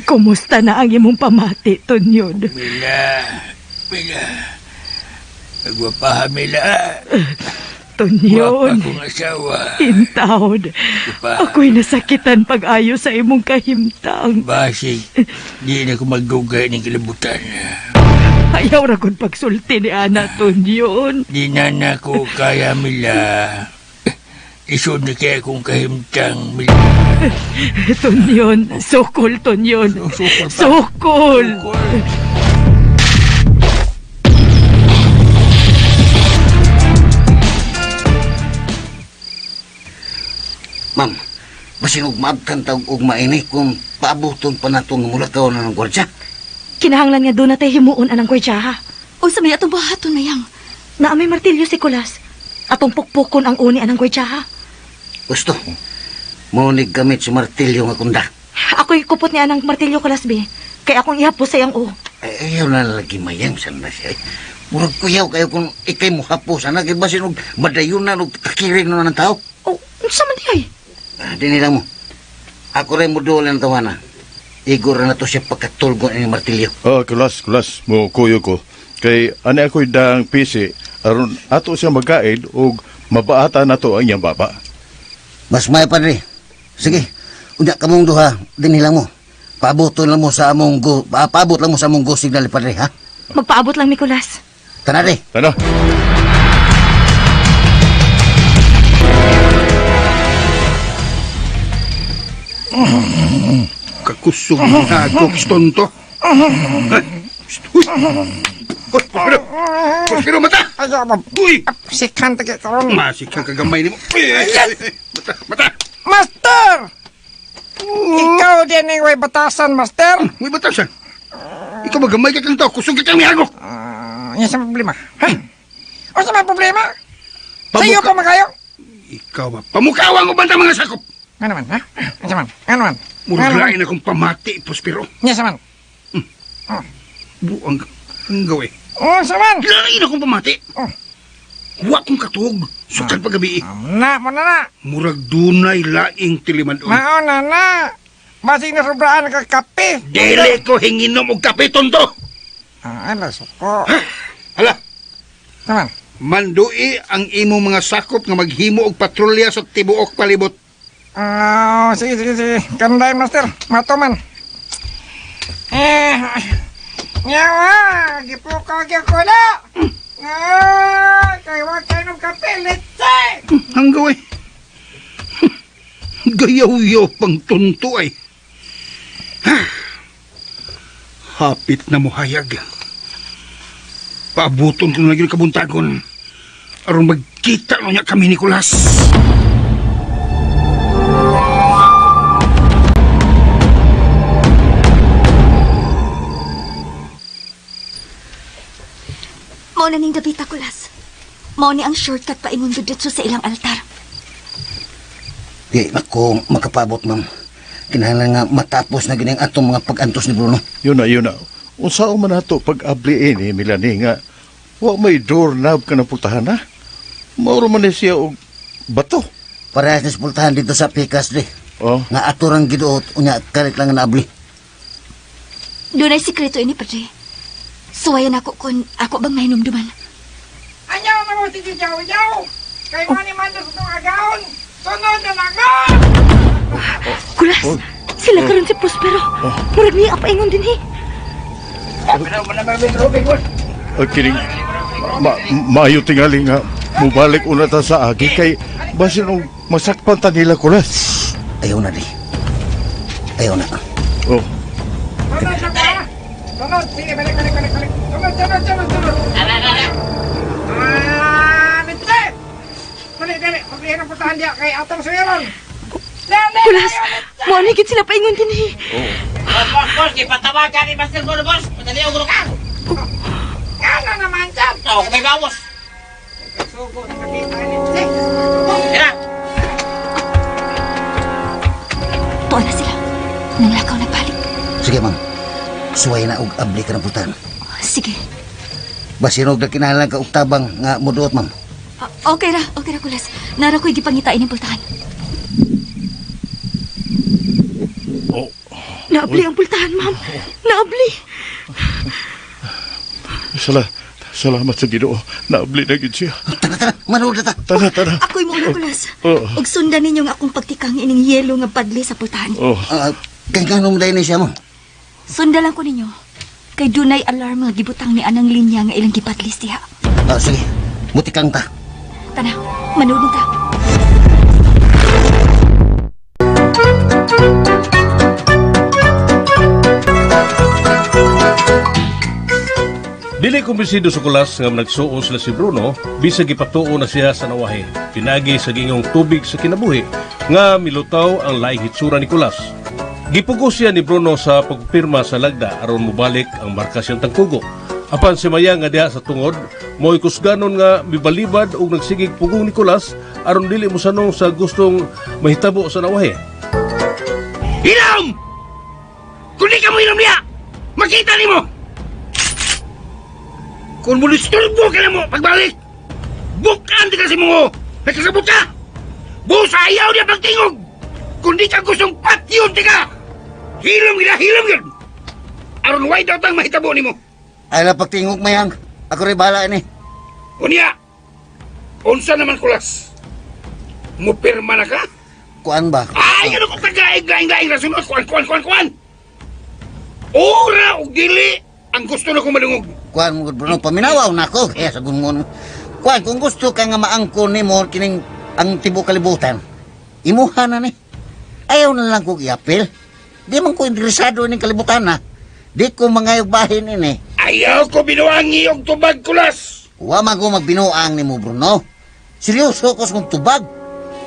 Kumusta na ang imong pamati, Tunyon? Mila, Mila. Nagwapaha, Mila. Gwapa Tunyon. kong asawa. Intawd. Ipa. Ako'y nasakitan pag-ayo sa imong kahimtang. Basig, di na ko magdugay ng kalibutan. Ayaw ra kong pagsulti ni Ana, Tunyon. Di na na ko kaya, Mila. Isod na kaya kong kahimtang, Mila. Tunyon. Sukol, Tunyon. Sukol pa. Sukol. Sukol. Ma'am, basin og maabtan ta og ugma ini kung paabuton pa nato nga mulakaw na ng gwardya. Kinahanglan nga doon na tayo himuon anang kwetsya, ha? Unsa may atong buhaton mayang. Naa may martilyo si Kulas. Atong pukpukon ang uni anang kwetsya, ha? Gusto. Mo ni gamit si martilyo nga kunda. Ako'y kupot ni anang martilyo, Kulas, be. Kay akong ihapos sa iyang o. Ay, ayaw na lagi mayang sanda siya. eh. Murag kuyaw kayo kung ikay mo hapos ana kay basin og madayon na og takiring na ng tao. Oh, unsa man di ay? Ah, dinhi lang mo. Ako rin mo doon ang tawana. Igor na to siya pagkatulgo ni martilyo. ah, kulas, kulas. Mo kuyo ko. Kay ani ako'y daang pisi aron ato siya magaid og mabaata na to ang iyang baba. Mas may padre. Sige. Unya kamong duha, dinhi lang mo. Paabuton lang mo sa among go, paabot lang mo sa among go signal padre ha. Magpaabot lang, Mikulas. Tanari. Tana. Kakusog na ako, tonto. Ay, Uy! Uy, Prospero! Prospero, mata! Ayaw, ma'am. Uy! Sikan ta karon. Masik ang kagamay nimo. Uy, ay, ay, ay. Mata, mata! Master! Ikaw din ang way batasan, Master. Uy, batasan! Ikaw magamay ka kang tao, kusog ka kang mihago! Ah, yan sa problema. Ha? O sa may problema? Sa iyo pa magayo? Ikaw ba? Pamukawa ang uban ta mga sakop! Nga naman, ha? Nga naman, nga naman. Murag lain akong pamati, Prospero. Nga naman. Buang ang gawi. Oh, sa man. Lain akong pamati. Oh. Wa kong katuog. Sukad paggabi. Na, mo na na. Murag dunay laing tiliman-on. Mauna na. Basig na sobraan ka kape. Dili ko hinginom og kape, tonto! Ah, ala, suko. Hala, Naman. mandui ang imong mga sakop nga maghimo og patrolya sa tibuok palibot. Ah, sige, sige, sige. Kanday, master. Matuman. Eh, nyawa, gipukaw gyud ko na. Nga, kay wa kayo ng kape, litse. Hanggaw eh. Gayaw-yaw pang tunto ay. Ha? Hapit na muhayag. Paabuton ko na gyud kabuntagon. Aron magkita na niya kami, Nicolas. Mao na ning dapita, Kulas. Mao ni ang shortcut paingon didto sa ilang altar. Di ako makapabot, ma'am. Kinahanglan nga matapos na gini ang atong mga pag-antos ni Bruno. Yun na, yun na. Unsaon man nato pag-abli ini, Melanie, nga wa may doorknob ka na pultahan, ha? Mauro man ni siya og bato. Parehas ni pultahan dito sa Pikas, di. Oh. Nga ato rang giduot, unya kalit lang nga naabli. Dunay sikreto ini, Padre. Suwayan ako kung ako bang mahinumduman. Anyaw na mo si Jaw-Jaw. Kay mani man sa itong agaon. Sunod na lang mo! Kulas, sila karon si Prospero. Murag niya paingon din eh. Ang kining, maayo tingali nga, mubalik una ta sa agi kay basin og masakpan ta nila kulas. Ayaw na, di. Ayaw na. Oh, Sunod na ka! Sunod, sige, balik, balik, balik, balik. Sunod, sunod, sunod, sunod. Ah, litse! Dali, dali, maglihin ang putahan diya kay atong suwiron. Dali, Kulas, mo ni gid sila paingon din eh. Boss, boss, boss, gipatawag ka ni Master Bruno, boss. Madali og ka. Ano naman dyan? Ako may bawas. Sugo, nakakita, litse. Tira. Tuwa na sila. Nanglakaw nagbalik. Sige, ma'am. Suway na og abli ka ng pultahan. Sige. Basin og kinahanglan ka og tabang nga muduot, ma'am. Ah, okay ra, Kulas. Nara ko'y gipangitain ng pultahan. oh. Naabli ang pultahan, ma'am. Naabli. Salamat sa Ginoo. Naabli na gid siya. Tara, tara. Manood na ta. Tara, tara. Ako'y muuna, Kulas. Oh. Ug sundan ninyo nga akong pagtikang ining yelo nga padli sa pultahan. Oh. Kay nganong dahil ni siya, ma'am? Sundan lang ko ninyo. Kay dunay alarm nga gibutang ni anang linya nga ilang gipadlis diha. Ah, sige. Mutikang ta. Tana, manood na ta. Dili kumbinsido sa kulas nga nagsuo sila si Bruno bisag gipatuo na siya sa nawahi. Pinagi sa gingong tubig sa kinabuhi nga milutaw ang laing hitsura ni Kulas. Gipugo siya ni Bruno sa pagpirma sa lagda aron mobalik ang marka siyang tangkugo. Apan si Maya nga diha sa tungod, mo'y kusganon nga mibalibad og nagsigig pugong ni Kulas aron dili mosanong sa gustong mahitabo sa nawahi. Hilom! Kung di ka mo hilom niya, makita ni mo! Kung mo disturbo ka na mo, pagbalik, bukaan di ka si mo! Nagkasabot ka! Busa ayaw niya pagtingog! Kung di ka gustong patyon, di ka! Hilom gina, hilom yun! Aron way daw tang mahitabo ni mo. Ay la pagtingog mayang. Ako rin bahala ini. Unya, unsa naman kulas? Mupirma na ka? Kuan ba? Ay, ano ko tagaig, laing, laing, rason, kuan, kuan, kuan, kuan! Ora og dili ang gusto na kong madungog. Kuan mo Bruno, paminawaw na ako. Kaya sagun mo. Kuan, kung gusto ka nga maangkon nimo kining ang tibuok kalibutan, imuha na ni. Ayaw na lang kong iapil. Di man ko interesado ining kalibutan na. Di ko mangayog bahin ini. Ayaw ko binuangi og tubag kulas. Wa man ko magbinuang nimo Bruno. Seryoso ko sa kong tubag.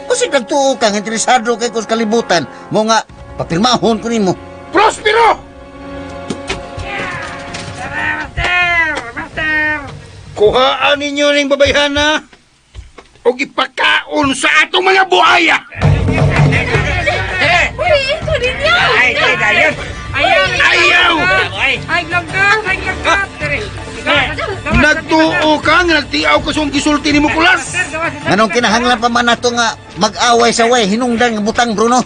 Kasi nagtuo kang interesado kay ko sa kalibutan, mo nga papirmahon ko nimo. Prospero! Master! Master! Kuhaan ninyo ning babayhana og ipakaon sa atong mga buhaya. Uy, ito ninyo! Ay, ay, dayon. Ayaw! Ay, Ay, lagkat! Ay, lagkat! Dere. Nagtuo ka nga nagtiaw ka sa gisulti nimo kulas. Nganong kinahanglan pa man nato nga mag-away sa way hinungdan nga butang Bruno?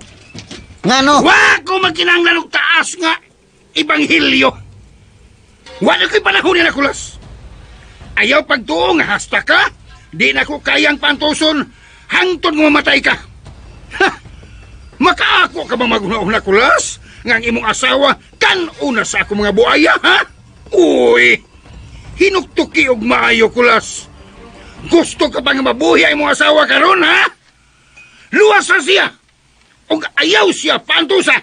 Ngano? Wa ko magkinahanglan og taas nga ebanghelyo. Wa na ko'y panahon nila kulas. Ayaw pagtuo nga hasta ka, di na ko kayang pantuson hangtod nga mamatay ka. Ha! Makaako ka ba maguna-una kulas? Nga ang imong asawa kay Tan-o na sa ako mga buaya, ha? Uy! Hinuktuki og maayo, Kulas. Gusto ka pa nga mabuhi ang imong asawa karon, ha? Luwas na siya! Og ayaw siya paantusa!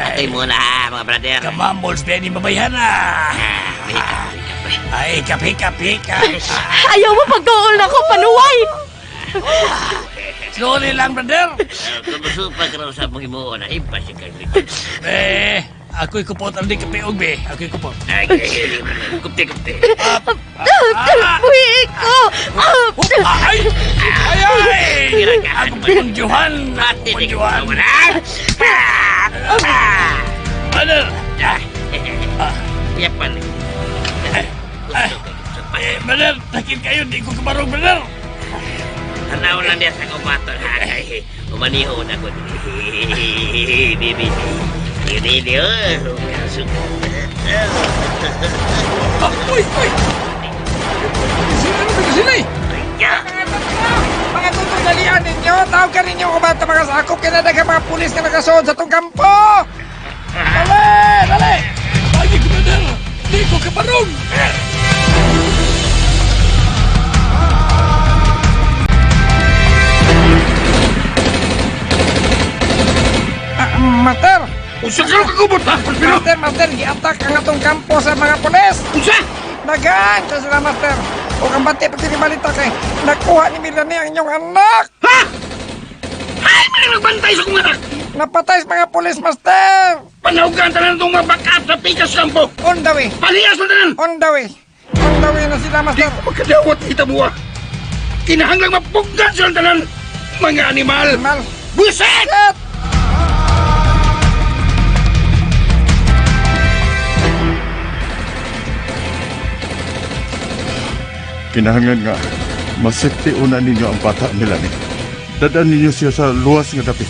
Atoy muna, mga brother. Kamambols, Benny, mabayhana. Ay, hikap, hikap, hikap. Ayaw mo pagduol na ko, panuway! Slowly lang, brother. Kumusupa ka raw sa mong himuon na impas yung kaglit. Eh, ako'y kupot ang di kapiog, be. Ako'y kupot. Ay, kupti, kupti. Buhi ko! Ay! Ay, ay! Ako punjuhan! Ako punjuhan! Brother! Yapan. Eh, brother, takit kayo. Di ko kabarong, brother. Tanaw lang niya sa kumaton. Ay, umaniho na ko. Bibi. Dili, oh. Uy, uy! Sino na sila eh? Mga tutugalian ninyo, tawag ka ninyo ubat mga sakop kaya daghang mga pulis nga nakasood sa tong kampo. Dali! Dali! Lagi ko, brother! Di ko kabarong! Ah, mater! Unsa ka kagubot, ha? Prospero? Master, master, giatak ang atong kampo sa mga pulis! Unsa? Dagan sa sila, master! O ang bati pag balita kay nakuha ni Melanie ang inyong anak! Ha? Ay, may nagbantay sa kong anak! Napatay sa mga pulis, master! Panawgan tanan itong mga backup sa pikas kampo! On the way! Palihas mo tanan! On the way! On the way na sila, Di master! ko magkadawat kita buwa! Kinahanglang mapugnan silang tanan! Mga animal! Animal! Buset! Shit! Kinahanglan nga masafety una ninyo ang bata Melanie. Dadaan ninyo siya sa luwas nga dapit.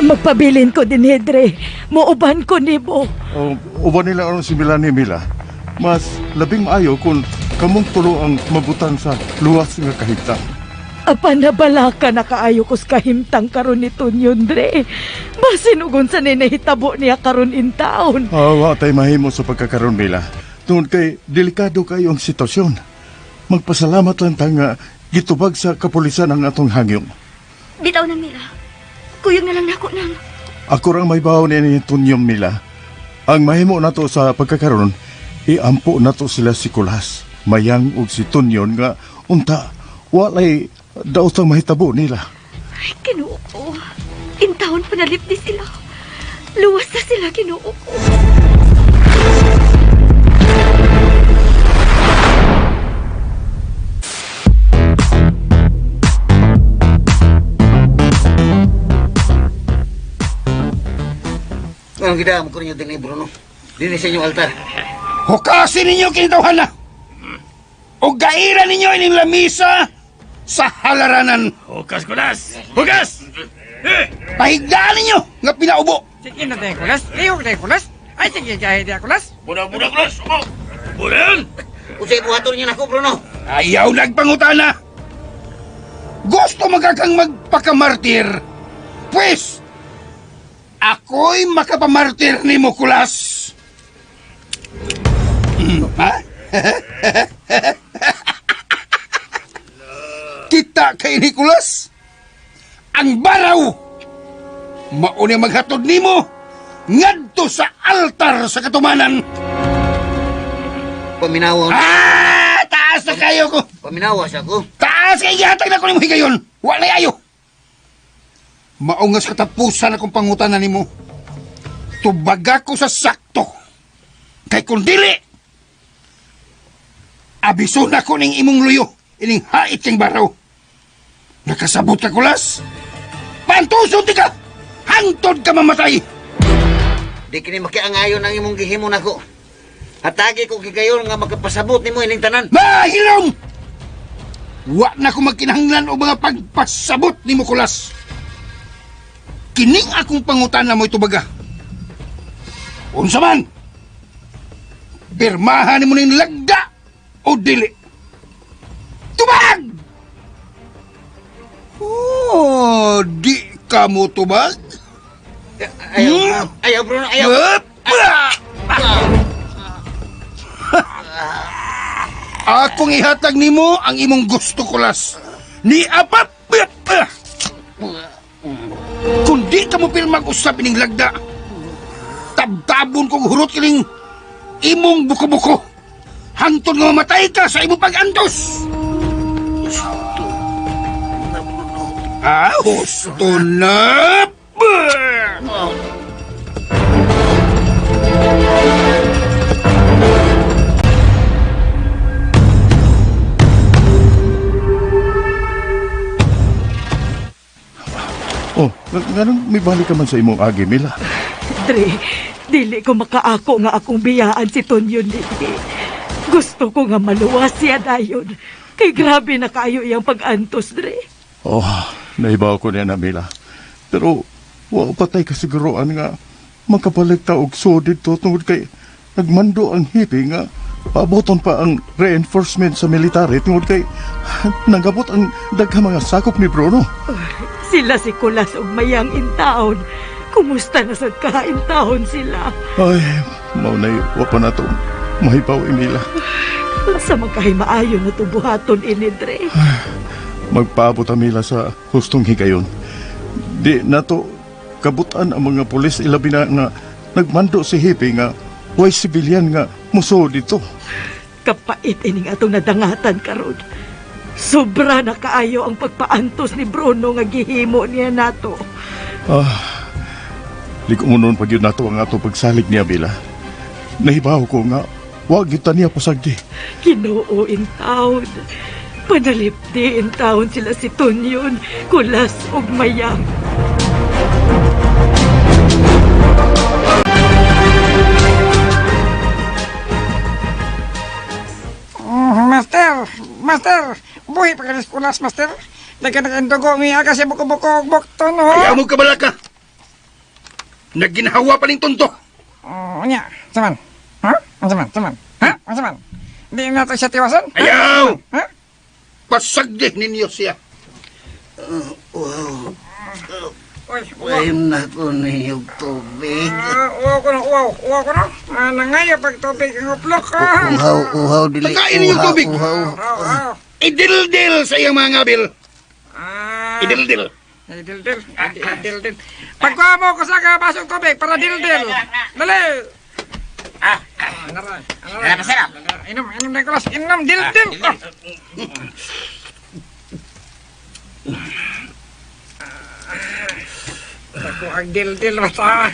Magpabilin ko din, Hedre. Muuban ko nimo. O, uban nila aron si Melanie Mila. Mas labing maayo kung kamong tulo ang mabutang sa luwas nga kahimtang. Apan nabalaka na kaayo ko sa kahimtang karon ni Tunyon, Dre. Basin ugon sa ninahitabo niya karon in town. Awa tay mahimo sa pagkakaroon Mila. Tungod kay delikado kayo ang sitwasyon. Magpasalamat lang ta nga gitubag sa kapulisan ang atong hangyong. Bitaw na Mila. Kuyog na lang nako nang. Ako rang may bawo ni Tunyong Mila. Ang mahimo nato sa pagkakaroon, iampo nato sila si Kulas, Mayang ug si Tunyon nga unta walay daotang mahitabo nila. Ay, Ginoo ko. Intawon panalip di sila. Luwas na sila, Ginoo ko. Anong gidam ko ninyo din Bruno? Dini sa inyong altar. Hukasin ninyo kinitawhan na! O gaira ninyo ining lamisa sa halaranan. Hukas, Kulas! Hukas! Eh! Pahigdaan ninyo nga pinaubo. Sige na tayo, Kulas. Lihok tayo, Kulas. Ay, sige, kaya tayo, Kulas. Muna, muna, Kulas! Umo! Muna! Unsay buhaton niyo nako Bruno? Ayaw nagpangutana. Gusto magakang magpakamartir. Pwes, ako'y makapamartir ni mo, Kulas. Ha? Kita kay Nicolas, ang baraw, mauni maghatod nimo ngadto sa altar sa katumanan. Paminawa. Ah, taas na kayo ko. Paminawa sa ako. Taas kay gihatag na ko nimo higayon. Walay ayo. Maungas katapusan akong pangutana nimo. Tubaga ko sa sakto. Kay kung dili, abiso na ko ning imong luyo, ining hait kang baraw. Nakasabot ka kulas. Pantuson ti ka. Hangtod ka mamatay. Di kini makiangayon ang imong gihimo nako. Hatagi ko gigayon nga makapasabot nimo ining tanan. Mahilom! Wa na ko magkinahanglan og mga pagpasabot nimo kulas. Kining akong pangutana mo itubaga. Unsa man? Pirmahan nimo ning lagda o dili. Tubag! Oh, di ka mo tubag? Ayaw, ayaw, Bruno, ayaw. Akong ihatag nimo ang imong gusto, Kulas. Ni apat! Kung di ka mo pirmag usap ining lagda, tabtabon kong hurot kining imong buko-buko. Hangtod nga mamatay ka sa imong pag-antos. Ah, husto na! Oh, nganong may balik ka man sa imong agi, Mila? Dre, dili ko makaako nga akong biyaan si Tonyo ni. Gusto ko nga maluwas siya dayon. Kay grabe na kaayo iyang pag-antos, Dre. Oh, naibaw ko niya na, Mila. Pero, wa patay kasiguruan nga makabalik ta og suod dito tungod kay nagmando ang hippie nga paaboton pa ang reinforcement sa military tungod kay nangabot ang daghang mga sakop ni Bruno. Sila si Kulas ug Mayang in town. Kumusta na sad ka in town sila? Ay, mao na wa pa na to. Mahibaw, Emila. Sa magkahimaayo na tubuhaton ini, Dre. Magpaabot ang Mila sa hustong higayon. Di nato kabutan ang mga pulis ilabi na nga nagmando si Hippie nga way sibilyan nga musuod dito. Kapait ining atong nadangatan karon. Sobra na kaayo ang pagpaantos ni Bruno nga gihimo niya nato. Ah, liko mo noon pag yun nato ang ato pagsalig niya, Mila. Nahibaw ko nga, wag yun ta niya pasagdi. Ginoo in town. Panalipdi in town sila si Tunyon, Kulas ug Mayang. Master, master, buhi pa ka kulas, master. Daga nag-indugo, miya kasi buko-buko, bukto, no? Ayaw mo kabala ka. Nagginhawa pa ning tunto. Oh, nya, saman. Ha? Saman, saman. Ha? Saman. Di na to siya tiwasan? Ha? Ayaw! Ha? Pasagdi ninyo siya. Wow, Uy, uwaw. Pahim na ko niyog tubig. Ah, uwaw ko no, uwaw, uwaw ko no. Ah, nangayo pag tubig ang uplok. Ah. Uhaw, uhaw, dili. Pagkain ninyong uhaw, tubig. Uhaw. Uhaw, uhaw. Idildil sa iyang mga ngabil. Ah. Idildil. Ay, dildil. Ay, dildil. Pagkuha mo ko sa basong tubig para dildil. Dali. Ah, naray, naray. Inom, inom na kulas. Inom, dildil. Ah. Ako ang dildil basta.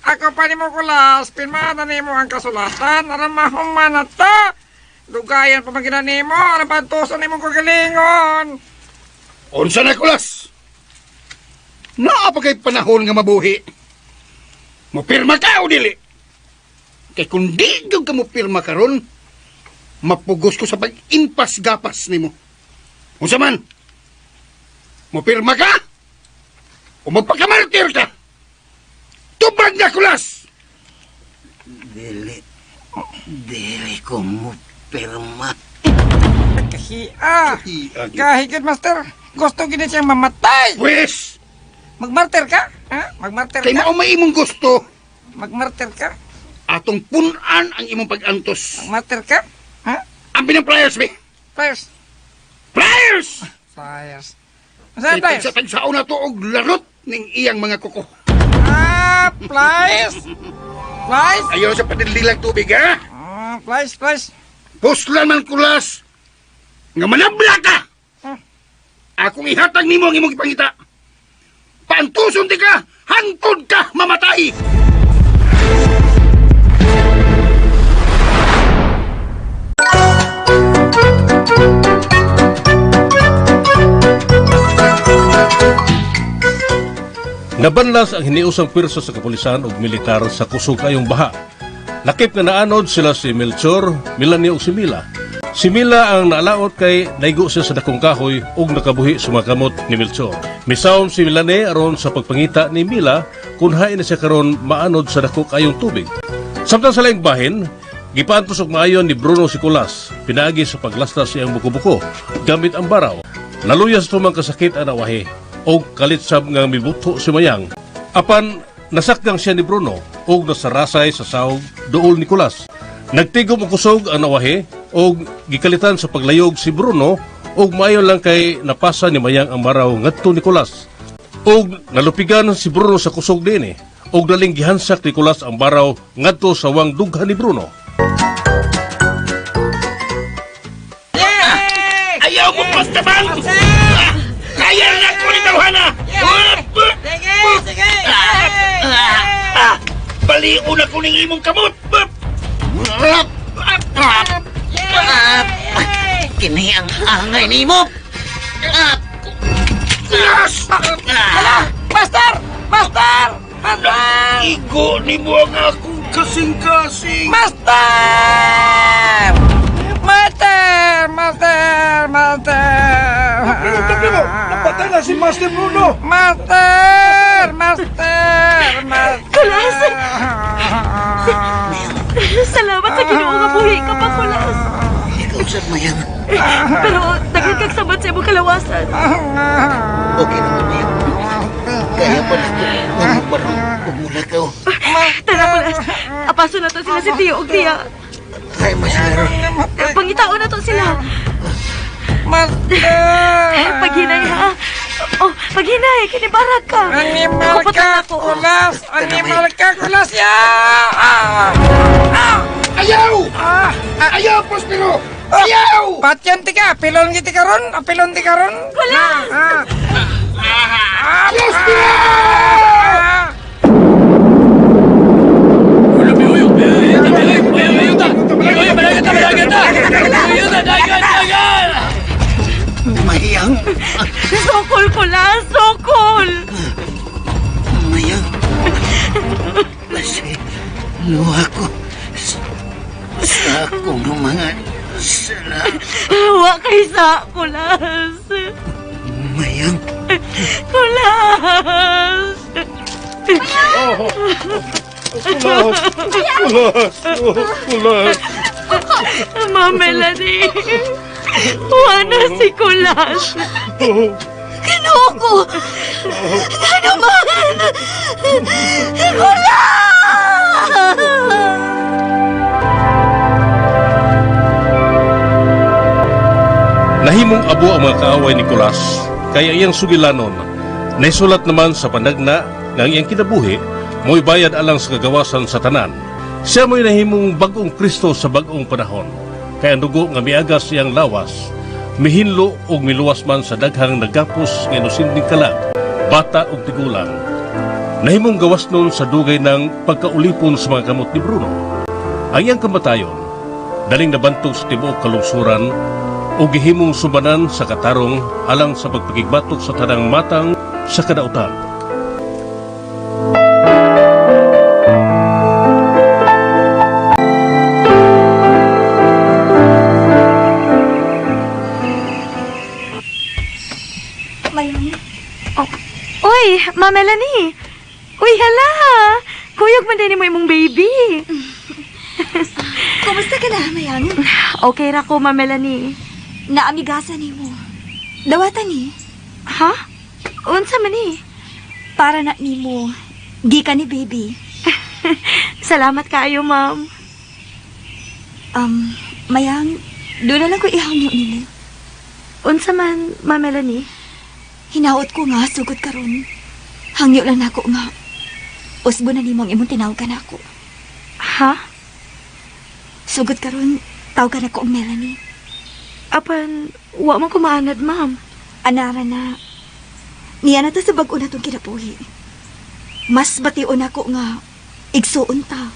Ako pa nimo kulas, pirmahan na nimo ang kasulatan, aron mahuman na ta. Dugayan pa man nimo, aron pantuson nimo kagalingon. Unsa na kulas? Naa pa kay panahon nga mabuhi. Mupirma ka o dili? Kay kung di gyud ka mupirma karon, mapugos ko sa pag-impas-gapas nimo. Unsa man? Mupirma ka? O magpakamartir ka? Tubag na kulas! Dili. Dili ko mo pirma. Kahiya. Kahigit, master. Gusto gini siyang mamatay. Pwes, Magmartir ka? Ha? Magmartir kay ka? mao may imong gusto, Magmartir ka? atong punan ang imong pag-antos. Magmartir ka? Ha? Ang binang pliers, be! Pliers. Pliers! Pliers. Saan Kay pliers? tagsa-tagsaon na to og larot ning iyang mga kuko. Ah, pliers. Pliers. Ayaw sa padildilag tubig, ha? Ah, pliers, pliers. Puslan man kulas! Nga manabla ka! Akong ihatag nimo ang imong ipangita. Paantuson di ka, hangtod ka mamatay! Nabanlas ang hiniusang pwersa sa kapulisan ug militar sa kusog kayong baha. Lakip nga naanod sila si Melchor, Melanie ug si Mila. Si Mila ang naalaot kay naigo siya sa dakong kahoy ug nakabuhi sa mga kamot ni Melchor. Misawom si Melanie aron sa pagpangita ni Mila kung hain na siya karon maanod sa dako kayong tubig. Samtang sa laing bahin, Gipaantos og maayon ni Bruno si Kulas, pinaagi sa paglaslas siyang buko-buko, gamit ang baraw. Naluyas tumang kasakit ang awahi, og kalit sab nga mibuto si Mayang. Apan nasakgang siya ni Bruno og nasarasay sa sahog duol ni Kulas. Nagtigom og kusog ang nawahi og gikalitan sa paglayog si Bruno og maayo lang kay napasa ni Mayang ang baraw ngadto ni Kulas. Og nalupigan si Bruno sa kusog dinhi og daling gihansak ni Kulas ang baraw ngadto sa wang dughan ni Bruno. Ayaw mo pagtabang! Kaya na ko ni Tawhana! Sige, sige! Baliw na ko ning imong kamot! Kini ang angay nimo. Kulas! Hala! Master! Master! Master! Igo nimo ang akong kasing-kasing! Master! Master! Master! Master! Napatay na si Master Bruno! Master! Master! Master! Kulas! Salamat sa Ginoo nga buhi ka pa, Kulas. Ikaw sa Mayang. Pero daghan kag sabat sa imong kalawasan. Okay naman, Mayang. Kaya pa na ko. Ang barong ug mulakaw. Tara, Kulas. Apaso na to sila si Tio ug Tia. Ay, mas meron. Pangitaon na to sila. Master! Paghinay ha. Oh, paghinay, kinibarag ka. Animal Kuputan ka, ako. Kulas! Animal ka, Kulas! Ya! Ah! Ah! Ayaw! Ah! Ayaw, Prospero! Ayaw! Patyan ti ka! Pilon ti karon! Pilon ti karon! Kulas! Ah! Ah! Prospero! Ah! Mayang. Sokol, Kulas! Sokol! Mayang. Kasi luha ko sa akong mga sala. Wa kay sa, Kulas. Mayang. Kulas! Kulas! Ma Melanie! Wa na si Kulas! Ginoo ko! Nga naman! Kulas! Nahimong abo ang mga kaaway ni Kulas, kaya iyang sugilanon, naisulat naman sa panagna nga ang iyang kinabuhi, mo'y bayad alang sa kagawasan sa tanan. Siya mo'y nahimong bagong Kristo sa bagong panahon, kaya ang dugo nga miagas iyang lawas, mihinlo og miluwas man sa daghang nagapos nga inosenteng kalag, bata ug tigulang. Nahimong gawas nun sa dugay ng pagkaulipon sa mga kamot ni Bruno. Ang iyang kamatayon, daling nabantog sa tibuok kalungsuran o gihimong subanan sa katarong alang sa pagpakigbatok sa tanang matang sa kadautan. Mayang, Oh. Uy, Ma Melanie! Uy, hala! Kuyog man din mo imong baby. kumusta ka na, Mayang? Okay ra ko, Ma Melanie. Naamigasan nimo. Dawatan ni, Ha? Unsa man ni? para na nimo. Gi ka ni baby. Salamat kaayo, ma'am. Mayang, doon na lang ko ihangyo nimo. Unsa man, Ma Melanie? Hinaot ko nga, sugod karon. Hangyo lang nako nga. Usbo na nimo ang imong tinawagan ako. Ha? Sugod karon, tawagan ako og Melanie. Apan, wa man ko maanad, ma'am. Anara na. Niya na ta sa bag-o na tong kinabuhi. Mas bation ako nga igsuon ta.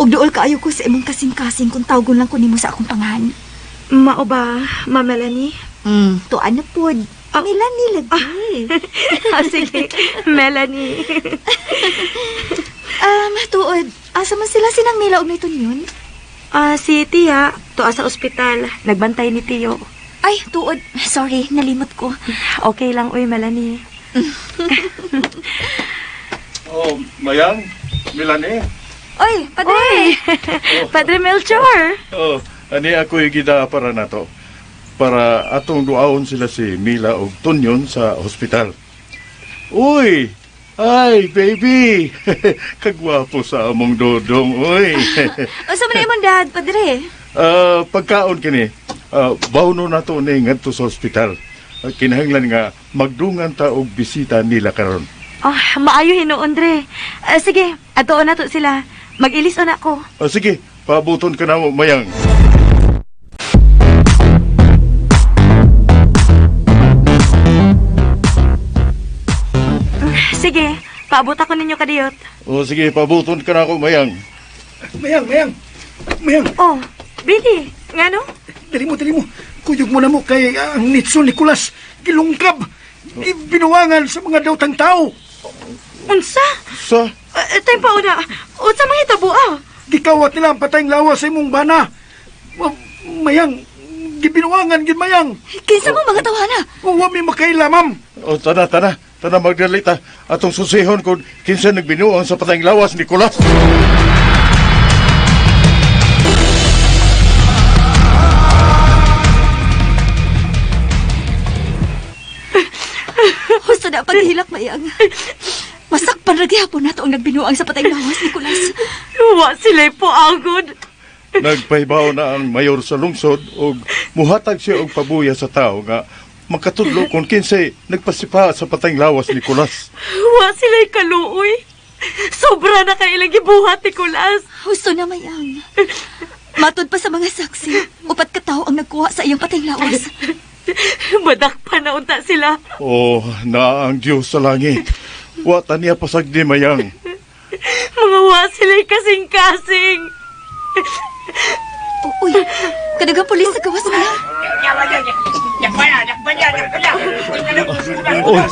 Ug duol kaayo ko sa imong kasing-kasing kung tawgon lang ko nimo sa akong pangan. Mao ba, Ma Melanie? Tuan na pod. Melanie lagi. Ah, sige, Melanie. Tuod, asa man sila sinang nila og niton yun? Ah, si Tia, tuwa sa ospital. Nagbantay ni Tio. Ay, tuod. Sorry, nalimot ko. Okay lang, uy, Melanie. Oh, Mayang, Melanie. Oy, padre. Oy, Padre Melchor. Oh, ani ako gida para nato. Para atong duaon sila si Mila og Tunyon sa hospital. Uy! Ay, baby! Kagwapo sa among dodong, uy. Unsa man imong dad, padre? Ah, pagkaon kini, bawno nato ni ngadto sa hospital. Kinahanglan nga magdungan ta og bisita nila karon. Oh, maayo hinuon, Dre. Sige, atuon na to sila. Mag-ilis na ako. Sige, paabuton ka na mo, mayang. Sige, paabot ako ninyo kadiyot. O sige, paabuton ka na ako, mayang. Mayang, mayang. Mayang. Oh, Billy, ngano? Dali mo, dali mo. Kuyog mo na mo kay ang Nitso Nicolas. Gilungkab. Binuwangan sa mga dautang tao. Unsa? Sa? Time pa una. Unsa mga hitabo ah? Gikawat nila ang patayng lawas sa imong bana. Mayang, gibinuangan gid mayang. Kinsa mo mga tawana? Wa mi makaila, ma'am. O tana, tana. Tana magdalita. Atong susihon kung kinsa nagbinuang sa patayng lawas, Nicolas. Husto na paghilak mayang. Masakpan ra gihapon nato ang nagbinuang sa patay lawas, Nicolas. Wa sila po agod. Nagpahibaw na ang mayor sa lungsod og muhatag siya og pabuya sa tao nga makatudlo kung kinsay nagpasipa sa patayng lawas Nicolas. Wa sila kaluoy. Sobra na kay ilang gibuhat, Nicolas. Husto na mayang. Matod pa sa mga saksi, upat ka tawo ang nagkuha sa iyang patay lawas. Madakpan na unta sila. Oh, naa ang Diyos sa langit. Wa ta niya pasagdi mayang. Mga wa sila'y kasing-kasing. Uy, kadaghang pulis sa gawas mayang. Oh,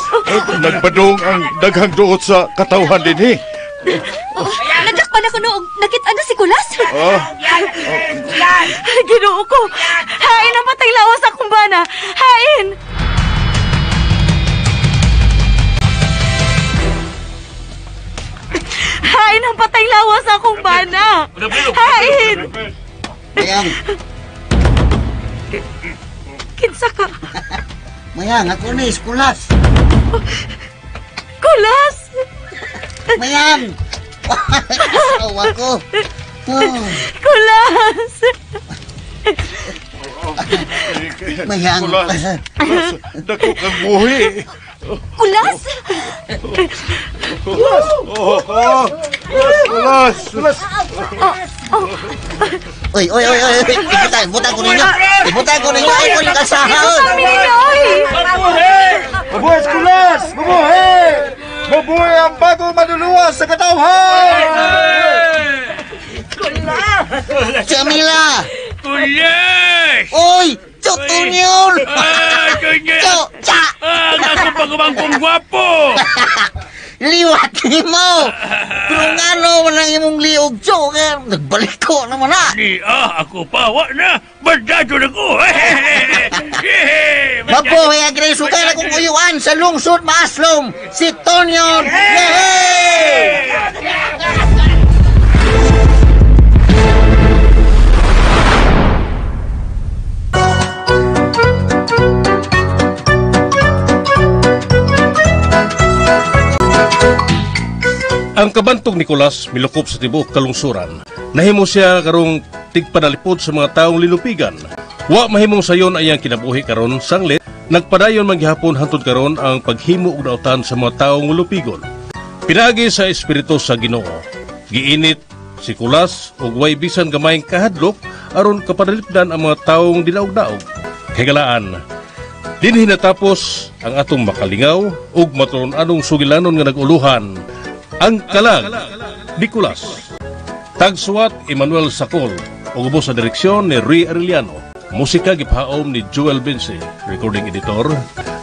nagpadung ang daghang duot sa katawhan dinhi. Oh, nadakpan ako noong nakita na si Kulas. Oh, Ginoo ko. Hain ang patay lawas akong bana. Hain! Hain ang patay lawas akong bana. Hain! Mayang, Kinsa ka? mayang, ako ni Kulas. Kulas! Mayang! Asawa ko. Oh, Kulas! Mayang. Kulas, Kulas, dako kang buhi. Kulas! Oh, oh, Kulas, Kulas. Oy, oy, oy, oy, oy. Ibutan, ibutan ko ninyo. Ibutan ko ninyo. Ay, ko yung kalsaha. oy. Mabuhay si Kulas! Mabuhay! Mabuhay ang bagong manluluwas sa katawhan! Jamila! Kulas! Oy! Chutunion! Ah, kunya! Cho! Cha! Ah, ang akong pagumangkong gwapo! Liwat ni mo! Pero ngano man ang imong liog, Cho? Kaya Nagbalik ko naman na. Ni, ako pa, wa na! Bandado na ko! Mabuhay ang Grace na kong uyuan sa lungsod maaslom. Si Tonyon! Yehey! Ang kabantog Nicolas milukop sa tibuok kalungsuran. Nahimo siya karong tigpanalipod sa mga taong lilupigan. Wa mahimong sayon ay ang kinabuhi karon sanglit nagpadayon man gihapon hantod karon ang paghimo og dautan sa mga taong lupigon. Pinaagi sa espiritu sa Ginoo. Giinit si Kulas ug way bisan gamayng kahadlok aron kapanalipdan ang mga taong dilaog-daog. Higalaan, dinhi natapos ang atong makalingaw ug maturon-anong sugilanon nga nag-uluhan ang kalag Nicolas. Tagsuwat Emmanuel Sakol ug ubos sa direksyon ni Rui Arellano. Musika gipahaom ni Joel Vince, recording editor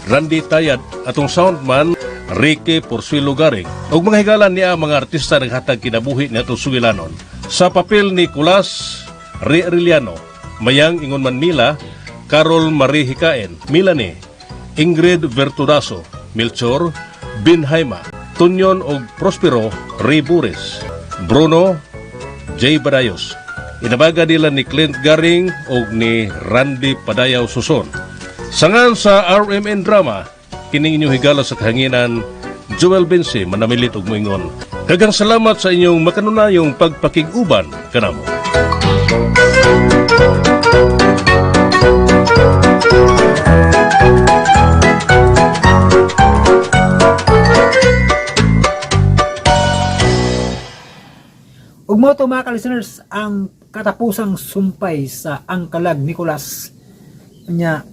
Randy Tayad, atong soundman Ricky Porsuelo Garing. Ug mga higalan niya ang mga artista naghatag kinabuhi ni atong sugilanon. Sa papel ni Nicolas Rui Arellano, Mayang Ingon Man Mila, Carol Marie Hikaen, Milane, Ingrid Verturaso, Melchor Binhaima, Tunyon og Prospero Ray Bures, Bruno Jay Badayos. Inabaga nila ni Clint Garing og ni Randy Padayaw Suson. Sangan sa RMN Drama, kining inyong higala sa kahanginan, Joel Bensi, manamilit og moingon. Daghang salamat sa inyong makanunayong pagpakig-uban kanamo. Ug mao to, mga ka-listeners, ang katapusang sumpay sa Ang Kalag Nicolas. Nya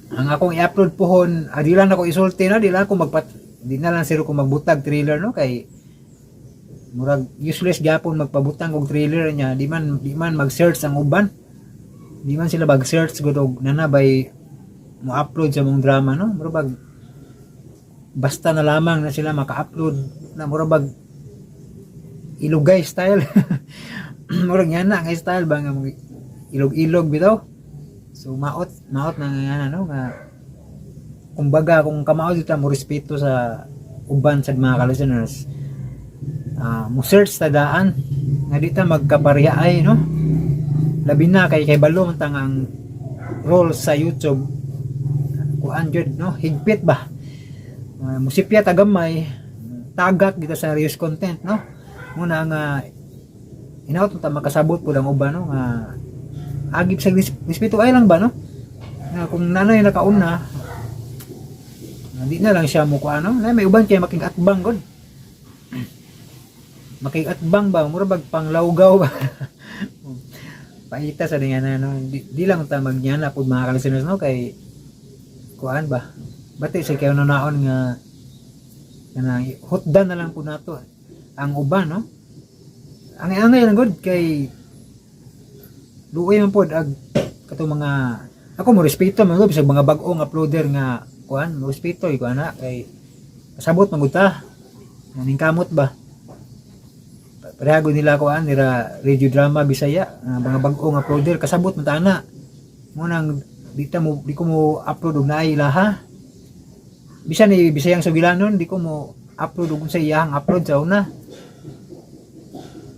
ang akong i-upload pohon, di lang ako isulti na, di lang ako magpat di na lang siro ko magbutag trailer, no, kay murag useless gyapon magpabutang og trailer niya, di man mag-search ang uban, di man sila mag-search gud og nanabay mo upload sa mong drama, no. Murag bag basta na lamang na sila maka-upload na, murag bag ilugay style, murag nga na nga style ba nga ilog-ilog bitaw. So maot maot na nga no, nga kumbaga kung kamao dito mo respeto sa uban sa mga ka-listeners, mo search ta daan nga di ta magkapareha ay, no. Labi na kay balo man ta nga ang role sa YouTube, kuan jud, no, higpit ba. Musipya ta gamay, tagak dito sa reuse content, no. Muna nga inaot ta makasabot pud ang uban, no, nga agip sa respeto ay lang ba, no, nga kung nanay nakauna, di na lang siya mo kuan, no. Na may uban kay makig-atbang gud, makig-atbang ba, mura bag panglawgaw ba, paita sa nga na, no. Di lang ta magnyana pud, mga ka-listeners, no, kay kuan ba, bati sa kayo naon nga kanang hutdan na lang po nato ang uban, no. Ang angay lang gud kay luoy man pod ag katong mga, ako mo respeto man gud bisag mga bag-ong uploader nga kuan, mo respeto ko ana kay kasabot man gud ta, ning kamot ba. Pareha gud nila kuan nira Radio Drama Bisaya nga mga bag-ong uploader, kasabot man ta ana mo nang di ta mo di ko mo upload og naay ilaha. Bisan ni Bisayang Sugilanon, di ko mo upload og unsa iyahang upload sa una.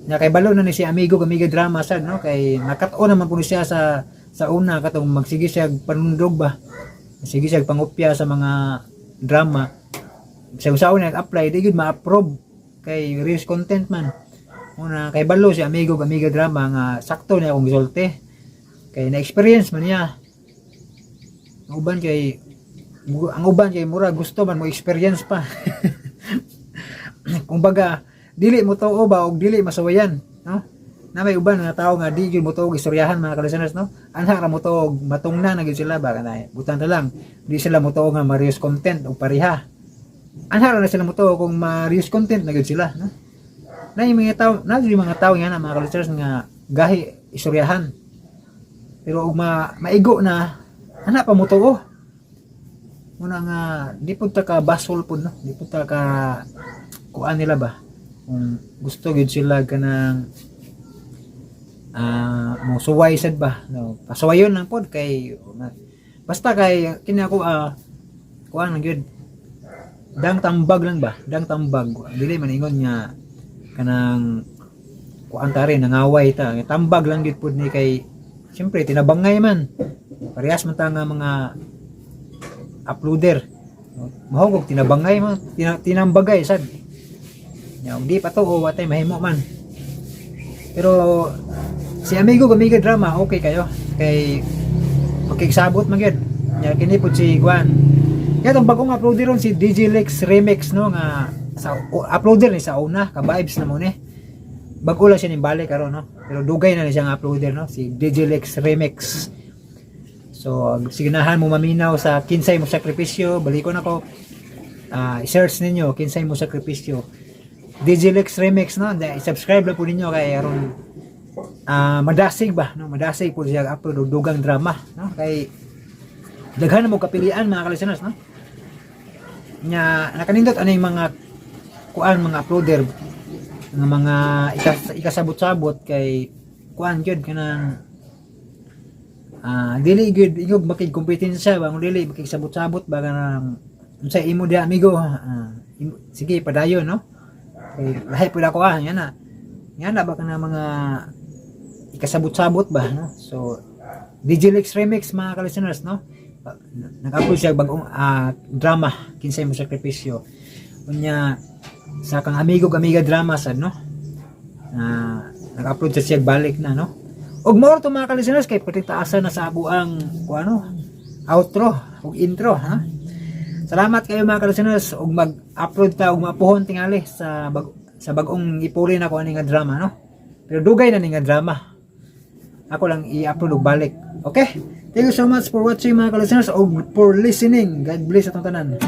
Nya kay balo na ni si Amigo Amiga Drama sad, no, kay nakat-on naman po ni siya sa una katong magsige siya panundog ba, sige siya pangopya sa mga drama. Sa usaon nag-apply, di gyud ma-approve kay reuse content man. Una kay balo si Amigo Amiga Drama nga sakto niya akong gisulti kay na-experience man niya. Ang uban kay mura gusto man mo experience pa. Kumbaga dili mo tuo ba og dili masawayan, no. Na may uban nga tao nga di gyud mo tuo og istoryahan, mga ka-listeners, no. Anha ra mo tuo og matungna na gyud sila ba, kanay butan ta lang di sila mo tuo nga ma-reuse content og pareha. Anha ra na sila mo tuo kung ma-reuse content na gyud sila, no. Na yung mga tao na yung mga tao nga na, mga ka-listeners, nga gahi istoryahan, pero og maigo na ana pa mo tuo. Muna nga di pud ta ka basol pud, no, di pud ta ka kuan nila ba. Kung gusto gyud sila kanang mo suway sad ba, no, pasuwayon lang pod kay basta kay kini ako, kuan lang gyud, dang tambag lang ba, dang tambag. Dili man ingon nga kanang kuan ta rin, nangaway ta. Tambag lang gyud pud ni kay siyempre tinabangay man, parehas man ta nga mga uploader. Mahugog tinabangay man, tinambagay sad nya. Di pa to o watay mahimo man. Pero si Amigo Amiga Drama, okay kayo kay makigsabot man gyud nya. Kini pud si Juan kaya tong bagong uploader ron, si DJ Lex Remix, no, nga sa uploader ni sa una, ka vibes na mo ni. Bago lang siya ning balik karon, no, pero dugay na ni siya nga uploader, no, si DJ Lex Remix. So signahan mo maminaw sa Kinsay Mo Sakripisyo, balikon ako, i-search ninyo Kinsay Mo Sakripisyo, DJ Lex Remix, no. I-subscribe lang po ninyo kay aron madasig ba, no, madasig po siya upload og dugang drama, no, kay daghan na mo kapilian, mga ka-listeners, no. Nya nakanindot ano yung mga kuan, mga uploader nga mga ikasabot-sabot kay kuan gyud, kanang dili gyud ingog makigkompetensya ba, kung dili makigsabot-sabot ba, kanang unsa imo diha, amigo, sige padayon, no, kay lahi pud ako, yan na. Nga na ba ka na mga ikasabot-sabot ba, no? So DJ Lex Remix, mga ka-listeners, no? Nag-upload siya bagong drama, Kinsay Mo Sakripisyo. Unya sa kang amigo amiga drama sad, no? Nag-upload siya siya balik na, no? Og more to, mga ka-listeners, kay pati taasan na sa abuang kung ano, outro ug intro, ha. Salamat kayo, mga ka-listeners, ug mag-upload ta ug mapuhon tingali sa bag-ong ipuli na ko ani nga drama, no? Pero dugay na ni nga drama. Ako lang i-upload og balik. Okay? Thank you so much for watching, mga ka-listeners, ug for listening. God bless atong tanan.